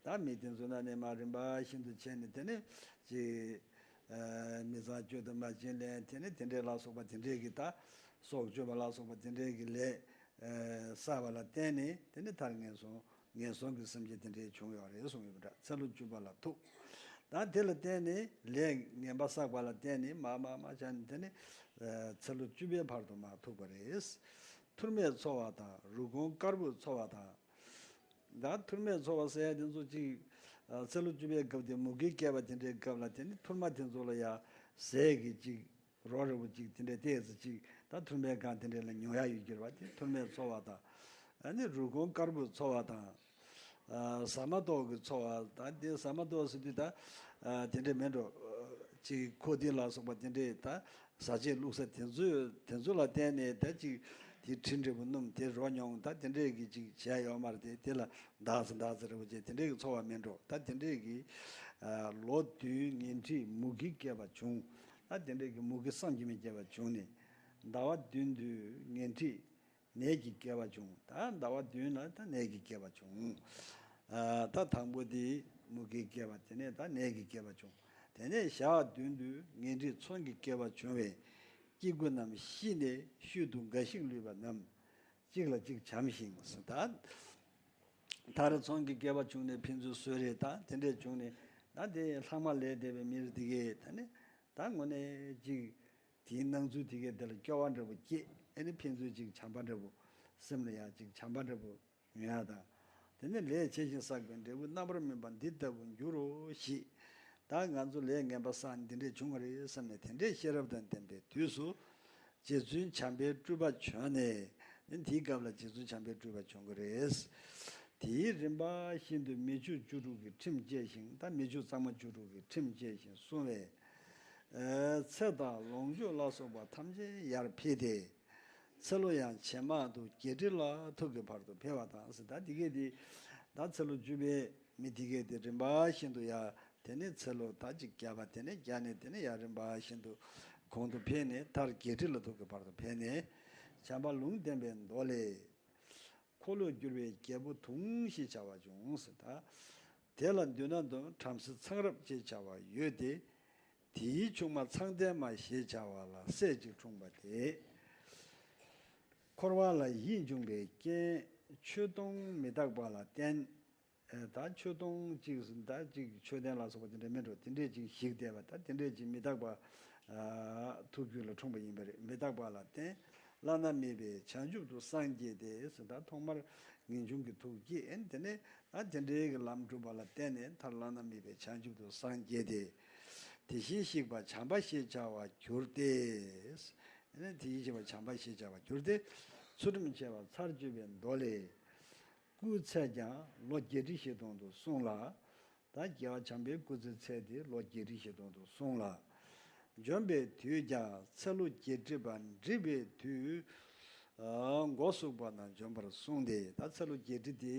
ད་མི་དེ་ཚོ་ན་ནས་མ་རིམ་པ་བཞིན་དུ་བྱས་ནས་དེ་ནས་ཅིག་མི་ཚངས་སྤྱོད་དུ་མ་བྱིན་ལེན་དེ་ནས་དེ་འདྲས་ལ་སོགས་པ་དེ་འདྲས་ཀྱི་ད་སྲོག་གཅོད་པ་ལ་སོགས་པ་དེ་འདྲས་ཀྱི་ལས་བསགས་པ་ལ་བརྟེན་ནས་དེ་ནས་མཐར་ངན་སོང་ངན་སོང་གི་སེམས་ཅན་དེ་འདྲས་བྱུང་ཡོད་རེད་གསུངས་ཡོད་པ་འདྲ། ཚེ་ལོ་བཅུ་པ་ལ་ཐུག་ད་དེ་ལ་བརྟེན་ནས་ལས་ངན་པ་བསགས་པ་ལ་བརྟེན་ནས་མ་མ་མ་བྱས་ནས་དེ་ནས་ཚེ་ལོ་བཅུ་པའི་བར་དུ་མ་ཐུག་པ་རེད། ཐུར་མས་འཚོ་བ་དང་རུས་གོང་དཀར་པོས་འཚོ་བ་དང་། ད་ཐུར་མས་འཚོ་བ་ཟེར་ཡ་དེ་ཚོ་གཅིག་ཚེ་ལོ་བཅུ་པའི་སྐབས་དེ་མུ་གེ་བསྐལ་པ་དེ་འདྲའི་སྐབས་ལ་དེ་ནི་ཐུར་མ་དེ་ཚོ་ལ་ཡ་ཟས་ཀྱི་གཅིག་རོ་རེ་བོ་གཅིག་དེ་འདྲའི་ཏོག་ཙམ་གཅིག་ད་ཐུར་མའི་སྒང་དེ་འདྲའི་ལ་ཉོ་ཡ་ཡོད་ཀྱི་རེད་པ། དེ་ཐུར་མས་འཚོ་བ་དང་། ཨ་ནི་རུས་གོང་དཀར་པོས་འཚོ་བ་དང་། ཟ་མ་ཏོག་གི་འཚོ་བ་དང་དེ་ཟ་མ་ཏོག་ཟེར་དུས་ད་དེ་འདྲའི་མེད་འགྲོ། གཅིག་ཁོག་ལྡིང་ལ་སོགས་པ་དེ་འདྲའི་ད། ཟ་ཆས་བླུགས་ས་དེ་ཚོས་དེ་ཚོ་ལ་བརྟེན་ནས་ད་ཅིག་དེ་དྲི་འདྲ་བོ་སྣོམ་དེ་རོ་མྱོང་ད་དེ་འདྲས་ཀྱི་ཅིག་བྱས་ཡོད་མ་རེད། དེ་དེ་ལ་འདག་ས་འདག་ས་རེ་བོ་བྱས་དེ་འདྲས་ཀྱི་འཚོ་བ་མིན་འགྲོ། ད་དེ་འདྲས་ཀྱི་ལོ་བདུན་ངན་འཁྲིས་མུ་གེ་བསྐལ་པ་བྱུང་། ད་དེ་འདྲས་ཀྱི་མུ་གེ་བསམ་གྱིས་མི་ཁྱབ་པ་བྱུང་ནས་ཟླ་བ་བདུན་དུ་ངན་འཁྲིས་ནད་ཀྱི་བསྐལ་པ་བྱུང་། ད་ཟླ་བ་བདུན་ལ་ད་ནད་ཀྱི་བསྐལ་པ་བྱུང་། ད་དང་པོ་དེ་མུ་གེའི་བསྐལ་པ། དེ་ནས་ད་ནད་ཀྱི་བསྐལ་པ་བྱུང་། དེ་ནས་ཞག་བདུན་དུ་ངན་འཁྲིས་མཚོན་གྱི་བསྐལ་པ་བྱུང་བས། སྐྱེ་དགུ་རྣམས་ཤི་ནས་ཤུལ་དུ་འགའ་ཞིག་ལུས་པ་རྣམས་གཅིག་ལ་གཅིག་བྱམས་ཤིང་ཟེར། ད་མཐར་མཚོན་གྱི་བསྐལ་པ་བྱུང་ནས་ཕན་ཚུན་གསོད་རེས་དང་དེ་འདྲས་བྱུང་ནས་ད་དེ་ལྷག་མ་ལས་འདས་པའི་མིར་དེ་གས་ད་ནི་ད་དངོས་གནས་གཅིག་དེའི་སྣང་ཚུལ་དེ་གས་དེ་ལ་སྐྱོ་བ་འདྲ་བོ་སྐྱེས། ཨ་ནི་ཕན་ཚུན་གཅིག་བྱམས་པ་འདྲ་བོ་སེམས་ལ་ཡང་གཅིག་བྱམས་པ་འདྲ་བོ་ཡོང་ཡ་དང་། དེ་ནས་ལས་བྱས་ཤིང་བསགས་པའི་འབྲས་བུ་རྣམ་པར་སྨིན་པ་འདི་ལྟ་བུར་འགྱུར་རོ་ཞེས། ད་ང་ཚོ་ལས་ངན་པ་བསགས་ནས་འདི་འདྲས་བྱུང་བ་རེད་བསམ་ནས་དེ་འདྲའི་ཤེས་རབ་དང་ལྡན་པའི་དུས་སུ་རྗེ་བཙུན་བྱམས་པའི་སྤྲུལ་པ་བྱོན་ནས། དེའི་སྐབས་ལ་རྗེ་བཙུན་བྱམས་པའི་སྤྲུལ་པ་བྱོན་གྱི་རེད། དེའི་རིམ་པ་བཞིན་དུ་མི་ཕྱུགས་བཅུ་དྲུག་གི་ཁྲིམས་བཅས་ཤིང་། ད་མི་ཕྱུགས་གཙང་མ་བཅུ་དྲུག་གི་ཁྲིམས་བཅས་ཤིང་གསུངས་པས། ཚེ་དང་ལོངས་སྤྱོད་ལ་སོགས་པ་ཐམས་ཅད་ཡར་འཕེལ་ཏེ། ཚེ་ལོ་ཡང་ཇེ་མང་དུ་བརྒྱད་ཁྲི་ལ་ཐུག་གི་བར་དུ་འཕེལ་བ་དང་ཟེར། ད་འདི་གས་འདི་ད་ཚེ་ལོ་བཅུ་པའི་མི་འདི་གས་འདི་རིམ་པ་བཞིན་དུ་ཡར། དེ་ནས་ཚེ་ལོ་ད་ཅིག་བརྒྱ་པ། དེ་ནས་བརྒྱ་ནས་དེ་ནས་ཡར་རིམ་པ་བཞིན་དུ་གོང་དུ་འཕེལ་ནས་མཐར་བརྒྱད་ཁྲི་ལ་ཐུག་གི་བར་དུ་འཕེལ་ནས། བྱམས་པ་ལུང་བསྟན་པའི་མདོ་ལས། འཁོར་ལོས་སྒྱུར་བའི་རྒྱལ་པོ་དུང་ཞེས་བྱ་བ་བྱུང་ཟེར། ད་དེ་ལ་མདུན་ན་དུ་བྲམ་ཟེ་ཚངས་རབ་ཅེས་བྱ་བ་ཡོད་དེ། དེའི་ཆུང་མ་ཚངས་ལྡན་མ་ཞེས་བྱ་བ་ལ་སྲས་གཅིག་འཁྲུངས་པ་དེ། འཁོར་བ་ལ་ཡིད་འབྱུང་བའི་རྐྱེན་མཆོད་སྡོང་མི་རྟག་པ་ལ་བརྟེན། ཨེ། ད་མཆོད་སྡོང་གཅིག་ཟེར། ད་གཅིག་མཆོད་རྟེན་ལ་སོགས་པ་དེ་འདྲ་མིན་འགྲོ། དེ་འདྲས་ཅིག་བཞིག་བསྡད་པ། ད་དེ་འདྲས་ཅིག་མི་རྟག་པ། ཨ། ཐུགས་རྒྱུད་ལ་འཁྲུངས་པ་ཡིན་པ་རེད། མི་རྟག་པ་ལ་བརྟེན། བླ་ན་མེད་པའི་བྱང་ཆུབ་ཏུ་སངས་རྒྱས་ཏེ་ཟེར། ད་ཐོག་མར་ངེས་འབྱུང་གི་ཐུགས་བསྐྱེད། ཨེ། དེ་ནས་ད་དེ་འདྲའི་གི་ལམ་བསྒྲུབས་པ་ལ་བརྟེན་ནས་མཐར་བླ་ན་མེད་པའི་བྱང་ཆུབ་ཏུ་སངས་རྒྱས་ཏེ། དེ་བཞིན་གཤེགས་པ་བྱམས་པ་ཞེས་བྱ་བར་གྱུར་ཏེ། ཨེ། དེ་བཞིན་གཤེགས་པ་བྱམས་པ་ཞེས་བྱ་བར་གྱུར་ཏེ། ཚུལ་ཁྲིམས་ཆེ་བ་ཚར་གཅོད་པའི་མདོ་ལས། སྐུའི་ཚད་ཀྱང་ལོ་བརྒྱད་ཁྲི་བཞི་སྟོང་དུ་གསུངས་ལ། ད་རྒྱལ་བ་བྱམས་པའི་སྐུ་ཚེའི་ཚད་དེ་ལོ་བརྒྱད་ཁྲི་བཞི་སྟོང་དུ་གསུངས་ལ། འབྱོན་པའི་དུས་ཀྱང་ཚེ་ལོ་བརྒྱད་ཁྲི་པ་འགྲིབ་པའི་དུས། ཨ། འགོ་ཚུགས་པ་ན་འབྱོན་པར་གསུངས་ཏེ། ད་ཚེ་ལོ་བརྒྱད་ཁྲི་དེ་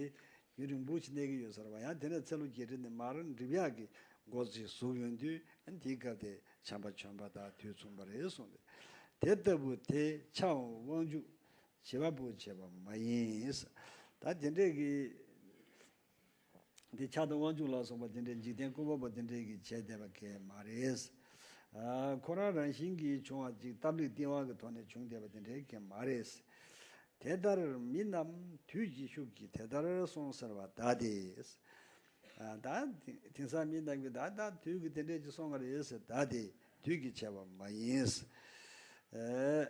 ཡུན་རིང་པོ་ཞིག་གནས་ཀྱི་ཡོད་ས་རེད་པ། ཡང་དེ་ནས་ཚེ་ལོ་བརྒྱད་ཁྲི་ནས་མར་འགྲིབ་ཡག་གི་འགོ་ཞིག་ཟུག་ཡོང་དུས། ཨ། དེའི་སྐབས་དེ་བྱམས་པ་བྱོན་པ་དང་དུས་མཚུངས་པ་རེད་གསུངས་ཏེ། དེ་ལྟ་བུ་དེ་ཕྱྭའམ་དབང་ཕྱུག་བྱེད་པ་པོས་བྱས་པ་མ་ཡིན། ད་དེ་འདྲས་ཀྱི་འདི་ཕྱྭ་དང་དབང་ཕྱུག་ལ་སོགས་པ་དེ་འདྲའི་འཇིག་རྟེན་ཀུན་པ་པོ་དེ་འདྲའི་གི་བྱས་བསྡད་པ་གང་མ་རེད། ཨ། ཁོ་རང་རང་བཞིན་གྱིས་བྱུང་བ་ཅིག་སྟབས་ལེགས་སྟེས་དབང་གི་ཐོག་ནས་བྱུང་བསྡད་པ་དེ་འདྲའི་གང་མ་རེད། དེ་ལྟར་མི་རྣམས་དུས་ཀྱི་ཤུགས་ཀྱིས་དེ་ལྟར་སོང་ཟེར་བ་གདའ་སྟེ། ཨ། ད་དེང་སང་མི་རྣམས་ཀྱིས་ད་ད་དུས་ཀྱིས་དེ་འདྲས་ཅིག་སོང་བ་རེད་ཟེར་གདའ་སྟེ། དུས་ཀྱིས་བྱས་པ་མ་ཡིན། ཨ།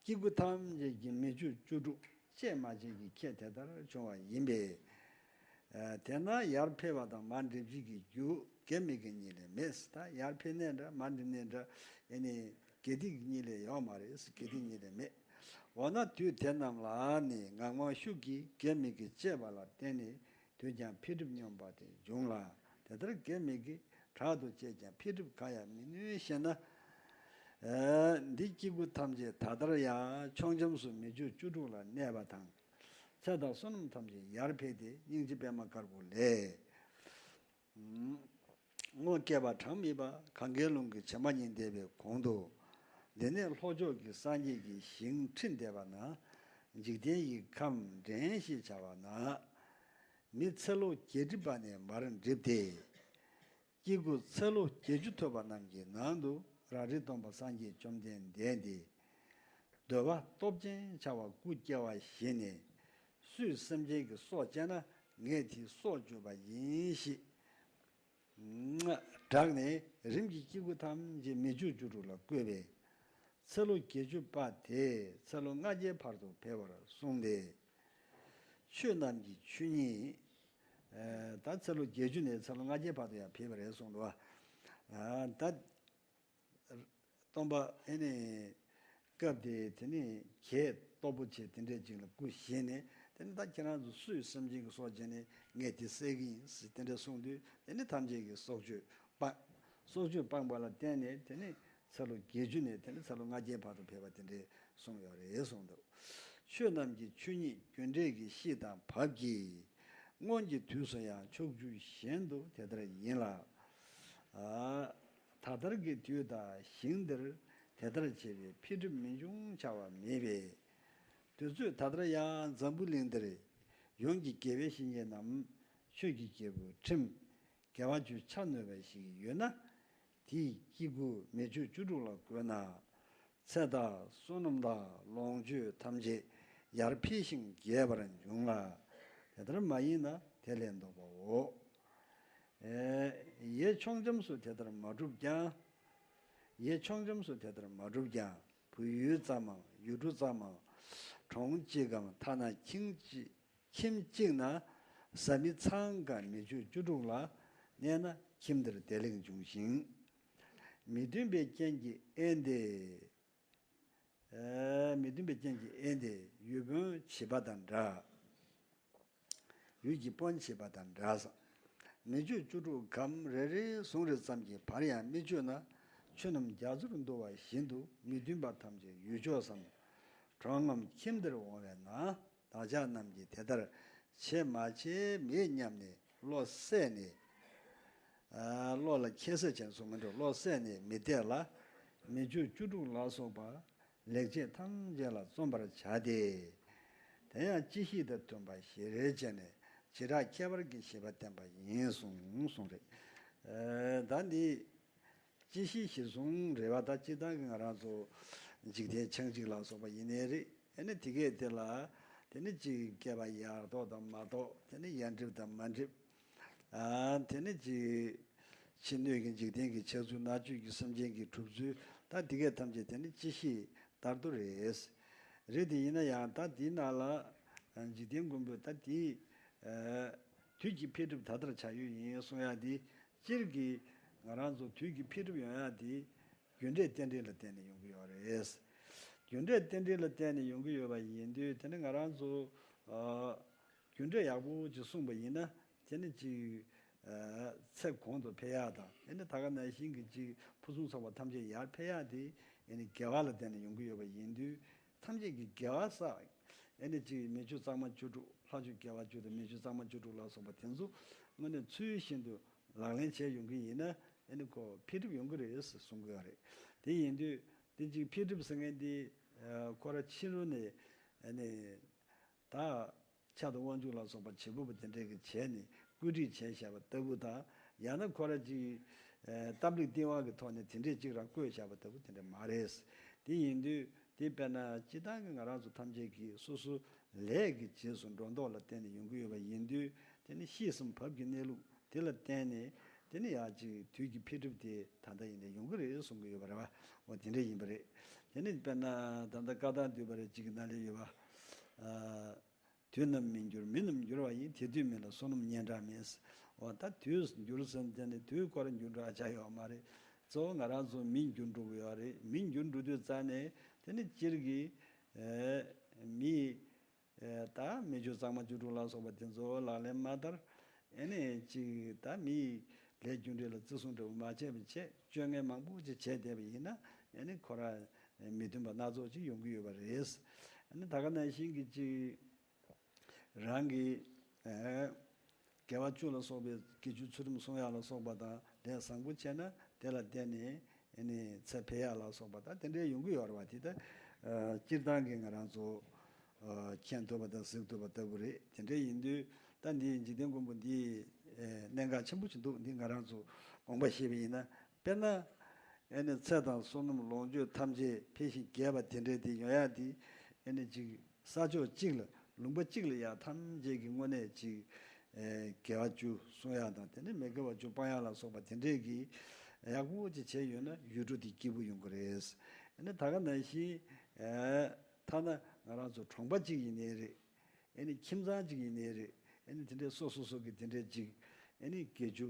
སྐྱེ་དགུ་ཐམས་ཅད་ཀྱི་མི་ཕྱུགས་བཅུ་དྲུག་བཅད་མ་བྱས་ཀྱི་ཁྱད་དེ་ལྟར་བྱུང་བ་ཡིན་པས། དེས་ན་ཡར་འཕེལ་བ་དང་མར་འགྲིབ་བྱེད་ཀྱི་རྒྱུ་དགེ་མི་དགེ་གཉིས་ལས་མེད། ད་ཡར་འཕེལ་ནའི་འདྲ་མར་འགྲིབ་ནའི་འདྲ་ཨེ་ནི་དགེ་སྡིག་གཉིས་ལས་ཡོད་མ་རེད། དགེ་སྡིག་གཉིས་ལས་མེད། འོ་ན་དུས་དེ་རྣམས་ལ་ནི་ངང་མང་ཤུགས་ཀྱིས་དགེ་མི་དགེ་བཅས་པ་ལ་བརྟེན་ནས་དུས་ཀྱང་འཕེལ་འགྲིབ་སྙོམས་པ་དེ་འབྱུང་ལ། དེ་ལྟར་དགེ་མི་དགེ་དྲག་ཏུ་བཅས་ཀྱང་འཕེལ་འགྲིབ་གང་ཡང་མི་ནུས་ཞེ་ན། འདི་སྐྱེ་དགུ་ཐམས་ཅད་ད་ལྟར་ཡང་ཕྱོགས་འབྱམས་སུ་མི་ཆོས་བཅུ་དྲུག་ལ་གནས་པ་དང་། ཚེ་དང་བསོད་ནམས་ཐམས་ཅད་ཡར་འཕེལ་ཏེ་སྙིང་རྗེ་པད་མ་དཀར་པོ་ལས། སྔོ་སྐྱེས་པ་གྲངས་མེད་པ་གང་གཱའི་ཀླུང་གི་བྱེ་མ་སྙེད་འདས་པའི་གོང་དུ། འདི་ནས་ལྷོ་ཕྱོགས་ཀྱི་སངས་རྒྱས་ཀྱི་ཞིང་ཁྲི་འདས་པ་ན། འཇིག་རྟེན་ཡི་ཁམས་འདྲེན་ཞེས་བྱ་བ་ན། མི་ཚེ་ལོ་བརྒྱད་འགྲིབ་པ་ནས་མར་འགྲིབ་སྟེ། སྐྱེ་དགུ་ཚེ་ལོ་བརྒྱད་ཅུ་ཐོབ་པ་རྣམས་ཀྱི་ནང་དུ་རང་རིག་སྟོང་པ་སངས་རྒྱས་བཅོམ་ལྡན་འདས་འདི། འདོད་པ་སྟོབས་ཅན་བྱ་བ་སྐུ་སྐྱེ་བ་བཞེས་ནས། སུས་སེམས་ཅན་གྱི་སྲོག་བཅད་ན་ངས་དེའི་སྲོག་གཅོད་པ་ཡིན་ཞེས། བསྒྲགས་ནས་རིམ་གྱིས་སྐྱེ་དགུ་ཐམས་ཅད་མི་ཆོས་བཅུ་དྲུག་ལ་བཀོད་པས། ཚེ་ལོ་བརྒྱད་ཅུ་པ་དེ་ཚེ་ལོ་ལྔ་བརྒྱའི་བར་དུ་འཕེལ་བར་གསུངས་ཏེ། ཆོས་རྣམས་ཀྱི་ཆོས་ཉིད། ཨ་ད་ཚེ་ལོ་བརྒྱད་ཅུ་ནས་ཚེ་ལོ་ལྔ་བརྒྱའི་བར་དུ་ཡང་འཕེལ་བ་རེད་གསུངས་འདུག་བ། ཨ་ད་སྟོན་པ་ཨེ་ནི་སྐབས་དེ་དེ་ནི་གྱད་སྟོབས་པོ་ཆེ་དེ་འདྲས་ཅིག་ལ་སྐུ་བཞེངས་ནས། དེ་ནི་ད་ཁྱེད་རང་ཚོ་སུས་སེམས་ཅན་གྱི་སྲོག་བཅད་ནས་ངས་དེ་བསད་ཀྱི་ཡིན་ཟེར་དེ་འདྲས་གསུངས་དུས། དེ་ནི་ཐམས་ཅད་ཀྱིས་སྲོག་གཅོད་སྤང་། སྲོག་གཅོད་སྤངས་པ་ལ་བརྟེན་ནས་དེ་ནི་ཚེ་ལོ་བརྒྱད་ཅུ་ནས་དེ་ནི་ཚེ་ལོ་ལྔ་བརྒྱའི་བར་དུ་འཕེལ་བ་དེ་འདྲས་གསུངས་ཡོད་རེད་གསུངས་འདུག། ཆོས་རྣམས་ཀྱི་ཆོས་ཉིད་རྒྱུ་འབྲས་ཀྱི་གཤིས་དང་བབ་ཀྱིས། སྔོན་གྱི་དུས་སུ་ཡང་ཕྱོགས་བཅུ་གཞན་དུ་དེ་ལྟར་ཡིན་ལ། ཨ་ད་ལྟར་གྱི་དུས་དང་ཞིང་འདིར་དེ་ལྟར་བྱས་པའི་འཕེལ་འགྲིབ་མི་འབྱུང་བྱ་བ་མེད་པས། དུས་ཚོད་ད་ལྟར་ཡང་འཛམ་བུ་གླིང་འདིར་ཡོངས་ཀྱི་དགེ་བའི་བཤེས་གཉེན་ནམ་ཆོས་ཀྱི་རྒྱལ་པོ་ཁྲིམས་དགེ་བ་བཅུ་ཆ་ནོར་བ་ཞིག་ཡོད་ན། དེས་སྐྱེ་དགུ་མི་ཆོས་བཅུ་དྲུག་ལ་བཀོད་ན། ཚེ་དང་བསོད་ནམས་དང་ལོངས་སྤྱོད་ཐམས་ཅད་ཡར་འཕེལ་ཞིང་རྒྱས་པར་འབྱུང་ལ། དེ་ལྟར་མ་ཡིན་ན་དེ་ལས་ལྡོག་པའོ། ཨེ་ཡེ་ཕྱོགས་འབྱམས་སུ་དེ་ལྟར་མ་གྲུབ་ཀྱང་། ཡེ་ཕྱོགས་འབྱམས་སུ་དེ་ལྟར་མ་གྲུབ་ཀྱང་། བོད་ཡུལ་ཙམ་མམ་ཡུལ་གྲུ་ཙམ་མམ། གྲོང་གཅིག་གམ་ཐ་ན་ཁྱིམ་གཅིག་ཁྱིམ་གཅིག་ན་བཟའ་མི་ཚང་ཀ་མི་ཆོས་བཅུ་དྲུག་ལ་གནས་ན་ཁྱིམ་དེར་བདེ་ལེགས་འབྱུང་ཞིང་། མི་མཐུན་པའི་རྐྱེན་གྱིས་ཨེ་འདི། ཨེ་མི་མཐུན་པའི་རྐྱེན་གྱིས་ཨེ་འདི་ཡུལ་དཔོན་བྱེད་པ་དང་འདྲ། ཡུལ་གྱི་དཔོན་བྱེད་པ་དང་འདྲ་ས། མི་ཆོས་བཅུ་དྲུག་གམ་རེ་རེ་ཟུང་རེ་ཙམ་གྱི་བར་ཡང་མི་སྤྱོད་ན། ཆོས་རྣམས་རྒྱ་མཚོར་འདུ་བ་བཞིན་དུ་མི་མཐུན་པ་ཐམས་ཅད་ཡུལ་ཕྱོགས་སམ། གྲོང་ངམ་ཁྱིམ་དེར་འོང་བས་ན། བདག་ཅག་རྣམས་ཀྱིས་དེ་ལྟར་བྱེད་མ་བྱེད་མེད་སྙམ་ནས་བློ་གསལ་ནས། ཨ་བློ་ལ་ཁྱད་གསད་བྱས་ནས་གསུང་མི་འགྲོ། བློ་གསལ་ནས་མི་བལྟས་ལ། མི་ཆོས་བཅུ་དྲུག་ལ་སོགས་པ་ལེགས་བྱས་ཐམས་ཅད་ལ་བརྩོན་པར་བྱ་སྟེ། དེ་ཡང་སྤྱི་གཤིས་དང་མཐུན་པ་ཞེ་རེ་བྱས་ནས་བྱེ་བྲག་ཁྱད་པར་གྱི་བཞེད་པ་བསྟན་པ་ཡིན་གསུངས་གསུངས་རེད། ཨ་ད་འདི་སྤྱི་གཤིས་གཞིར་བཟུང་རེད་བ། ད་སྤྱིར་བཏང་གི་ང་རང་ཚོ་འཇིག་རྟེན་ཆགས་འཇིག་ལ་སོགས་པ་ཡིན་ནའི་རེད། དེ་ནི་དེ་གས་དེ་ལ་དེ་ནི་གཅིག་སྐྱེ་བ་ཡར་ཐོག་དང་མར་ཐོག་དེ་ནི་ཡར་འགྲིབ་དང་མར་འགྲིབ། ཨ་དེ་ནི་གཅིག་ཕྱི་སྣོད་ཀྱི་འཇིག་རྟེན་གྱི་ཆགས་ཚུལ། ནང་བཅུད་ཀྱི་སེམས་ཅན་གྱི་གྲུབ་ཚུལ། ད་དེ་གས་ཐམས་ཅད་དེ་ནི་སྤྱི་གཤིས་ལྟར་དུ་རེད། རེད་དེ་ཡིན་ན་ཡང་ད་དེའི་ནང་ལ་འཇིག་རྟེན་མགོན་པོས་ད་དེའི་དུས་ཀྱི་འཕེལ་འགྲིབ་ད་ལྟར་བྱ་ཡུལ་ཡིན་གསུང་ཡག་དེ། སྤྱིར་གྱི་ང་རང་ཚོ་དུས་ཀྱི་འཕེལ་འགྲིབ་ཡོང་ཡག་དེ། རྒྱུ་འབྲས་རྟེན་འབྲེལ་ལ་བརྟེན་ནས་ཡོང་གི་ཡོད་རེད། རྒྱུ་འབྲས་རྟེན་འབྲེལ་ལ་བརྟེན་ནས་ཡོང་གི་ཡོད་པ་ཡིན་དུས། དེ་ནི་ང་རང་ཚོ་ཨ་རྒྱུ་འབྲས་ཡག་པོ་ཅིག་བསྲུངས་པ་ཡིན་ན། དེ་ནི་ཅིག་ཨ་ཚེ་གོང་དུ་འཕེལ་ཡག་དང་། དེ་ནི་ད་ག་ནང་བཞིན་གྱི་ཅིག་ཕུན་སུམ་ཚོགས་པ་ཐམས་ཅད་ཡར་འཕེལ་ཡག་དེ་ཨེ་ནི་དགེ་བ་ལ་བརྟེན་ནས་ཡོང་གི་ཡོད་པ་ཡིན་དུས། ཐམས་ཅད་ཀྱིས་དགེ་བ་བསགས། ཨེ་ནི་ཅིག་མི་ཆོས་གཙང་མ་བཅུ་དྲུག་ལྷ་ཆོས་དགེ་བ་བཅུ་དང་མི་ཆོས་གཙང་མ་བཅུ་དྲུག་ལ་སོགས་པ་དེ་ཚོ་དངོས་གནས་ཚུལ་བཞིན་དུ་ལག་ལེན་བྱས་ཡོང་གི་ཡིན་ན། ཨེ་ནི་ཁོ་འཕེལ་འགྲིབ་ཡོང་གི་རེད་ཟེར་གསུང་གི་ཡོད་རེད། དེ་ཡིན་དུས་དེ་ཅིག་འཕེལ་འགྲིབ་ཟེར་མཁན་དེ་ཨ་ཁོ་རང་ཕྱི་རོལ་ནས་ཨ་ནི་ད་ཕྱག་དང་དབང་ཕྱུག་ལ་སོགས་པ་བྱེད་པོ་པོ་དེ་འདྲས་ཀྱིས་བྱས་ནས་བཀོད་སྒྲིག་བྱས་བཞག་པ་ལྟ་བུ་དང་། ཡང་ན་ཁོ་རང་ཅིག་ཨ་སྟབས་ལེགས་སྟེས་དབང་གི་ཐོག་ནས་དེ་འདྲས་ཅིག་རང་བཀོད་བཞག་པ་ལྟ་བུ་དེ་འདྲས་མ་རེད། དེ་ཡིན་དུས་དེ་དཔེར་ན་སྤྱིར་བཏང་གི་ང་རང་ཚོ་ཐམས་ཅད་ཀྱིས་སོ་སོ་ལས་ཀྱི་རྗེས་སུ་འགྲོ་ལྡོག་ལ་བརྟེན་ནས་ཡོང་གི་ཡོད་པ་ཡིན་དུས། དེ་ནི་གཤིས་གསུམ་བབ་ཀྱི་གནས་ལུགས་དེ་ལ་བརྟེན་ནས། དེ་ནི་ཡང་ཅིག་དུས་ཀྱི་འཕེལ་འགྲིབ་དེ་ད་ལྟ་ཡིན་ནའི་ཡོང་གི་རེད་གསུང་གི་ཡོད་པ་རེད་བ། འོ་དེ་འདྲ་ཡིན་པ་རེད། དེ་ནི་དཔེར་ན་ད་ལྟ་བཀའ་ཐང་བསྡུས་པ་རེ་གཅིག་གི་ནང་ལ་ཡོད་པ། ཨ་ དུས་རྣམས་མི་འགྱུར་མི་རྣམས་འགྱུར་བ་ཡིན། དེ་དུས་མི་ལ་བསོད་ནམས་སྙན་གྲགས་མེད། འོ་ད་དུས་འགྱུར་ཟེར་དེ་ནི་དུས་སྐོར་འགྱུར་འགྲོ་བྱ་ཡོད་མ་རེད། གཙོ་བོ་ང་རང་ཚོ་མི་འགྱུར་འགྲོ་གི་ཡོད་རེད། མི་འགྱུར་འགྲོ་དུས་ཙང་ནས་དེ་ནི་སྤྱིར་གྱི་མི་ད་མི་ཆོས་གཙང་མ་བཅུ་དྲུག་ལ་སོགས་པ་དེ་ཚོ་ལག་ལེན་མ་བསྟར། ཨེ་ནས་ཅིག་ད་མིའི་ལས་རྒྱུ་འབྲས་ལ་བརྩི་སྲུང་འདྲ་བོ་མ་བྱས་པ་བྱས་སྤྱོད་ངན་མང་པོ་ཅིག་བྱས་བསྡད་པ་ཡིན་ན། ཨེ་ནས་ཁོ་རང་མི་མཐུན་པ་སྣ་ཚོགས་ཅིག་ཡོང་གི་ཡོད་པ་རེད། ཨེ་ནས་ད་ག་ནང་བཞིན་གྱི་ཅིག་རང་གི་ཨེ་དགེ་བ་བཅུ་ལ་སོགས་པའི་དགེ་བཅུ་ཚུལ་ཁྲིམས་སྲུང་ཡག་ལ་སོགས་པ་དང་ལས་བཟང་པོ་བྱས་ན་དེ་ལ་བརྟེན་ནས་ཨེ་ནས་ཚེ་འཕེལ་ཡག་ལ་སོགས་པ་དང་དེ་འདྲའི་ཡོང་གི་ཡོད་རེད་བ། དེ་ད་ཨ་སྤྱིར་བཏང་གི་ང་རང་ཚོ་ཨ་མཁྱེན་ཐུབ་པ་དང་གཟིགས་ཐུབ་པ་ལྟ་བུ་རེད། དེ་འདྲ་ཡིན་དུས་ད་འདི་འཇིག་རྟེན་མགོན་པོ་འདི་ཨེ་གནད་འགག་ཆེན་པོ་ཞིག་འདུག་འདི་ང་རང་ཚོ་དགོངས་པ་བཞེས་པ་ཡིན་ན། དཔེར་ན། ཨེ་ནི་ཚེ་དང་བསོད་ནམས་ལོངས་སྤྱོད་ཐམས་ཅད་འཕེལ་ཞིང་རྒྱས་པ་དེ་འདྲའི་དེ་ཡོང་ཡག་དེ་ཨེ་ནི་ཅིག་ས་ཕྱོགས་གཅིག་ལ་ལུང་པ་གཅིག་ལ་ཡ་ཐམས་ཅད་ཀྱི་དངོས་གནས་ཅིག་ཨེ་དགེ་བ་བཅུ་སྲུང་ཡག་དང་དེ་ནས་མི་དགེ་བ་བཅུ་སྤང་ཡག་ལ་སོགས་པ་དེ་འདྲས་ཀྱི་ཡག་པོ་ཅིག་བྱས་ཡོད་ན་ཡུལ་གྲུ་དེ་སྐྱིད་པོ་ཡོང་གི་རེད། ཨེ་ནི་ད་ག་ནང་བཞིན་ཨེ་ཐ་ན་ང་རང་ཚོ་གྲོང་པ་གཅིག་ཡིན་ནའི་རེད། ཨེ་ནི་ཁྱིམ་ཚང་གཅིག་ཡིན་ནའི་རེད། ཨེ་ནི་དེ་འདྲའི་སོ་སོ་སོ་གི་དེ་འདྲའི་གཅིག་ཨེ་ནི་དགེ་བཅུ་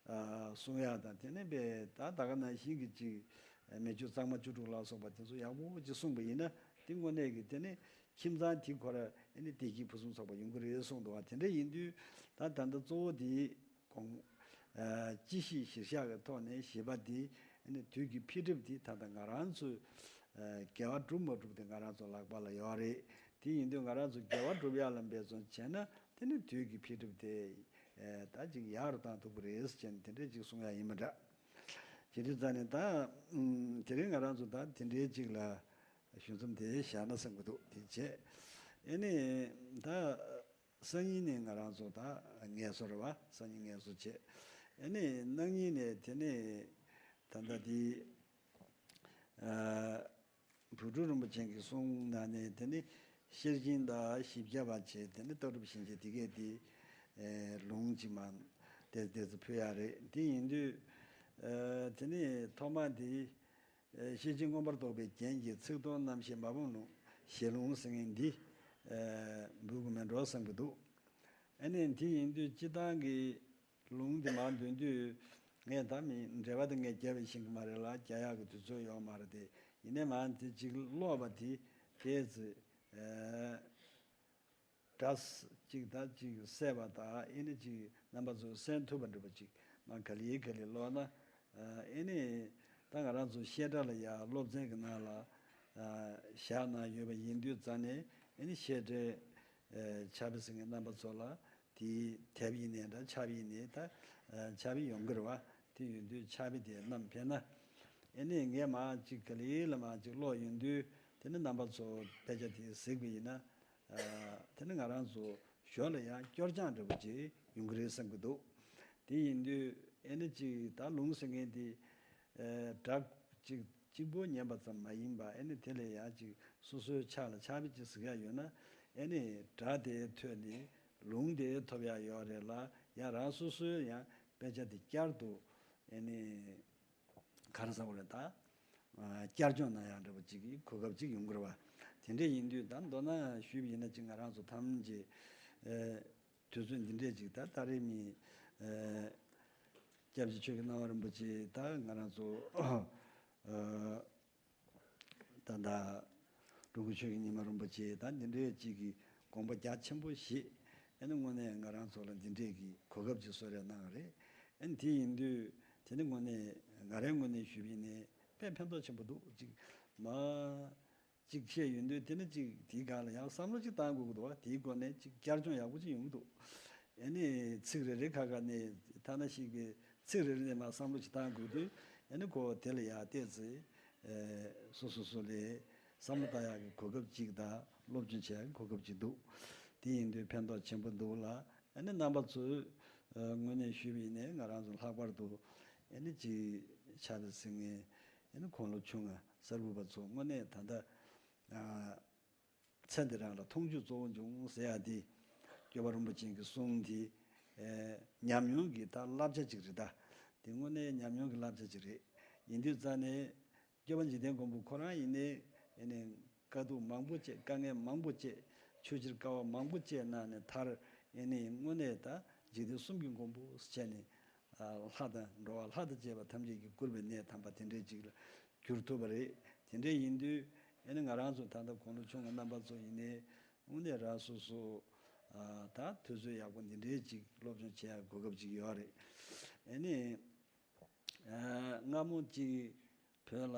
ཨ་སྲུང་ཡག་དང་དེ་ནས་པའི་ད་ད་ག་ནང་བཞིན་གྱི་གཅིག་མི་ཆོས་གཙང་མ་བཅུ་དྲུག་ལ་སོགས་པ་དེ་ཚོ་ཡག་པོ་ཅིག་སྲུང་པ་ཡིན་ན་དེ་དངོས་གནས་ཀྱི་དེ་ནི་ཁྱིམ་ཚང་དེ་ཁོ་ར་ཨེ་ནི་བདེ་སྐྱིད་ཕུན་སུམ་ཚོགས་པ་ཡོང་གི་རེད་གསུངས་འདུག་བ། དེ་འདྲ་ཡིན་དུས་ད་ད་ལྟ་གཙོ་བོ་དེ་གོང་ཨ་སྤྱི་བཤད་གཞིར་བཞག་གི་ཐོག་ནས་བཞི་པ་དེ་ཨེ་ནི་དུས་ཀྱི་འཕེལ་འགྲིབ་དེ་ད་ལྟ་ང་རང་ཚོས་ཨ་དགེ་བ་སྒྲུབ་མ་སྒྲུབ་དེ་ང་རང་ཚོ་ལག་པ་ལ་ཡོད་རེད། དེ་ཡིན་དུས་ང་རང་ཚོ་དགེ་བ་སྒྲུབ་ཡག་ལ་འབད་བརྩོན་བྱས་ན་དེ་ནི་དུས་ཀྱི་འཕེལ་འགྲིབ་དེ་ཨེ་ད་ཅིག་ཡག་རུ་བཏང་ཐུབ་ཀྱི་རེད་ཟེར་ནས་དེ་འདྲས་ཅིག་གསུང་ཡག་ཡིན་པ་འདྲ། བྱེད་དུས་ཙང་ནས་ད་ཨུམ་དེ་རིང་ང་རང་ཚོ་ད་དེ་འདྲའི་ཅིག་ལ་ཞུ་མཚམས་དེ་བཞག་ན་བསམ་གྱི་འདུག་དེ་བྱས་ཨེ་ནི་ད་སང་ཉིན་ནས་ང་རང་ཚོ་ད་ངལ་གསོ་རེད་བ། སང་ཉིན་ངལ་གསོ་བྱས་ཨེ་ནི་གནངས་ཉིན་ནས་དེ་ནས་ད་ལྟ་དེ་ཨ་བུ་ཕྲུག་རིན་པོ་ཆེ་གི་གསུང་ནང་ནས་དེ་ནི་ཤེར་ཕྱིན་དང་བཞི་བརྒྱ་པ་བྱས་དེ་ནི་ལྟ་གྲུབ་ཤན་འབྱེད་དེ་གས་དེ་ཨེ་ལུང་གཅིག་མ་དེ་དེ་ཚོ་ཕུལ་ཡག་རེད། དེ་ཡིན་དུས་ཨ་དེ་ནི་ཐོག་མ་དེ་ཨེ་ཤེར་ཕྱིན་མངོན་པར་རྟོགས་པའི་རྒྱན་གྱི་ཚིག་དོན་རྣམ་བཤད་མ་ཕམ་ལུང་ཞལ་ལུང་ཟེར་མཁན་འདི་ཨེ་འབུལ་དགོས་མེད་འགྲོ་བསམ་གྱི་འདུག་ཨ་ནི་དེ་ཡིན་དུས་སྤྱི་བཏང་གི་ལུང་དེ་མར་འདོན་དུས་ངས་ད་མི་འགྲེལ་པ་དེ་ངས་རྒྱབ་པས་ཤེས་ཀྱི་མ་རེད་ལ། རྒྱག་ཡག་གི་དུས་ཚོད་ཡོད་མ་རེད་དེ། ཡིན་ནའི་མར་དེ་གཅིག་ཀློག་པ་དེ་དེ་ཚེ་ཨེ་སྒྲ་གཅིག་ད་གཅིག་གསལ་བ་དང་ཨེ་ནི་གཅིག་རྣམ་པ་ཚོ་གསན་ཐུབ་པ་འདྲ་པོ་གཅིག་མར་ག་ལེ་ག་ལེ་ཀློག་ན་ཨེ་ནི་ད་ང་རང་ཚོ་བཤད་གྲྭ་ལ་ཡ་སློབ་ཚན་གྱི་ནང་ལ་བཞག་གནང་ཡོད་པ་ཡིན་དུས་ཙང་ནས་ཨེ་ནི་བཤད་གྲྭའི་ཕྱག་དཔེ་ཟེར་མཁན་རྣམ་པ་ཚོ་ལ། དེའི་དེབ་ཡིན་ནའི་འདྲ་ཕྱག་དཔེ་ཡིན་ནའི་ད་ཕྱག་དཔེ་ཡོང་གི་རེད་བ། དེ་ཡོང་དུས་ཕྱག་དཔེ་དེ་བསྣམས་ཕེབས་ན། ཨེ་ནས་ངས་མར་ཅིག་ག་ལེ་ལ་མར་ཅིག་ཀློག་ཡོང་དུས་དེ་ནི་རྣམ་པ་ཚོ་དཔེ་ཆ་དེ་གཟིགས་པ་ཡིན་ན། དེ་ནི་ང་རང་ཚོ་ཞོར་ལ་ཡང་སྐྱོར་སྦྱང་འདྲ་པོ་ཅིག་ཡོང་གི་རེད་བསམ་གྱི་འདུག་དེ་ཡིན་དུས་ཨེ་ནི་ཅིག་ད་ལུང་ཟེར་མཁན་དེ། སྒྲ་གཅིག་གཅིག་པོ་ཉན་པ་ཙམ་མ་ཡིན་པ་ཨེ་ནི་དེ་ལས་ཡང་ཅིག་སོ་སོའི་ཕྱག་ལ་ཕྱག་དཔེ་ཅིག་གཟིགས་ཡག་ཡོད་ན་ཨེ་ནི་སྒྲ་དེའི་ཐོག་ནས་ལུང་དེ་ཐོབ་ཡག་ཡོད་རེད་ལ། ཡང་རང་སོ་སོའི་ཡང་དཔེ་ཆ་དེ་བསྐྱར་དུ་ཨེ་ནི་ག་རེ་ཟེར་དགོས་རེད་ད། བསྐྱར་སྦྱོང་གནང་ཡག་འདྲ་པོ་ཅིག་གི་གོ་སྐབས་ཅིག་ཡོང་གི་རེད་བ། དེ་འདྲ་ཡིན་དུས་ད་མདོར་ན་ཞུས་པ་ཡིན་ན་ཅིག་ང་རང་ཚོ་ཐམས་ཅད་དུས་ཚོད་འདི་འདྲས་ཅིག་ད་ད་རེས་མི་སྐྱབས་རྗེ་ཆོས་ཀྱི་སྣང་བ་རིན་པོ་ཆེ་ད་ང་རང་ཚོ་ད་ད་འགྲོ་མགོན་ཆོས་ཀྱི་ཉི་མ་རིན་པོ་ཆེ་ད་འདི་འདྲས་ཅིག་གི་དགོངས་པ་རྒྱ་ཆེན་པོ་བཞེས། ཨ་ནི་དངོས་གནས་ང་རང་ཚོ་ལ་འདི་འདྲས་ཀྱི་གོ་སྐབས་ཅིག་གསོལ་རས་གནང་བ་རེད། ཨ་ནི་དེ་ཡིན་དུས་དེ་ནི་དངོས་གནས་ང་རའི་ངོས་ནས་ཞུས་པ་ཡིན་ནའི་དཔེ་ཕན་ཐོགས་ཆེན་པོ་འདུག་ཅིག་མ། གཅིག་བཤད་ཡོང་དུས་དེ་ནི་གཅིག་དེའི་སྒང་ལ་ཡང་བསམ་བློ་གཅིག་བཏང་དགོས་ཀྱི་འདུག་བ། དེའི་སྒོ་ནས་གཅིག་བསྐྱར་སྦྱོང་ཡག་པོ་གཅིག་ཡོང་གི་འདུག་ཨེ་ནི་ཚིག་རེ་རེ་ཁ་ཁ་ནས་ཐ་ན་ཞིག་གི་ཚིག་རེ་རེ་ནས་མར་བསམ་བློ་གཅིག་བཏང་དགོས་དུས་ཨེ་ནི་ཁོ་དེ་ལ་ཡང་བལྟས་ཚེ་སོ་སོ་སོ་ལས་བསམ་བློ་བཏང་ཡག་གི་གོ་སྐབས་གཅིག་དང་སློབ་སྦྱོང་བྱེད་ཡག་གི་གོ་སྐབས་གཅིག་འདུག་དེ་ཡིན་དུས་ཕན་ཐོགས་ཆེན་པོ་འདུག་ལ། ཨ་ནི་རྣམ་པ་ཚོས་ངོས་ནས་ཞུས་པ་ཡིན་ནའི་ང་རང་ཚོ་ལྷག་པར་དུ་ཨ་ནི་ཅིག་ཕྱག་དཔེ་གཟིགས་མཁན་ཨ་ནི་དགུང་ལོ་ཆུང་ང་གསར་བུ་པ་ཚོ་དངོས་གནས་ད་ལྟ་ཚེ་འདི་རང་ལ་མཐོང་ཆོས་གཙོ་བོ་འབྱུང་ཟེར་ཡ་དེ་སྐྱོབ་པ་རིན་པོ་ཆེ་གི་གསུང་དེ་ཉམས་མྱོང་གི་ད་བསླབ་བྱ་ཅིག་རེད་ད། དེ་དངོས་གནས་ཉམས་མྱོང་གི་བསླབ་བྱ་ཅིག་རེད། ཡིན་དུས་ཙང་ནས། སྐྱོབ་པ་འཇིག་རྟེན་མགོན་པོ་ཁོ་རང་ཡིན་ནའི་ཨེ་ནས་དཀའ་སྡུག་མང་པོ་སྤྱད། དཀའ་ངལ་མང་པོ་སྤྱད། ཆོས་ཕྱིར་དཀའ་བ་མང་པོ་སྤྱད་གནང་ནས་མཐར་ཨེ་ནི་དངོས་གནས་ད་འཇིག་རྟེན་གསུམ་གྱི་མགོན་པོ་བྱས་ནས་ལྷ་དང་འགྲོ་བ་ལྷ་དང་བཅས་པ་ཐམས་ཅད་ཀྱིས་བཀུར་བའི་གནས་དམ་པ་དེ་འདྲའི་ཅིག་ལ་གྱུར་ཐུབ་པ་རེད། དེ་འདྲ་ཡིན་དུས་ཨེ་ནི་ང་རང་ཚོ་ད་ལྟ་དགུང་ལོ་ཆུང་བའི་རྣམ་པ་ཚོ་ཡིན་ནའི་དངོས་གནས་རང་སོ་སོ་ད་དུས་ཚོད་ཡག་པོ་འདི་འདྲའི་ཅིག་སློབ་སྦྱོང་བྱེད་ཡག་གོ་སྐབས་ཅིག་ཡོད་རེད། ཨེ་ནི་སྔ་མོ་ཅིག་བོད་ལ།